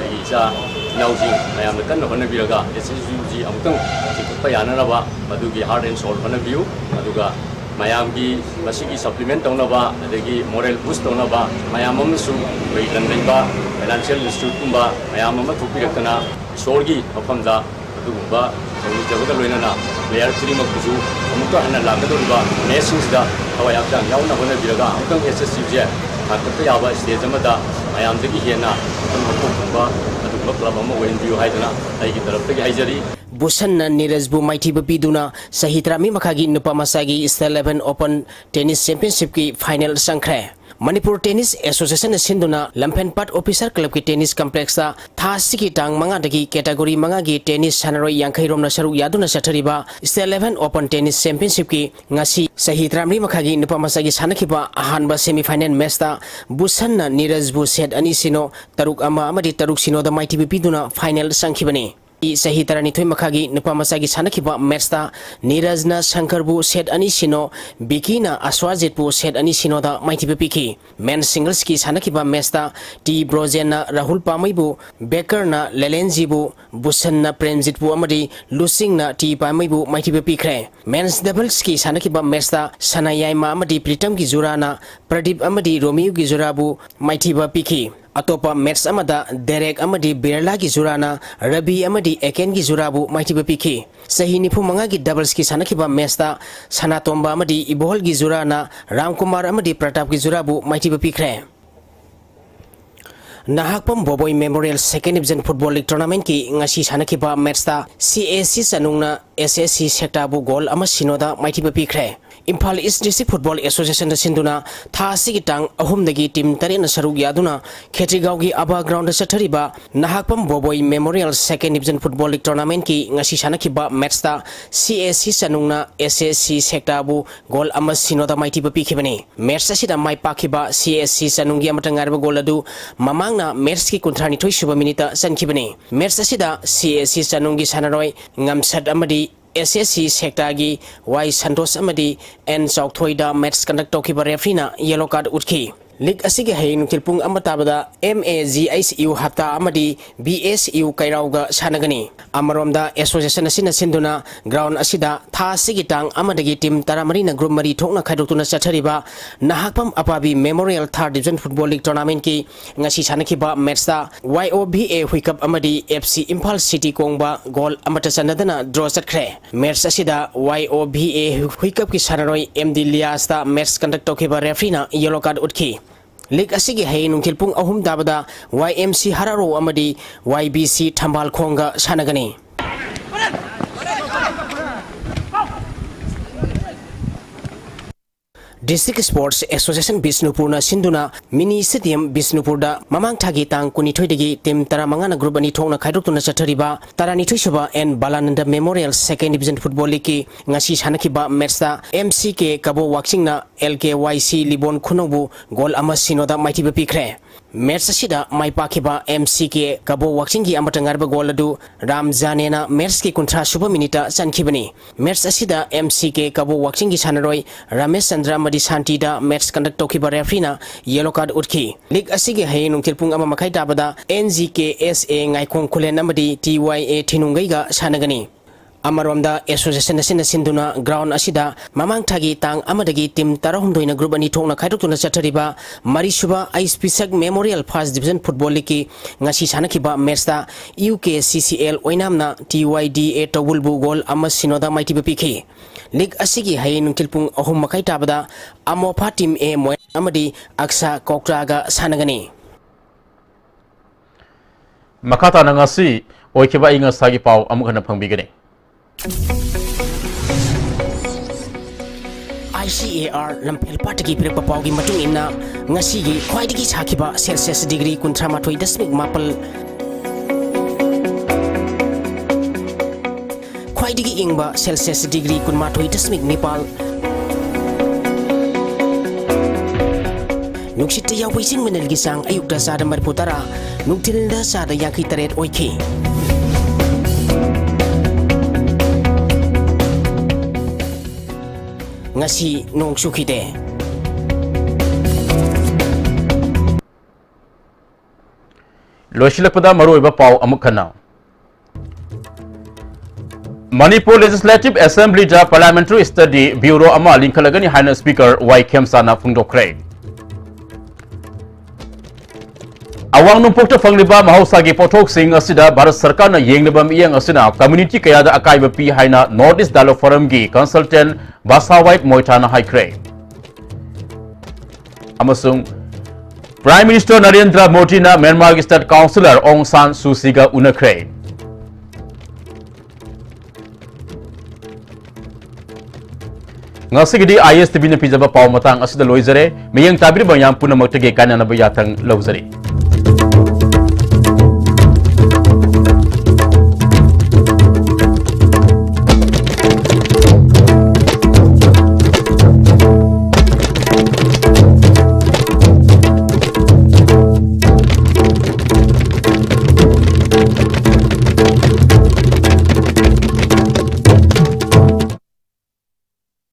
ꯑꯩꯒꯤ ꯏꯆꯥ ꯏꯅꯥꯎꯁꯤꯡ ꯃꯌꯥꯝꯅ ꯀꯟꯅ ꯍꯣꯠꯅꯕꯤꯔꯒ S S U ꯁꯤ ꯑꯃꯨꯛꯇꯪ ꯆꯤꯡꯈꯠꯄ ꯌꯥꯅꯅꯕ ꯃꯗꯨꯒꯤ heart and soul ꯍꯣꯠꯅꯕꯤꯌꯨ꯫ ꯑꯗꯨꯒ ꯃꯌꯥꯝꯒꯤ ꯃꯁꯤꯒꯤ supplement ꯇꯧꯅꯕ, ꯑꯗꯒꯤ moral boost ꯇꯧꯅꯕ ꯃꯌꯥꯝ ꯑꯃꯁꯨ ꯑꯩꯈꯣꯏ ꯂꯟꯗꯩꯕ Financial Institute ꯀꯨꯝꯕ ꯃꯌꯥꯝ ꯑꯃ ꯊꯣꯛꯄꯤꯔꯛꯇꯅ ꯏꯁꯣꯔꯒꯤ ꯃꯐꯝꯗ ꯑꯗꯨꯒꯨꯝꯕ ꯇꯧꯕꯤꯖꯕꯒ ꯂꯣꯏꯅꯅ player ꯈꯨꯗꯤꯡꯃꯛꯄꯨꯁꯨ ꯑꯃꯨꯛꯀ ꯍꯟꯅ ꯂꯥꯛꯀꯗꯧꯔꯤꯕ match ꯁꯤꯡꯁꯤꯗ ꯊꯋꯥꯏ ꯍꯛꯆꯥꯡ ꯌꯥꯎꯅ ꯍꯣꯠꯅꯕꯤꯔꯒ ꯑꯃꯨꯛꯇꯪ S S U ꯁꯦ ꯊꯥꯡꯒꯠꯄ ꯌꯥꯕ stage ꯑꯃꯗ ꯃꯌꯥꯝꯗꯒꯤ ꯍꯦꯟꯅ ꯑꯃꯨꯛꯇꯪ ꯃꯀꯣꯛ ꯊꯣꯡꯕ ꯑꯗꯨꯒꯨꯝꯕ club ꯑꯃ ꯑꯣꯏꯍꯟꯕꯤꯌꯨ ꯍꯥꯏꯗꯅ ꯑꯩꯒꯤ ꯇꯔꯞꯇꯒꯤ ꯍꯥꯏꯖꯔꯤ꯫ ꯕꯨꯁꯟꯅ ꯅꯤꯔꯖꯕꯨ ꯃꯥꯏꯊꯤꯕ ꯄꯤꯗꯨꯅ ꯆꯍꯤ ꯇꯔꯥꯃꯔꯤ ꯃꯈꯥꯒꯤ ꯅꯨꯄꯥ ꯃꯆꯥꯒꯤ State Level Open Tennis Championship ꯀꯤ final ꯆꯪꯈ꯭ꯔꯦ꯫ ꯃꯅꯤꯄꯨꯔ Tennis Association ꯅ ꯁꯤꯟꯗꯨꯅ ꯂꯝꯐꯦꯟꯄꯥꯠ Officer Club ꯀꯤ tennis complex ꯇ ꯊꯥ ꯑꯁꯤꯒꯤ ꯇꯥꯡ ꯃꯉꯥꯗꯒꯤ category ꯃꯉꯥꯒꯤ tennis ꯁꯥꯟꯅꯔꯣꯏ ꯌꯥꯡꯈꯩ ꯔꯣꯝꯅ ꯁꯔꯨꯛ ꯌꯥꯗꯨꯅ ꯆꯠꯊꯔꯤꯕ State Level Open Tennis Championship ꯀꯤ ꯉꯁꯤ ꯆꯍꯤ ꯇꯔꯥꯃꯔꯤ ꯃꯈꯥꯒꯤ ꯅꯨꯄꯥ ꯃꯆꯥꯒꯤ ꯁꯥꯟꯅꯈꯤꯕ ꯑꯍꯥꯟꯕ semi final match ꯇ ꯕꯨꯁꯟꯅ ꯅꯤꯔꯖꯕꯨ set ꯑꯅꯤ ꯁꯤꯅꯣ, ꯇꯔꯨꯛ ꯑꯃ ꯑꯃꯗꯤ ꯇꯔꯨꯛ ꯁꯤꯅꯣꯗ ꯃꯥꯏꯊꯤꯕ ꯄꯤꯗꯨꯅ final ꯆꯪꯈꯤꯕꯅꯤ꯫ ꯆꯍꯤ ꯇꯔꯥꯅꯤꯊꯣꯏ ꯃꯈꯥꯒꯤ ꯅꯨꯄꯥ ꯃꯆꯥꯒꯤ ꯁꯥꯟꯅꯈꯤꯕ match ꯇ ꯅꯤꯔꯖꯅ ꯁꯪꯀꯔꯕꯨ set ꯑꯅꯤ ꯁꯤꯅꯣ, ꯕꯤꯀꯤꯅ ꯑꯁ꯭ꯋꯥꯖꯤꯠꯄꯨ set ꯑꯅꯤ ꯁꯤꯅꯣꯗ ꯃꯥꯏꯊꯤꯕ ꯄꯤꯈꯤ꯫ Men singles ꯀꯤ ꯁꯥꯟꯅꯈꯤꯕ match ꯇ ꯇꯤ ꯕ꯭ꯔꯣꯖꯦꯟꯅ ꯔꯥꯍꯨꯜ ꯄꯥꯃꯩꯕꯨ, ꯕꯦꯀꯔꯅ ꯂꯦꯂꯦꯟꯖꯤꯕꯨ, ꯕꯨꯁꯟꯅ ꯄ꯭ꯔꯦꯝꯖꯤꯠꯄꯨ ꯑꯃꯗꯤ ꯂꯨꯁꯤꯡꯅ ꯇꯤ ꯄꯥꯃꯩꯕꯨ ꯃꯥꯏꯊꯤꯕ ꯄꯤꯈ꯭ꯔꯦ꯫ Men's doubles ꯀꯤ ꯁꯥꯟꯅꯈꯤꯕ match ꯇ ꯁꯅꯥꯌꯥꯏꯃ ꯑꯃꯗꯤ ꯄ꯭ꯔꯤꯇꯝꯒꯤ ꯖꯨꯔꯥꯅ ꯄ꯭ꯔꯗꯤꯞ ꯑꯃꯗꯤ ꯔꯣꯃꯤꯌꯨꯒꯤ ꯖꯨꯔꯥꯕꯨ ꯃꯥꯏꯊꯤꯕ ꯄꯤꯈꯤ꯫ ꯑꯇꯣꯞꯄ match ꯑꯃꯗ ꯗꯦꯔꯦꯛ ꯑꯃꯗꯤ ꯕꯤꯔꯂꯥꯒꯤ ꯖꯨꯔꯥꯅ ꯔꯕꯤ ꯑꯃꯗꯤ ꯑꯦꯀꯦꯟꯒꯤ ꯖꯨꯔꯥꯕꯨ ꯃꯥꯏꯊꯤꯕ ꯄꯤꯈꯤ꯫ ꯆꯍꯤ ꯅꯤꯐꯨ ꯃꯉꯥꯒꯤ doubles ꯀꯤ ꯁꯥꯟꯅꯈꯤꯕ match ꯇ ꯁꯅꯥꯇꯣꯝꯕ ꯑꯃꯗꯤ ꯏꯕꯣꯍꯜꯒꯤ ꯖꯨꯔꯥꯅ ꯔꯥꯝꯀꯨꯃꯥꯔ ꯑꯃꯗꯤ ꯄ꯭ꯔꯇꯥꯞꯀꯤ ꯖꯨꯔꯥꯕꯨ ꯃꯥꯏꯊꯤꯕ ꯄꯤꯈ꯭ꯔꯦ꯫ Nahakpam ꯕꯣꯕꯣꯏ Memorial Second Division Football League Tournamentꯀꯤ ꯉꯁꯤ ꯁꯥꯟꯅꯈꯤꯕ matchꯇ C A C ꯆꯅꯨꯡꯅ S S C ꯁꯦꯛꯇꯥꯕꯨ goal ꯑꯃ ꯁꯤꯅꯣꯗ ꯃꯥꯏꯊꯤꯕ ꯄꯤꯈ꯭ꯔꯦ꯫ ꯏꯝꯐꯥꯜ East District Football Associationꯗ ꯁꯤꯟꯗꯨꯅ ꯊꯥ ꯑꯁꯤꯒꯤ ꯇꯥꯡ ꯑꯍꯨꯝꯗꯒꯤ team ꯇꯔꯦꯠꯅ ꯁꯔꯨꯛ ꯌꯥꯗꯨꯅ ꯈꯦꯇ꯭ꯔꯤꯒꯥꯎꯒꯤ ꯑꯕꯥ groundꯗ ꯆꯠꯊꯔꯤꯕ Nahakpam ꯕꯣꯕꯣꯏ Memorial Second Division Football League Tournamentꯀꯤ ꯉꯁꯤ ꯁꯥꯟꯅꯈꯤꯕ matchꯇ C A C ꯆꯅꯨꯡꯅ S S C ꯁꯦꯛꯇꯥꯕꯨ goal ꯑꯃ ꯁꯤꯅꯣꯗ ꯃꯥꯏꯊꯤꯕ ꯄꯤꯈꯤꯕꯅꯤ꯫ Match ꯑꯁꯤꯗ ꯃꯥꯏ ꯄꯥꯛꯈꯤꯕ C S C ꯆꯅꯨꯡꯒꯤ ꯑꯃꯠꯇ ꯉꯥꯏꯔꯕ goal ꯑꯗꯨ ꯃꯃꯥꯡꯅ matchꯀꯤ ꯀꯨꯟꯊ꯭ꯔꯥꯅꯤꯊꯣꯏ ꯁꯨꯕ minuteꯇ ꯆꯟꯈꯤꯕꯅꯤ꯫ Match ꯑꯁꯤꯗ C S C ꯆꯅꯨꯡꯒꯤ ꯁꯥꯟꯅꯔꯣꯏ ꯉꯝꯁꯠ ꯑꯃꯗꯤ S S C ꯁꯦꯛꯇꯥꯒꯤ Y Santosh ꯑꯃꯗꯤ N ꯆꯥꯎꯊꯣꯏꯗ match conduct ꯇꯧꯈꯤꯕ refereeꯅ yellow card ꯎꯠꯈꯤ꯫ League ꯑꯁꯤꯒꯤ ꯍꯌꯦꯡ ꯅꯨꯡꯊꯤꯜ ꯄꯨꯡ ꯑꯃ ꯇꯥꯕꯗ M A G H U ꯍꯞꯇꯥ ꯑꯃꯗꯤ B S U ꯀꯩꯔꯥꯎꯒ ꯁꯥꯟꯅꯒꯅꯤ꯫ ꯑꯃꯔꯣꯝꯗ association ꯑꯁꯤꯅ ꯁꯤꯟꯗꯨꯅ ground ꯑꯁꯤꯗ ꯊꯥ ꯑꯁꯤꯒꯤ ꯇꯥꯡ ꯑꯃꯗꯒꯤ team ꯇꯔꯥꯃꯔꯤꯅ group ꯃꯔꯤ ꯊꯣꯛꯅ ꯈꯥꯏꯗꯣꯛꯇꯨꯅ ꯆꯠꯊꯔꯤꯕ Nahakpam ꯑꯄꯥꯕꯤ Memorial Third Division Football League Tournamentꯀꯤ ꯉꯁꯤ ꯁꯥꯟꯅꯈꯤꯕ matchꯇ Y O B A ꯍꯨꯏꯀꯞ ꯑꯃꯗꯤ F C ꯏꯝꯐꯥꯜ ꯁꯤꯇꯤ ꯀꯣꯡꯕ goal ꯑꯃꯠꯇ ꯆꯟꯅꯗꯅ draw ꯆꯠꯈ꯭ꯔꯦ꯫ Match ꯑꯁꯤꯗ Y O B A ꯍꯨꯏꯀꯞꯀꯤ ꯁꯥꯟꯅꯔꯣꯏ M D ꯂꯤꯌꯥꯁꯇ match conduct ꯇꯧꯈꯤꯕ refereeꯅ yellow card ꯎꯠꯈꯤ꯫ League ꯑꯁꯤꯒꯤ ꯍꯌꯦꯡ ꯅꯨꯡꯊꯤꯜ ꯄꯨꯡ ꯑꯍꯨꯝ ꯇꯥꯕꯗ Y M C ꯍꯔꯥꯔꯣ ꯑꯃꯗꯤ Y B C ꯊꯝꯕꯥꯜꯈꯣꯡꯒ ꯁꯥꯟꯅꯒꯅꯤ꯫ District Sports Association ꯕꯤꯁꯅꯨꯄꯨꯔꯅ ꯁꯤꯟꯗꯨꯅ mini stadium ꯕꯤꯁꯅꯨꯄꯨꯔꯗ ꯃꯃꯥꯡ ꯊꯥꯒꯤ ꯇꯥꯡ ꯀꯨꯟꯅꯤꯊꯣꯏꯗꯒꯤ team ꯇꯔꯥꯃꯉꯥꯅ group ꯑꯅꯤ ꯊꯣꯛꯅ ꯈꯥꯏꯗꯣꯛꯇꯨꯅ ꯆꯠꯊꯔꯤꯕ ꯇꯔꯥꯅꯤꯊꯣꯏ ꯁꯨꯕ N ꯕꯂꯥꯅꯟꯗ Memorial Second Division Football Leagueꯀꯤ ꯉꯁꯤ ꯁꯥꯟꯅꯈꯤꯕ matchꯇ M C K ꯀꯕꯣ ꯋꯥꯛꯆꯤꯡꯅ L K Y C ꯂꯤꯕꯣꯟ ꯈꯨꯅꯧꯕꯨ goal ꯑꯃ ꯁꯤꯅꯣꯗ ꯃꯥꯏꯊꯤꯕ ꯄꯤꯈ꯭ꯔꯦ꯫ Match ꯑꯁꯤꯗ ꯃꯥꯏ ꯄꯥꯛꯈꯤꯕ M C K ꯀꯕꯣ ꯋꯥꯛꯆꯤꯡꯒꯤ ꯑꯃꯠꯇ ꯉꯥꯏꯔꯕ goal ꯑꯗꯨ ꯔꯥꯝ ꯖꯥꯅꯦꯅ matchꯀꯤ ꯀꯨꯟꯊ꯭ꯔꯥ ꯁꯨꯕ minuteꯇ ꯆꯟꯈꯤꯕꯅꯤ꯫ Match ꯑꯁꯤꯗ M C K ꯀꯕꯣ ꯋꯥꯛꯆꯤꯡꯒꯤ ꯁꯥꯟꯅꯔꯣꯏ ꯔꯥꯃꯦꯁ ꯆꯟꯗ꯭ꯔ ꯑꯃꯗꯤ ꯁꯥꯟꯇꯤꯗ match conduct ꯇꯧꯈꯤꯕ refereeꯅ yellow card ꯎꯠꯈꯤ꯫ League ꯑꯁꯤꯒꯤ ꯍꯌꯦꯡ ꯅꯨꯡꯊꯤꯜ ꯄꯨꯡ ꯑꯃ ꯃꯈꯥꯏ ꯇꯥꯕꯗ N G K S A ꯉꯥꯏꯈꯣꯡ ꯈꯨꯂꯦꯟ ꯑꯃꯗꯤ T Y A ꯊꯤꯅꯨꯡꯒꯩꯒ ꯁꯥꯟꯅꯒꯅꯤ꯫ ꯑꯃꯔꯣꯝꯗ association ꯑꯁꯤꯅ ꯁꯤꯟꯗꯨꯅ ground ꯑꯁꯤꯗ ꯃꯃꯥꯡ ꯊꯥꯒꯤ ꯇꯥꯡ ꯑꯃꯗꯒꯤ team ꯇꯔꯥꯍꯨꯝꯗꯣꯏꯅ group ꯑꯅꯤ ꯊꯣꯛꯅ ꯈꯥꯏꯗꯣꯛꯇꯨꯅ ꯆꯠꯊꯔꯤꯕ ꯃꯔꯤꯁꯨꯕ H Pishak Memorial First Division Football Leagueꯀꯤ ꯉꯁꯤ ꯁꯥꯟꯅꯈꯤꯕ matchꯇ U K C C L ꯑꯣꯏꯅꯥꯝꯅ T Y D A ꯇꯧꯕꯨꯜꯕꯨ goal ꯑꯃ ꯁꯤꯅꯣꯗ ꯃꯥꯏꯊꯤꯕ ꯄꯤꯈꯤ꯫ League ꯑꯁꯤꯒꯤ ꯍꯌꯦꯡ ꯅꯨꯡꯊꯤꯜ ꯄꯨꯡ ꯑꯍꯨꯝ ꯃꯈꯥꯏ ꯇꯥꯕꯗ ꯑꯃꯣꯐꯥ team A ꯃꯣꯏꯔꯥꯡ ꯑꯃꯗꯤ ꯑꯛꯁꯥ ꯀꯣꯛꯇ꯭ꯔꯥꯒ ꯁꯥꯟꯅꯒꯅꯤ꯫ ꯃꯈꯥ ꯇꯥꯅ ꯉꯁꯤ ꯑꯣꯏꯈꯤꯕ ꯑꯏꯪ ꯑꯁꯥꯒꯤ ꯄꯥꯎ ꯑꯃꯨꯛ ꯍꯟꯅ ꯐꯪꯕꯤꯒꯅꯤ꯫ I C A R ꯂꯝꯐꯦꯜ ꯄꯥꯠꯇꯒꯤ ꯄꯤꯔꯛꯄ ꯄꯥꯎꯒꯤ ꯃꯇꯨꯡ ꯏꯟꯅ, ꯉꯁꯤꯒꯤ ꯈ꯭ꯋꯥꯏꯗꯒꯤ ꯁꯥꯈꯤꯕ celsius degree ꯀꯨꯟꯊ꯭ꯔꯥ ꯃꯥꯊꯣꯏ ꯗꯁꯃꯤꯛ ꯃꯥꯄꯜ, ꯈ꯭ꯋꯥꯏꯗꯒꯤ ꯏꯪꯕ celsius degree ꯀꯨꯟꯃꯥꯊꯣꯏ ꯗꯁꯃꯤꯛ ꯅꯤꯄꯥꯜ, ꯅꯨꯡꯁꯤꯠꯇ ꯌꯥꯎꯕ ꯏꯁꯤꯡ ꯃꯅꯤꯜꯒꯤ ꯆꯥꯡ ꯑꯌꯨꯛꯇ ꯆꯥꯗ ꯃꯔꯤꯐꯨ ꯇꯔꯥ, ꯅꯨꯡꯊꯤꯜꯗ ꯆꯥꯗ ꯌꯥꯡꯈꯩ ꯇꯔꯦꯠ ꯑꯣꯏꯈꯤ꯫ ꯉꯁꯤ ꯅꯣꯡ ꯆꯨꯈꯤꯗꯦ꯫ ꯂꯣꯏꯁꯤꯜꯂꯛꯄꯗ ꯃꯔꯨꯑꯣꯏꯕ ꯄꯥꯎ ꯑꯃꯨꯛ ꯍꯟꯅ꯫ Manipur Legislative Assembly ꯗ Parliamentary Study Bureau ꯑꯃ ꯂꯤꯡꯈꯠꯂꯒꯅꯤ ꯍꯥꯏꯅ Speaker ꯋꯥꯏ ꯈꯦꯝꯆꯥꯅ ꯐꯣꯡꯗꯣꯛꯈ꯭ꯔꯦ꯫ ꯑꯋꯥꯡ ꯅꯣꯡꯄꯣꯛꯇ ꯐꯪꯂꯤꯕ ꯃꯍꯧꯁꯥꯒꯤ ꯄꯣꯠꯊꯣꯛꯁꯤꯡ ꯑꯁꯤꯗ ꯚꯥꯔꯠ ꯁꯔꯀꯥꯔꯅ ꯌꯦꯡꯂꯤꯕ ꯃꯤꯠꯌꯦꯡ ꯑꯁꯤꯅ community ꯀꯌꯥꯗ ꯑꯀꯥꯏꯕ ꯄꯤ ꯍꯥꯏꯅ North East Dialogue Forum ꯒꯤ consultant ꯕꯥꯁꯥꯋꯥꯏꯠ ꯃꯣꯏꯊꯥꯅ ꯍꯥꯏꯈ꯭ꯔꯦ꯫ ꯑꯃꯁꯨꯡ Prime Minister ꯅꯔꯦꯟꯗ꯭ꯔ ꯃꯣꯗꯤꯅ ꯃ꯭ꯌꯥꯟꯃꯥꯔꯒꯤ State Councillor ꯑꯣꯡ ꯁꯥꯟ ꯁꯨ ꯁꯤꯒ ꯎꯅꯈ꯭ꯔꯦ꯫ ꯉꯁꯤꯒꯤꯗꯤ I S T V ꯅ ꯄꯤꯖꯕ ꯄꯥꯎ ꯃꯇꯥꯡ ꯑꯁꯤꯗ ꯂꯣꯏꯖꯔꯦ꯫ ꯃꯤꯠꯌꯦꯡ ꯇꯥꯕꯤꯔꯤꯕ ꯃꯌꯥꯝ ꯄꯨꯝꯅꯃꯛꯇꯒꯤ ꯀꯥꯏꯅꯅꯕ ꯌꯥꯊꯪ ꯂꯧꯖꯔꯤ꯫